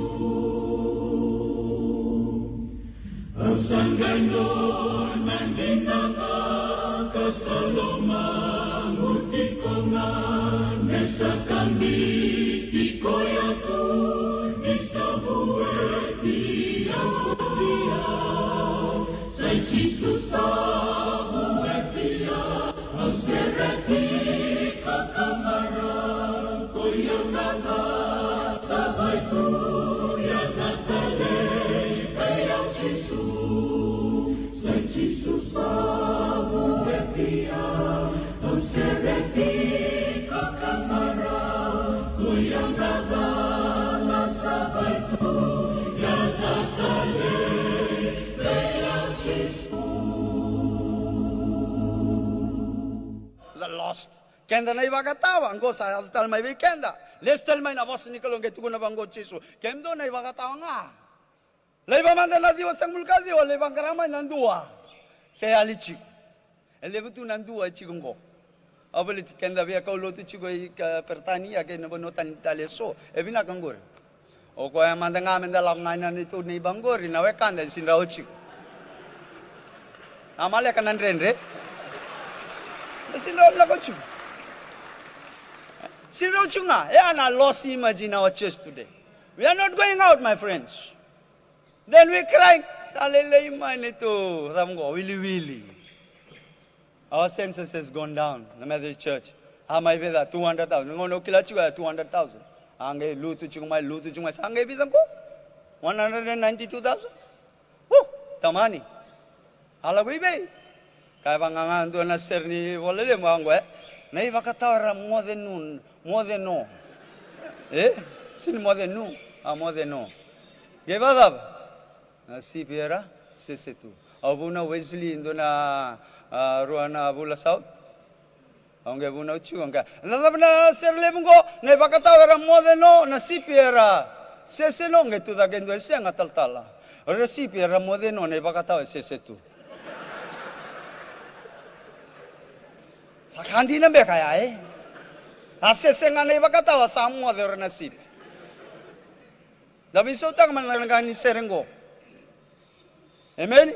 Au sa qai nona dina ga ka sa lomamu tiko ga, me sa kabi tiko ya tu ni sa vueti au, vueti au. Sai Jisu sa vueti au, au sereki ka kamara, ko i au na cala sa vai tu, ia ka talei vei au Jisu. Sai Jisu sa vueti au, au sereki ka kamara, ko i au na cala sa vai tu, ia ka talei vei au Jisu. The lost. Keda na ivakatawa, qo sa yaco tale mai vei keda. Lesu tale mai na vosa ni Kalou qai tukuna vaqo o Jisu. Kemudou na ivakatawa ga. Laiva mada na ciwa sagavulu ka ciwa, laiva qara mai na dua. Se yali tiko. E levu tu na dua e tiko qo. Au baleti keda via kaulotu tiko i ka Peritania kei na vanua tani tale eso. E vinaka qori. O koya mada ga meda lako ga ina neitou neiba qori, na wekada e sega ni rawa tiko. Na maleka na dredre. E sega ni rawa lako tiko. Sega ni rawa tiko ga. E a na lost image in our church today. We are not going out, my friends. Then we crying. Sa lailai mai neitou cava qo, wiliwili. Our census has gone down, the Methodist Church. A mai vica, two hundred thousand. Gauna au kila tiko ya two hundred thousand. A qai lutu tiko mai, lutu tiko mai. Sa qai vica qo? One hundred and ninety-two thousand? Hu, tamani. A lako i vei? Ka e vaqaqa dua na sere ni vola lemu a qo, e? Na ivakatawa era moce nu, moce no. E? Sega ni moce nu, a moce no. Qai vakacava? Na sipi era sese tu. Au vunau Wesley, dua na, a, rua na vula South. Au qai vunau tiko, au qai, na cava na sere levu qo, na ivakatawa era moce no, na sipi era sese no, qai tucake e dua e sega talatala. O ira sipi era moce no, na ivakatawa e sese tu. Sa ka dina beka ya, e? A sese ga na ivakatawa, sa moce o ira na sipi. Da veisautaka mai na ka ni sere qo. Emeni.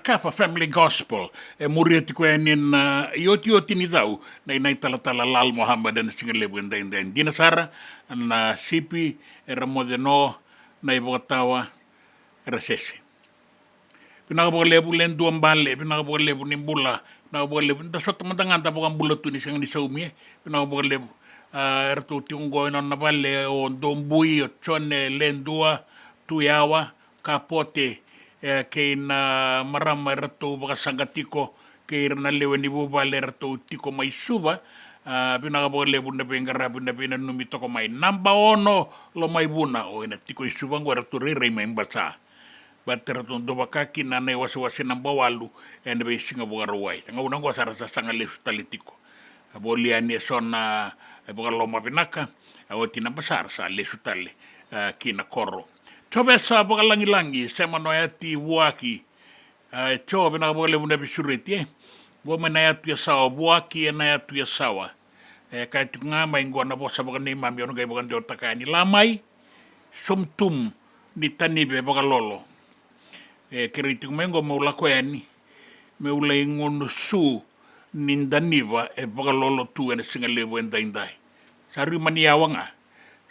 Kafa Family Gospel. E muria tiko yani na iotioti ni cau na inaitalatala Lal Mohammed ena siga levu edaidai. Dina sara na sipi era moce no, na ivakatawa era sese. Vinaka vakalevu Ledua Bale, vinaka vakalevu ni bula, vinaka vakalevu. Da sota mada ga da vakabula tu ni sega ni saumi e. Vinaka vakalevu. A, eratou tiko oqo ena nona vale o Dobui, o Jone, Ledua, Tuyawa, Kapote, e, kei na marama eratou vakasaqa tiko, kei ira na lewe ni vuvale eratou tiko mai Suva. A, vinaka vakalevu na veiqaravi, na veinanumi toka mai. Naba ono, Lomaivuna, o ena tiko i Suva oqo, eratou rairai mai Basa. Baleta eratou dau vaka kina na iwasewase naba walu ena veisiga Vakarauwai. Sa gauna oqo sa ra sasaga lesu tale tiko. A voli yani eso na, e, vakaloma vinaka, a oti na Basa ra sa lesu tale, a, ki na koro. Jovesa Vakalagilagi, Sema Noyati Vuaki, a, e Jo, vinaka vakalevu na veisureti, e. Vua mai na yatu Yasawa, Vuaki ena yatu Yasawa. E kaya tiko ga mai qo na vosa vakaneimami, au na qai vakadewataka yani. Lamai, Sumtum ni Taniva e vakalolo. E kerei tiko mai qo meu lako yani, meu lai gunu su ni Daniva e vakalolo tu ena siga levu edaidai. Sa rui mani yawa ga.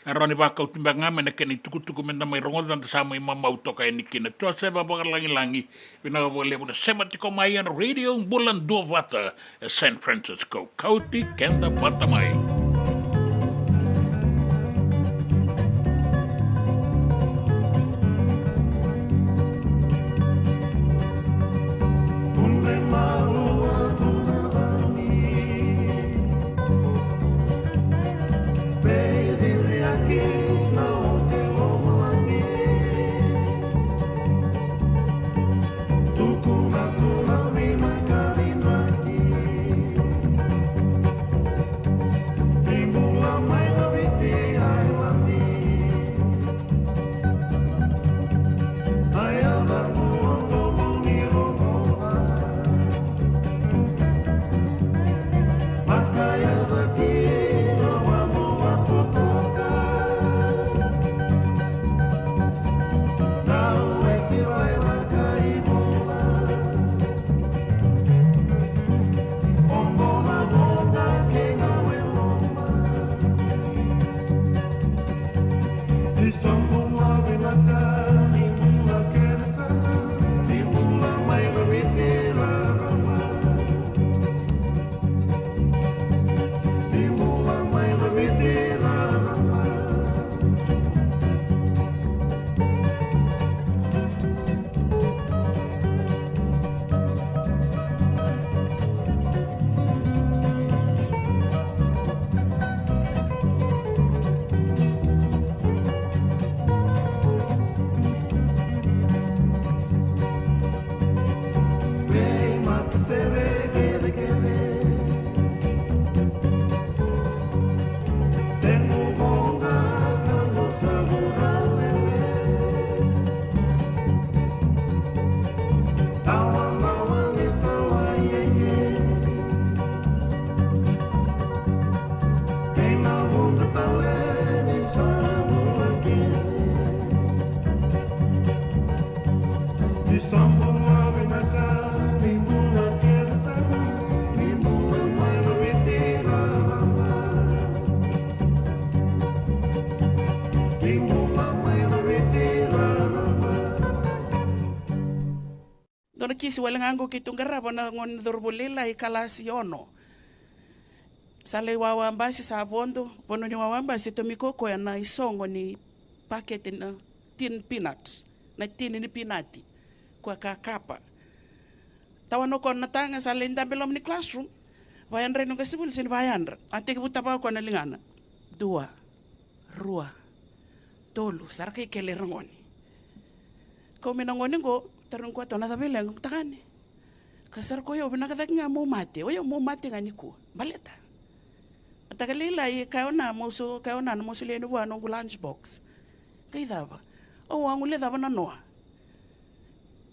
Sa rawa ni vakauti beka ga mai na kena itukutuku meda mai rogoca, da sa mai mamau toka yani kina. Joseva Vakalagilagi, vinaka vakalevu na sema tiko mai ena Radio Bula Duavata e San Francisco. Kauti keda vata mai. Dua na kisi wale ga qo keitou qarava na gone cauravou lailai, kalasi ono. Sa lai wawa basi, sa vodo, vanua ni wawa basi, tomika o koya na isogo ni pakete na tin peanut, na tini ni pinati, koya ka kapa. Tawana o koya na taga, sa lai dabe loma ni classroom. Vayadra i noqu qasenivuli, se ni vayadra. A tekivu tavaya o koya na ligana. Dua, rua, tolu, sa ra kai kele ira gone. Kau mai na gone qo, tarogi koya, "Tau na cava e leqa?" Qo, "Tagane." Ka sara ko, "Io, vinaka cake ga mo mate. O yau mo mate ga nikua. Baleta." A taka lailai, kaya o na, "Mo so, kaya o na, mo solia yani vua noqu lunch box." Qai cava? "Au a guilecava na noa."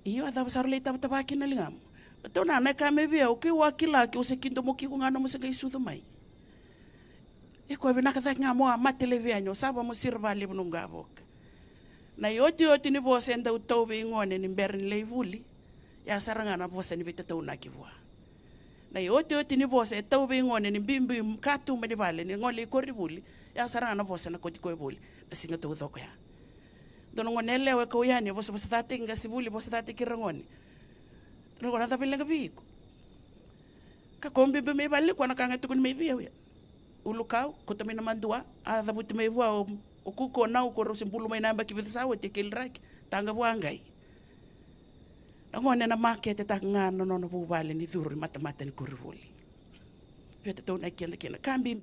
"Io, a cava sa rau lai tavatava kina na ligamu?" "Tau na, na ka me vei au, keu a kila, keu se kidomoki iko ga nomu se qai sucu mai." E koya, "Vinaka cake ga mo a mate laivi yani, o sa va mo sira valevu noqu qavoka." Na iotioti ni vosa e dau tau vei gone ni bera ni lai vuli. Ya sara ga na vosa ni veitataunaki vua. Na iotioti ni vosa e tau vei gone ni biubiu ka tu mai ni vale ni gole i koronivuli, ya sara ga na vosa na kauti koya voli na siga taucoko ya. Dua na gone yalewa e kau yani e vosavosacataki, qasenivuli vosacataki ira gone. Dua na gone, a cava e leqa vei iko? Ka ko biubiu mai vale nikua, na ka ga e tukuni mai vei au ya. Ulukau, kauta mai na madua, a cavuti mai vua o, o kuku, o nau, ko rau se bulu mai na yabaki vica sa oti, e keliraki, taqa vua qai. Na gone na makete taka ga na nona vuvale ni curu i matamata ni koronivuli. Veitataunaki keda kina ka bibi.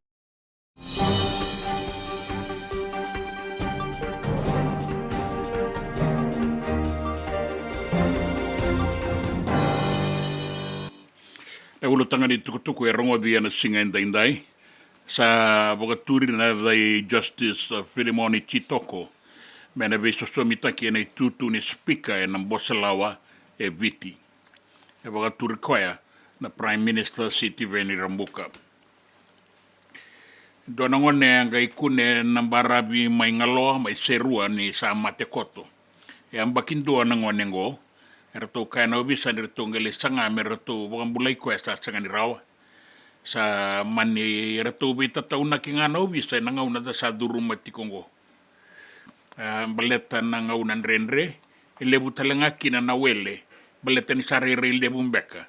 Na ulutaga ni tukutuku e rogoci ena siga edaidai. Sa vakaturi na yaca i Justice Filimoni Jitoko me na veisosomitaki ena itutu ni sipika ena bose lawa e Viti. E vakaturi koya na Prime Minister Sitiveni Rabuka. Dua na gone a qai kune na baravi mai Galoa, mai Serua, ni sa mate koto. E yabaki dua na gone oqo. E ratou kaya na ovisa ni ratou qai lai saga me ratou vakabulai koya, sa sega ni rawa. Sa mani ratou veitataunaki ga na ovisa ena gauna da sa curuma tiko oqo. A, baleta na gauna dredre, e levu tale ga kina na wele, baleta ni sa rairai levu beka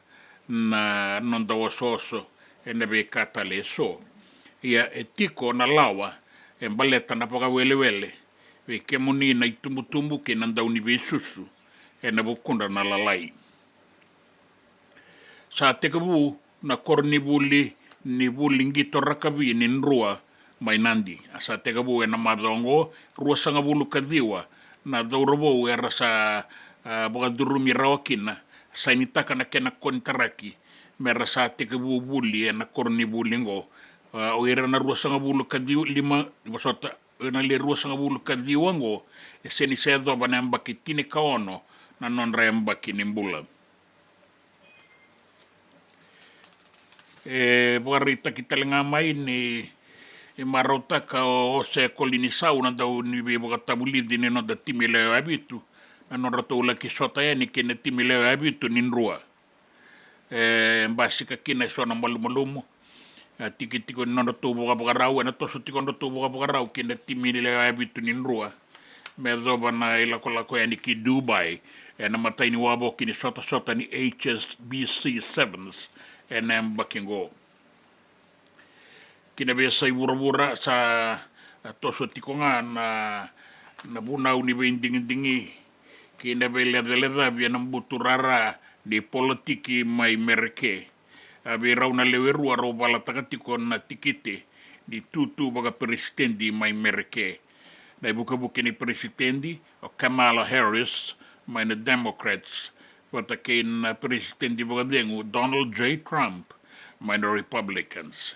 na noda osooso ena veika tale eso. Ia e tiko na lawa e baleta na vakawelewele vei kemuni na itubutubu kei na dauniveisusu ena vukudra na lalai. Sa tekivu na koronivuli ni vuli qito rakavi ni Drua mai Nadi. A sa tekivu ena macawa oqo, ruasagavulu ka ciwa na cauravou era sa, a, vakacurumi rawa kina, sainitaka na kena konitaraki me ra sa tekivu vuli ena koronivuli oqo. A, o ira na ruasagavulu ka ciwa, lima, vosota, o ira na le ruasagavulu ka ciwa oqo e sega ni se yacova na yabaki tinikaono na nodra yabaki ni bula. E vakaraitaki tale ga mai ni, e marautaka o Jose Kolinisau, na dauniveivakatavulici ni noda timi lewe vitu, na nodratou laki sota yani kei na timi lewe vitu ni Drua. E basika kina eso na malumalumu. A, tiki tiko ni nodratou vakavakarau, ena toso tiko nodratou vakavakarau kei na timi ni lewe vitu ni Drua me yacova na ilakolako yani ki Dubai ena imatai ni wavoki ni sotasota ni H S B C Sevens ena yabaki oqo. Ki na veiyasai vuravura, sa, a, toso tiko ga na, na vunau ni veidigidigi kei na veilecalecavi ena butu rara ni politiki mai Mereke. A, vei rau na lewe rua rau valataka tiko na tikite ni tutu vakaperesitedi mai Mereke. Na ivukevuke ni peresitedi o Kamala Harris mai na Democrats vata kei na peresitedi vakacegu Donald J Trump mai na Republicans.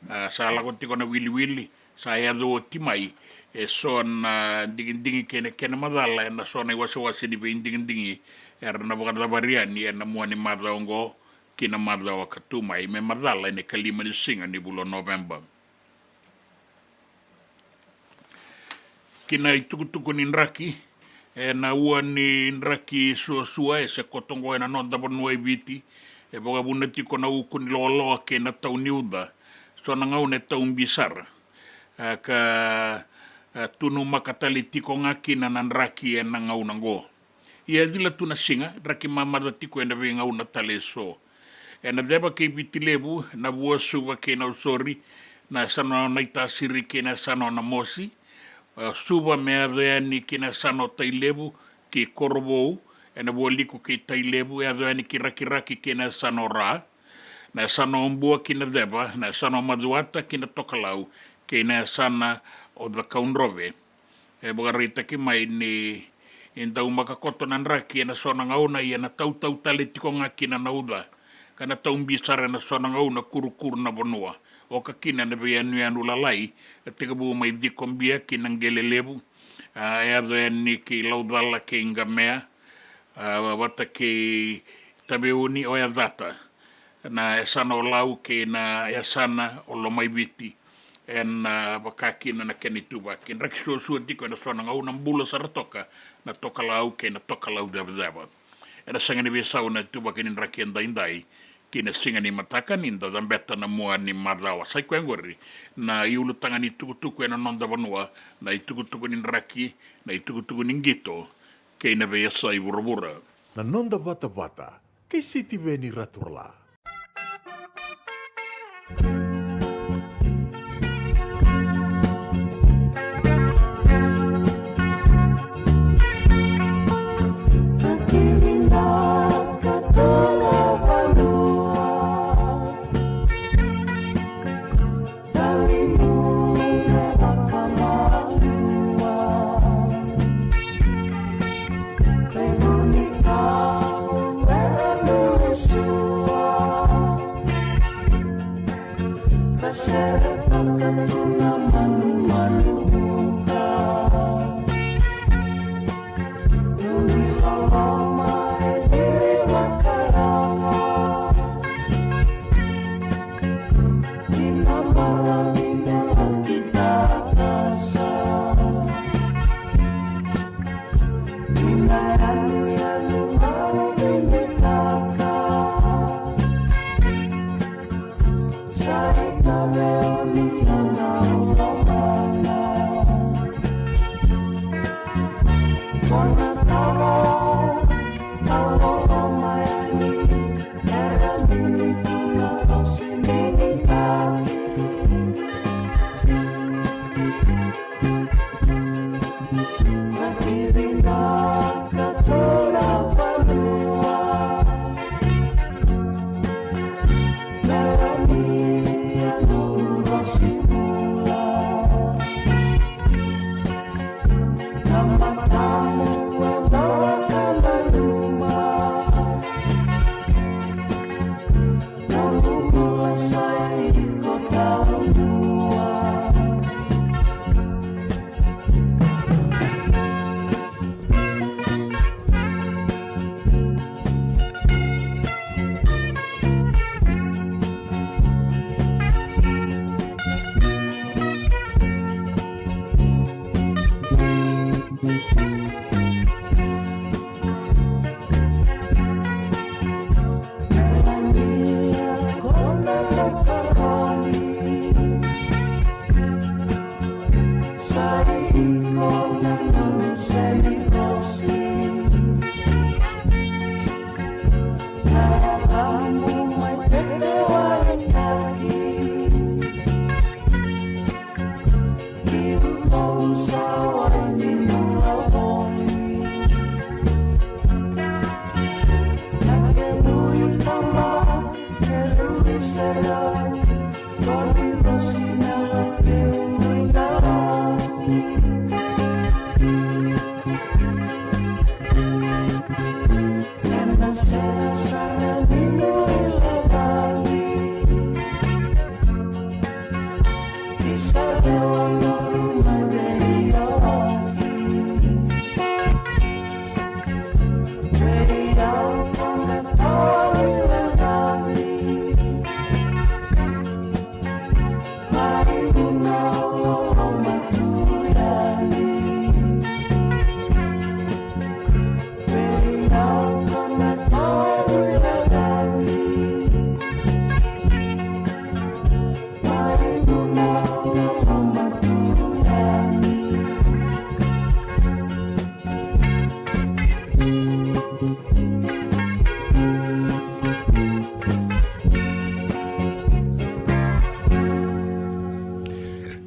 A, sa lako tiko na wiliwili, sa yaco oti mai eso na digidigi kei na kena macala ena so na iwasewase ni veidigidigi era na vakacavari yani ena mua ni macawa oqo ki na macawa ka tu mai, me macala ena ikalima ni siga ni vula o Noveba. Ki na itukutuku ni draki, ena ua ni draki suasua e se koto oqo ena noda vanua e Viti, e vakavuna tiko na uku ni loaloa kei na tau ni uca. So na gauna e tau bi sara. A, ka, a, tunumaka tale tiko ga kina na draki ena gauna oqo. Ia e cila tu na siga, draki mamaca tiko ena veigauna tale eso. Ena ceva kei Viti Levu, Navua, Suva kei Nausori, na yasana o Naitasiri kei na yasana o Namosi, a, Suva me yaco yani ki na yasana o Tailevu kei Korovou, ena Vualiku kei Tailevu, yaco yani ki Rakiraki kei na yasana o Ra, na yasana o Bua ki na ceva, na yasana o Macuata ki na tokalau, kei na yasana o Cakaudrove. E vakaraitaki mai ni, e daumaka koto na draki ena so na gauna, ia na tautau tale tiko ga kina na uca, ka na tau bi sara ena so na gauna, kurukuru na vanua. Oka kina na veiyanuyanu lalai, e tekivu mai Cikobia ki na Qele Levu, a, e yaco yani ki Laucala kei Qamea, a, vata kei Taveuni, o Yacata, na yasana o Lau kei na yasana o Lomaiviti, ena, a, vaka kina na kena ituvaki. Draki suasua tiko ena so na gauna, bula sara toka na tokalau kei na tokalau cevaceva. Ena sega ni veisau na ituvaki ni draki edaidai ki na siga ni mataka ni da cabeta na mua ni macawa. Sa i koya oqori na iulutaga ni tukutuku ena noda vanua, na itukutuku ni draki, na itukutuku ni qito kei na veiyasai vuravura. Na noda vatavata kei Sitiveni Raturala.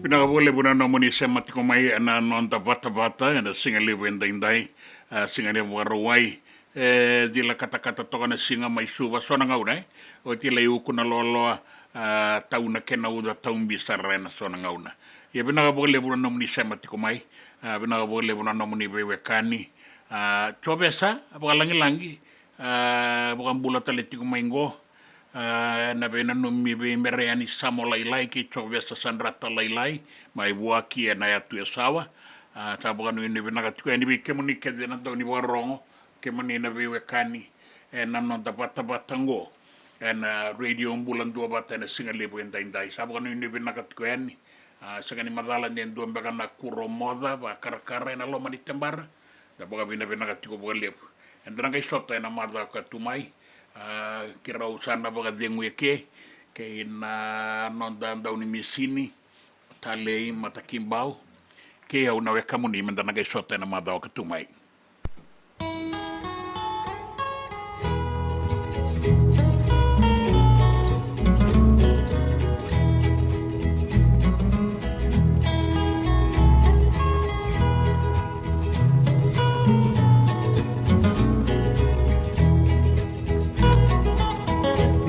Vinaka vakalevu na nomuni sema tiko mai ena noda vatavata ena siga levu edaidai, a, siga levu Vakarauwai. E cila katakata toka na siga mai Suva so na gauna, e oti lai uku na loaloa, a, tau na kena uca taubi sara ena so na gauna. Ia vinaka vakalevu na nomuni sema tiko mai, a, vinaka vakalevu na nomuni veiwekani. A, Jovesa Vakalagilagi, a, vakabula tale tiko mai qo, a, ena veinanumi vei Mereyani Samolailai kei Jovesa Sadrata Lailai mai Vuaki ena yatu Yasawa. A, sa vakanuinui vinaka tiko yani vei kemuni kece na dau ni vakarorogo, kemuni na veiwekani ena noda vatavata qo ena Radio Bula Duavata ena siga levu edaidai. Sa vakanuinui vinaka tiko yani. A, sega ni macala ni dua beka na kuro moca vakarakara ena loma ni tebara. Da vakavinavinaka tiko vakalevu. Eda na qai sota ena macawa ka tu mai. A, keirau sa na vakacegu eke kei na noda daunimisini, Talei Matakibau, kei au na wekamuni, meda na qai sota ena macawa ka tu mai.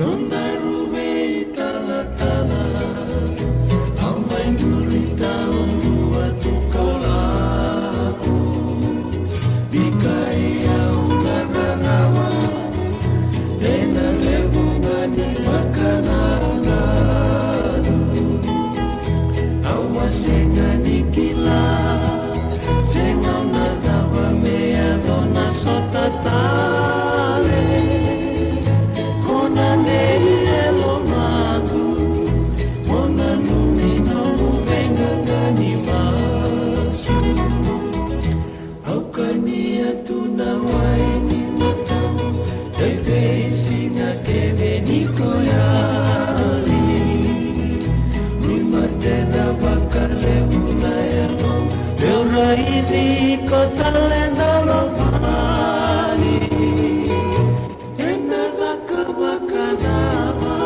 Nodaru veitalatala, au mai duri tau dua tu ko lako. Bikai au na rarawa, ena levu ga ni vakanananu. Au a sega ni kila, sega na cava me yaco na sota tale. Ko na dei e lomaqu, ko nanumi nomu veiqaqa ni masu. Au kania tu na wai ni mataqu, e veisiga kece ni ko yali. Ni matena vakalevu na yalo, meu raici iko tale na lomani. Ena caka vakacava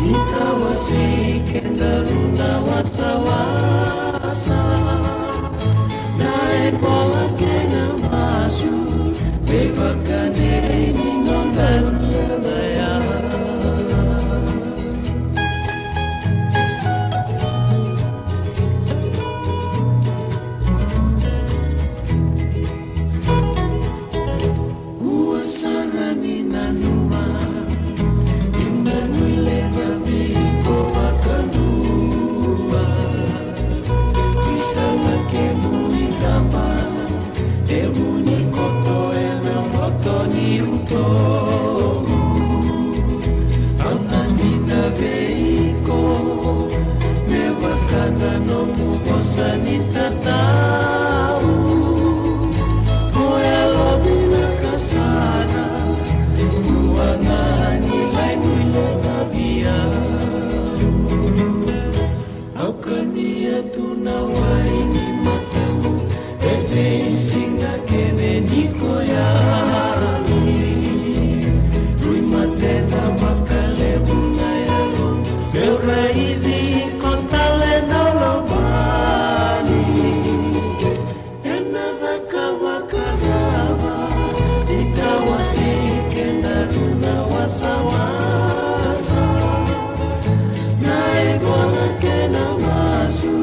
ni tawasei kedaru na wasawasa? Na ivola kei na masu me vakadei ni nodaru yalayala. Ua sara ni nanuma, ni nanui leqa vei iko vakadua. Ni sala kemu i daba, e vu ni koto ena boto ni utomu. Au na dina vei iko, me vaka na nomu vosa ni tatau. Ko yalovinaka sara, dua ga ni lai nuileta vei au. Au kania tu na wai ni mataqu, e veisiga kece ni ko yali. Rui matena vakalevu na yalo, meu raici iko tale na lomani. Ena caka vakacava ni tawasei kedaru na wasawasa? Na ivola kei na masu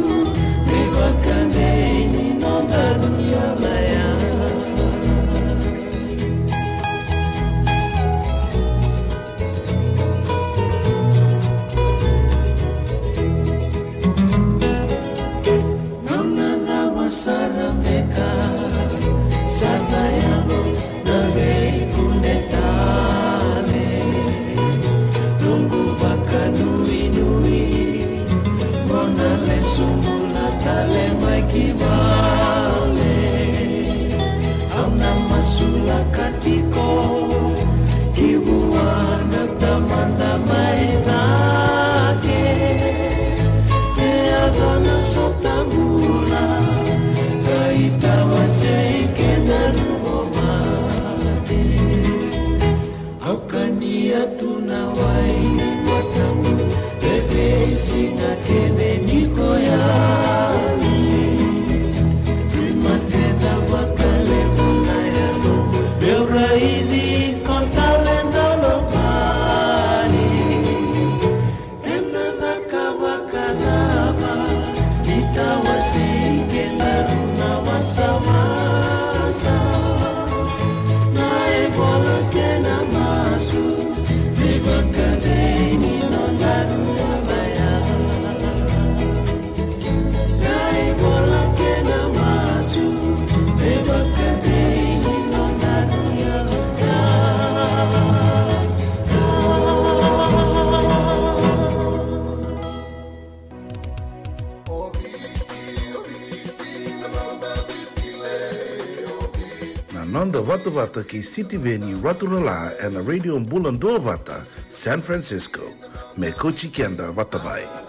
me vakadei ni nodaru yalayala. Gauna cava sara beka sa na yaco na veikune tale? Noqu vakanuinui, mo na lesu bula tale mai ki vale. Au na masulaka tiko ki vua na Tamada mai cake. Me yaco na sota bula, ka itawasei kedaru vakaoti. Au kania tu na wai ni mataqu, e veisiga kece ni ko yali. Rui matena vakalevu na yalo, meu raici iko tale na lomani. Ena caka vakacava ni tawasei kedaru na wasawasa? Na ivola kei na masu me vakadei ni nodaru yalayala. Noda vatavata kei Sitiveni Raturala ena Radio Bula Duavata, San Francisco. Me kauti keda vata mai.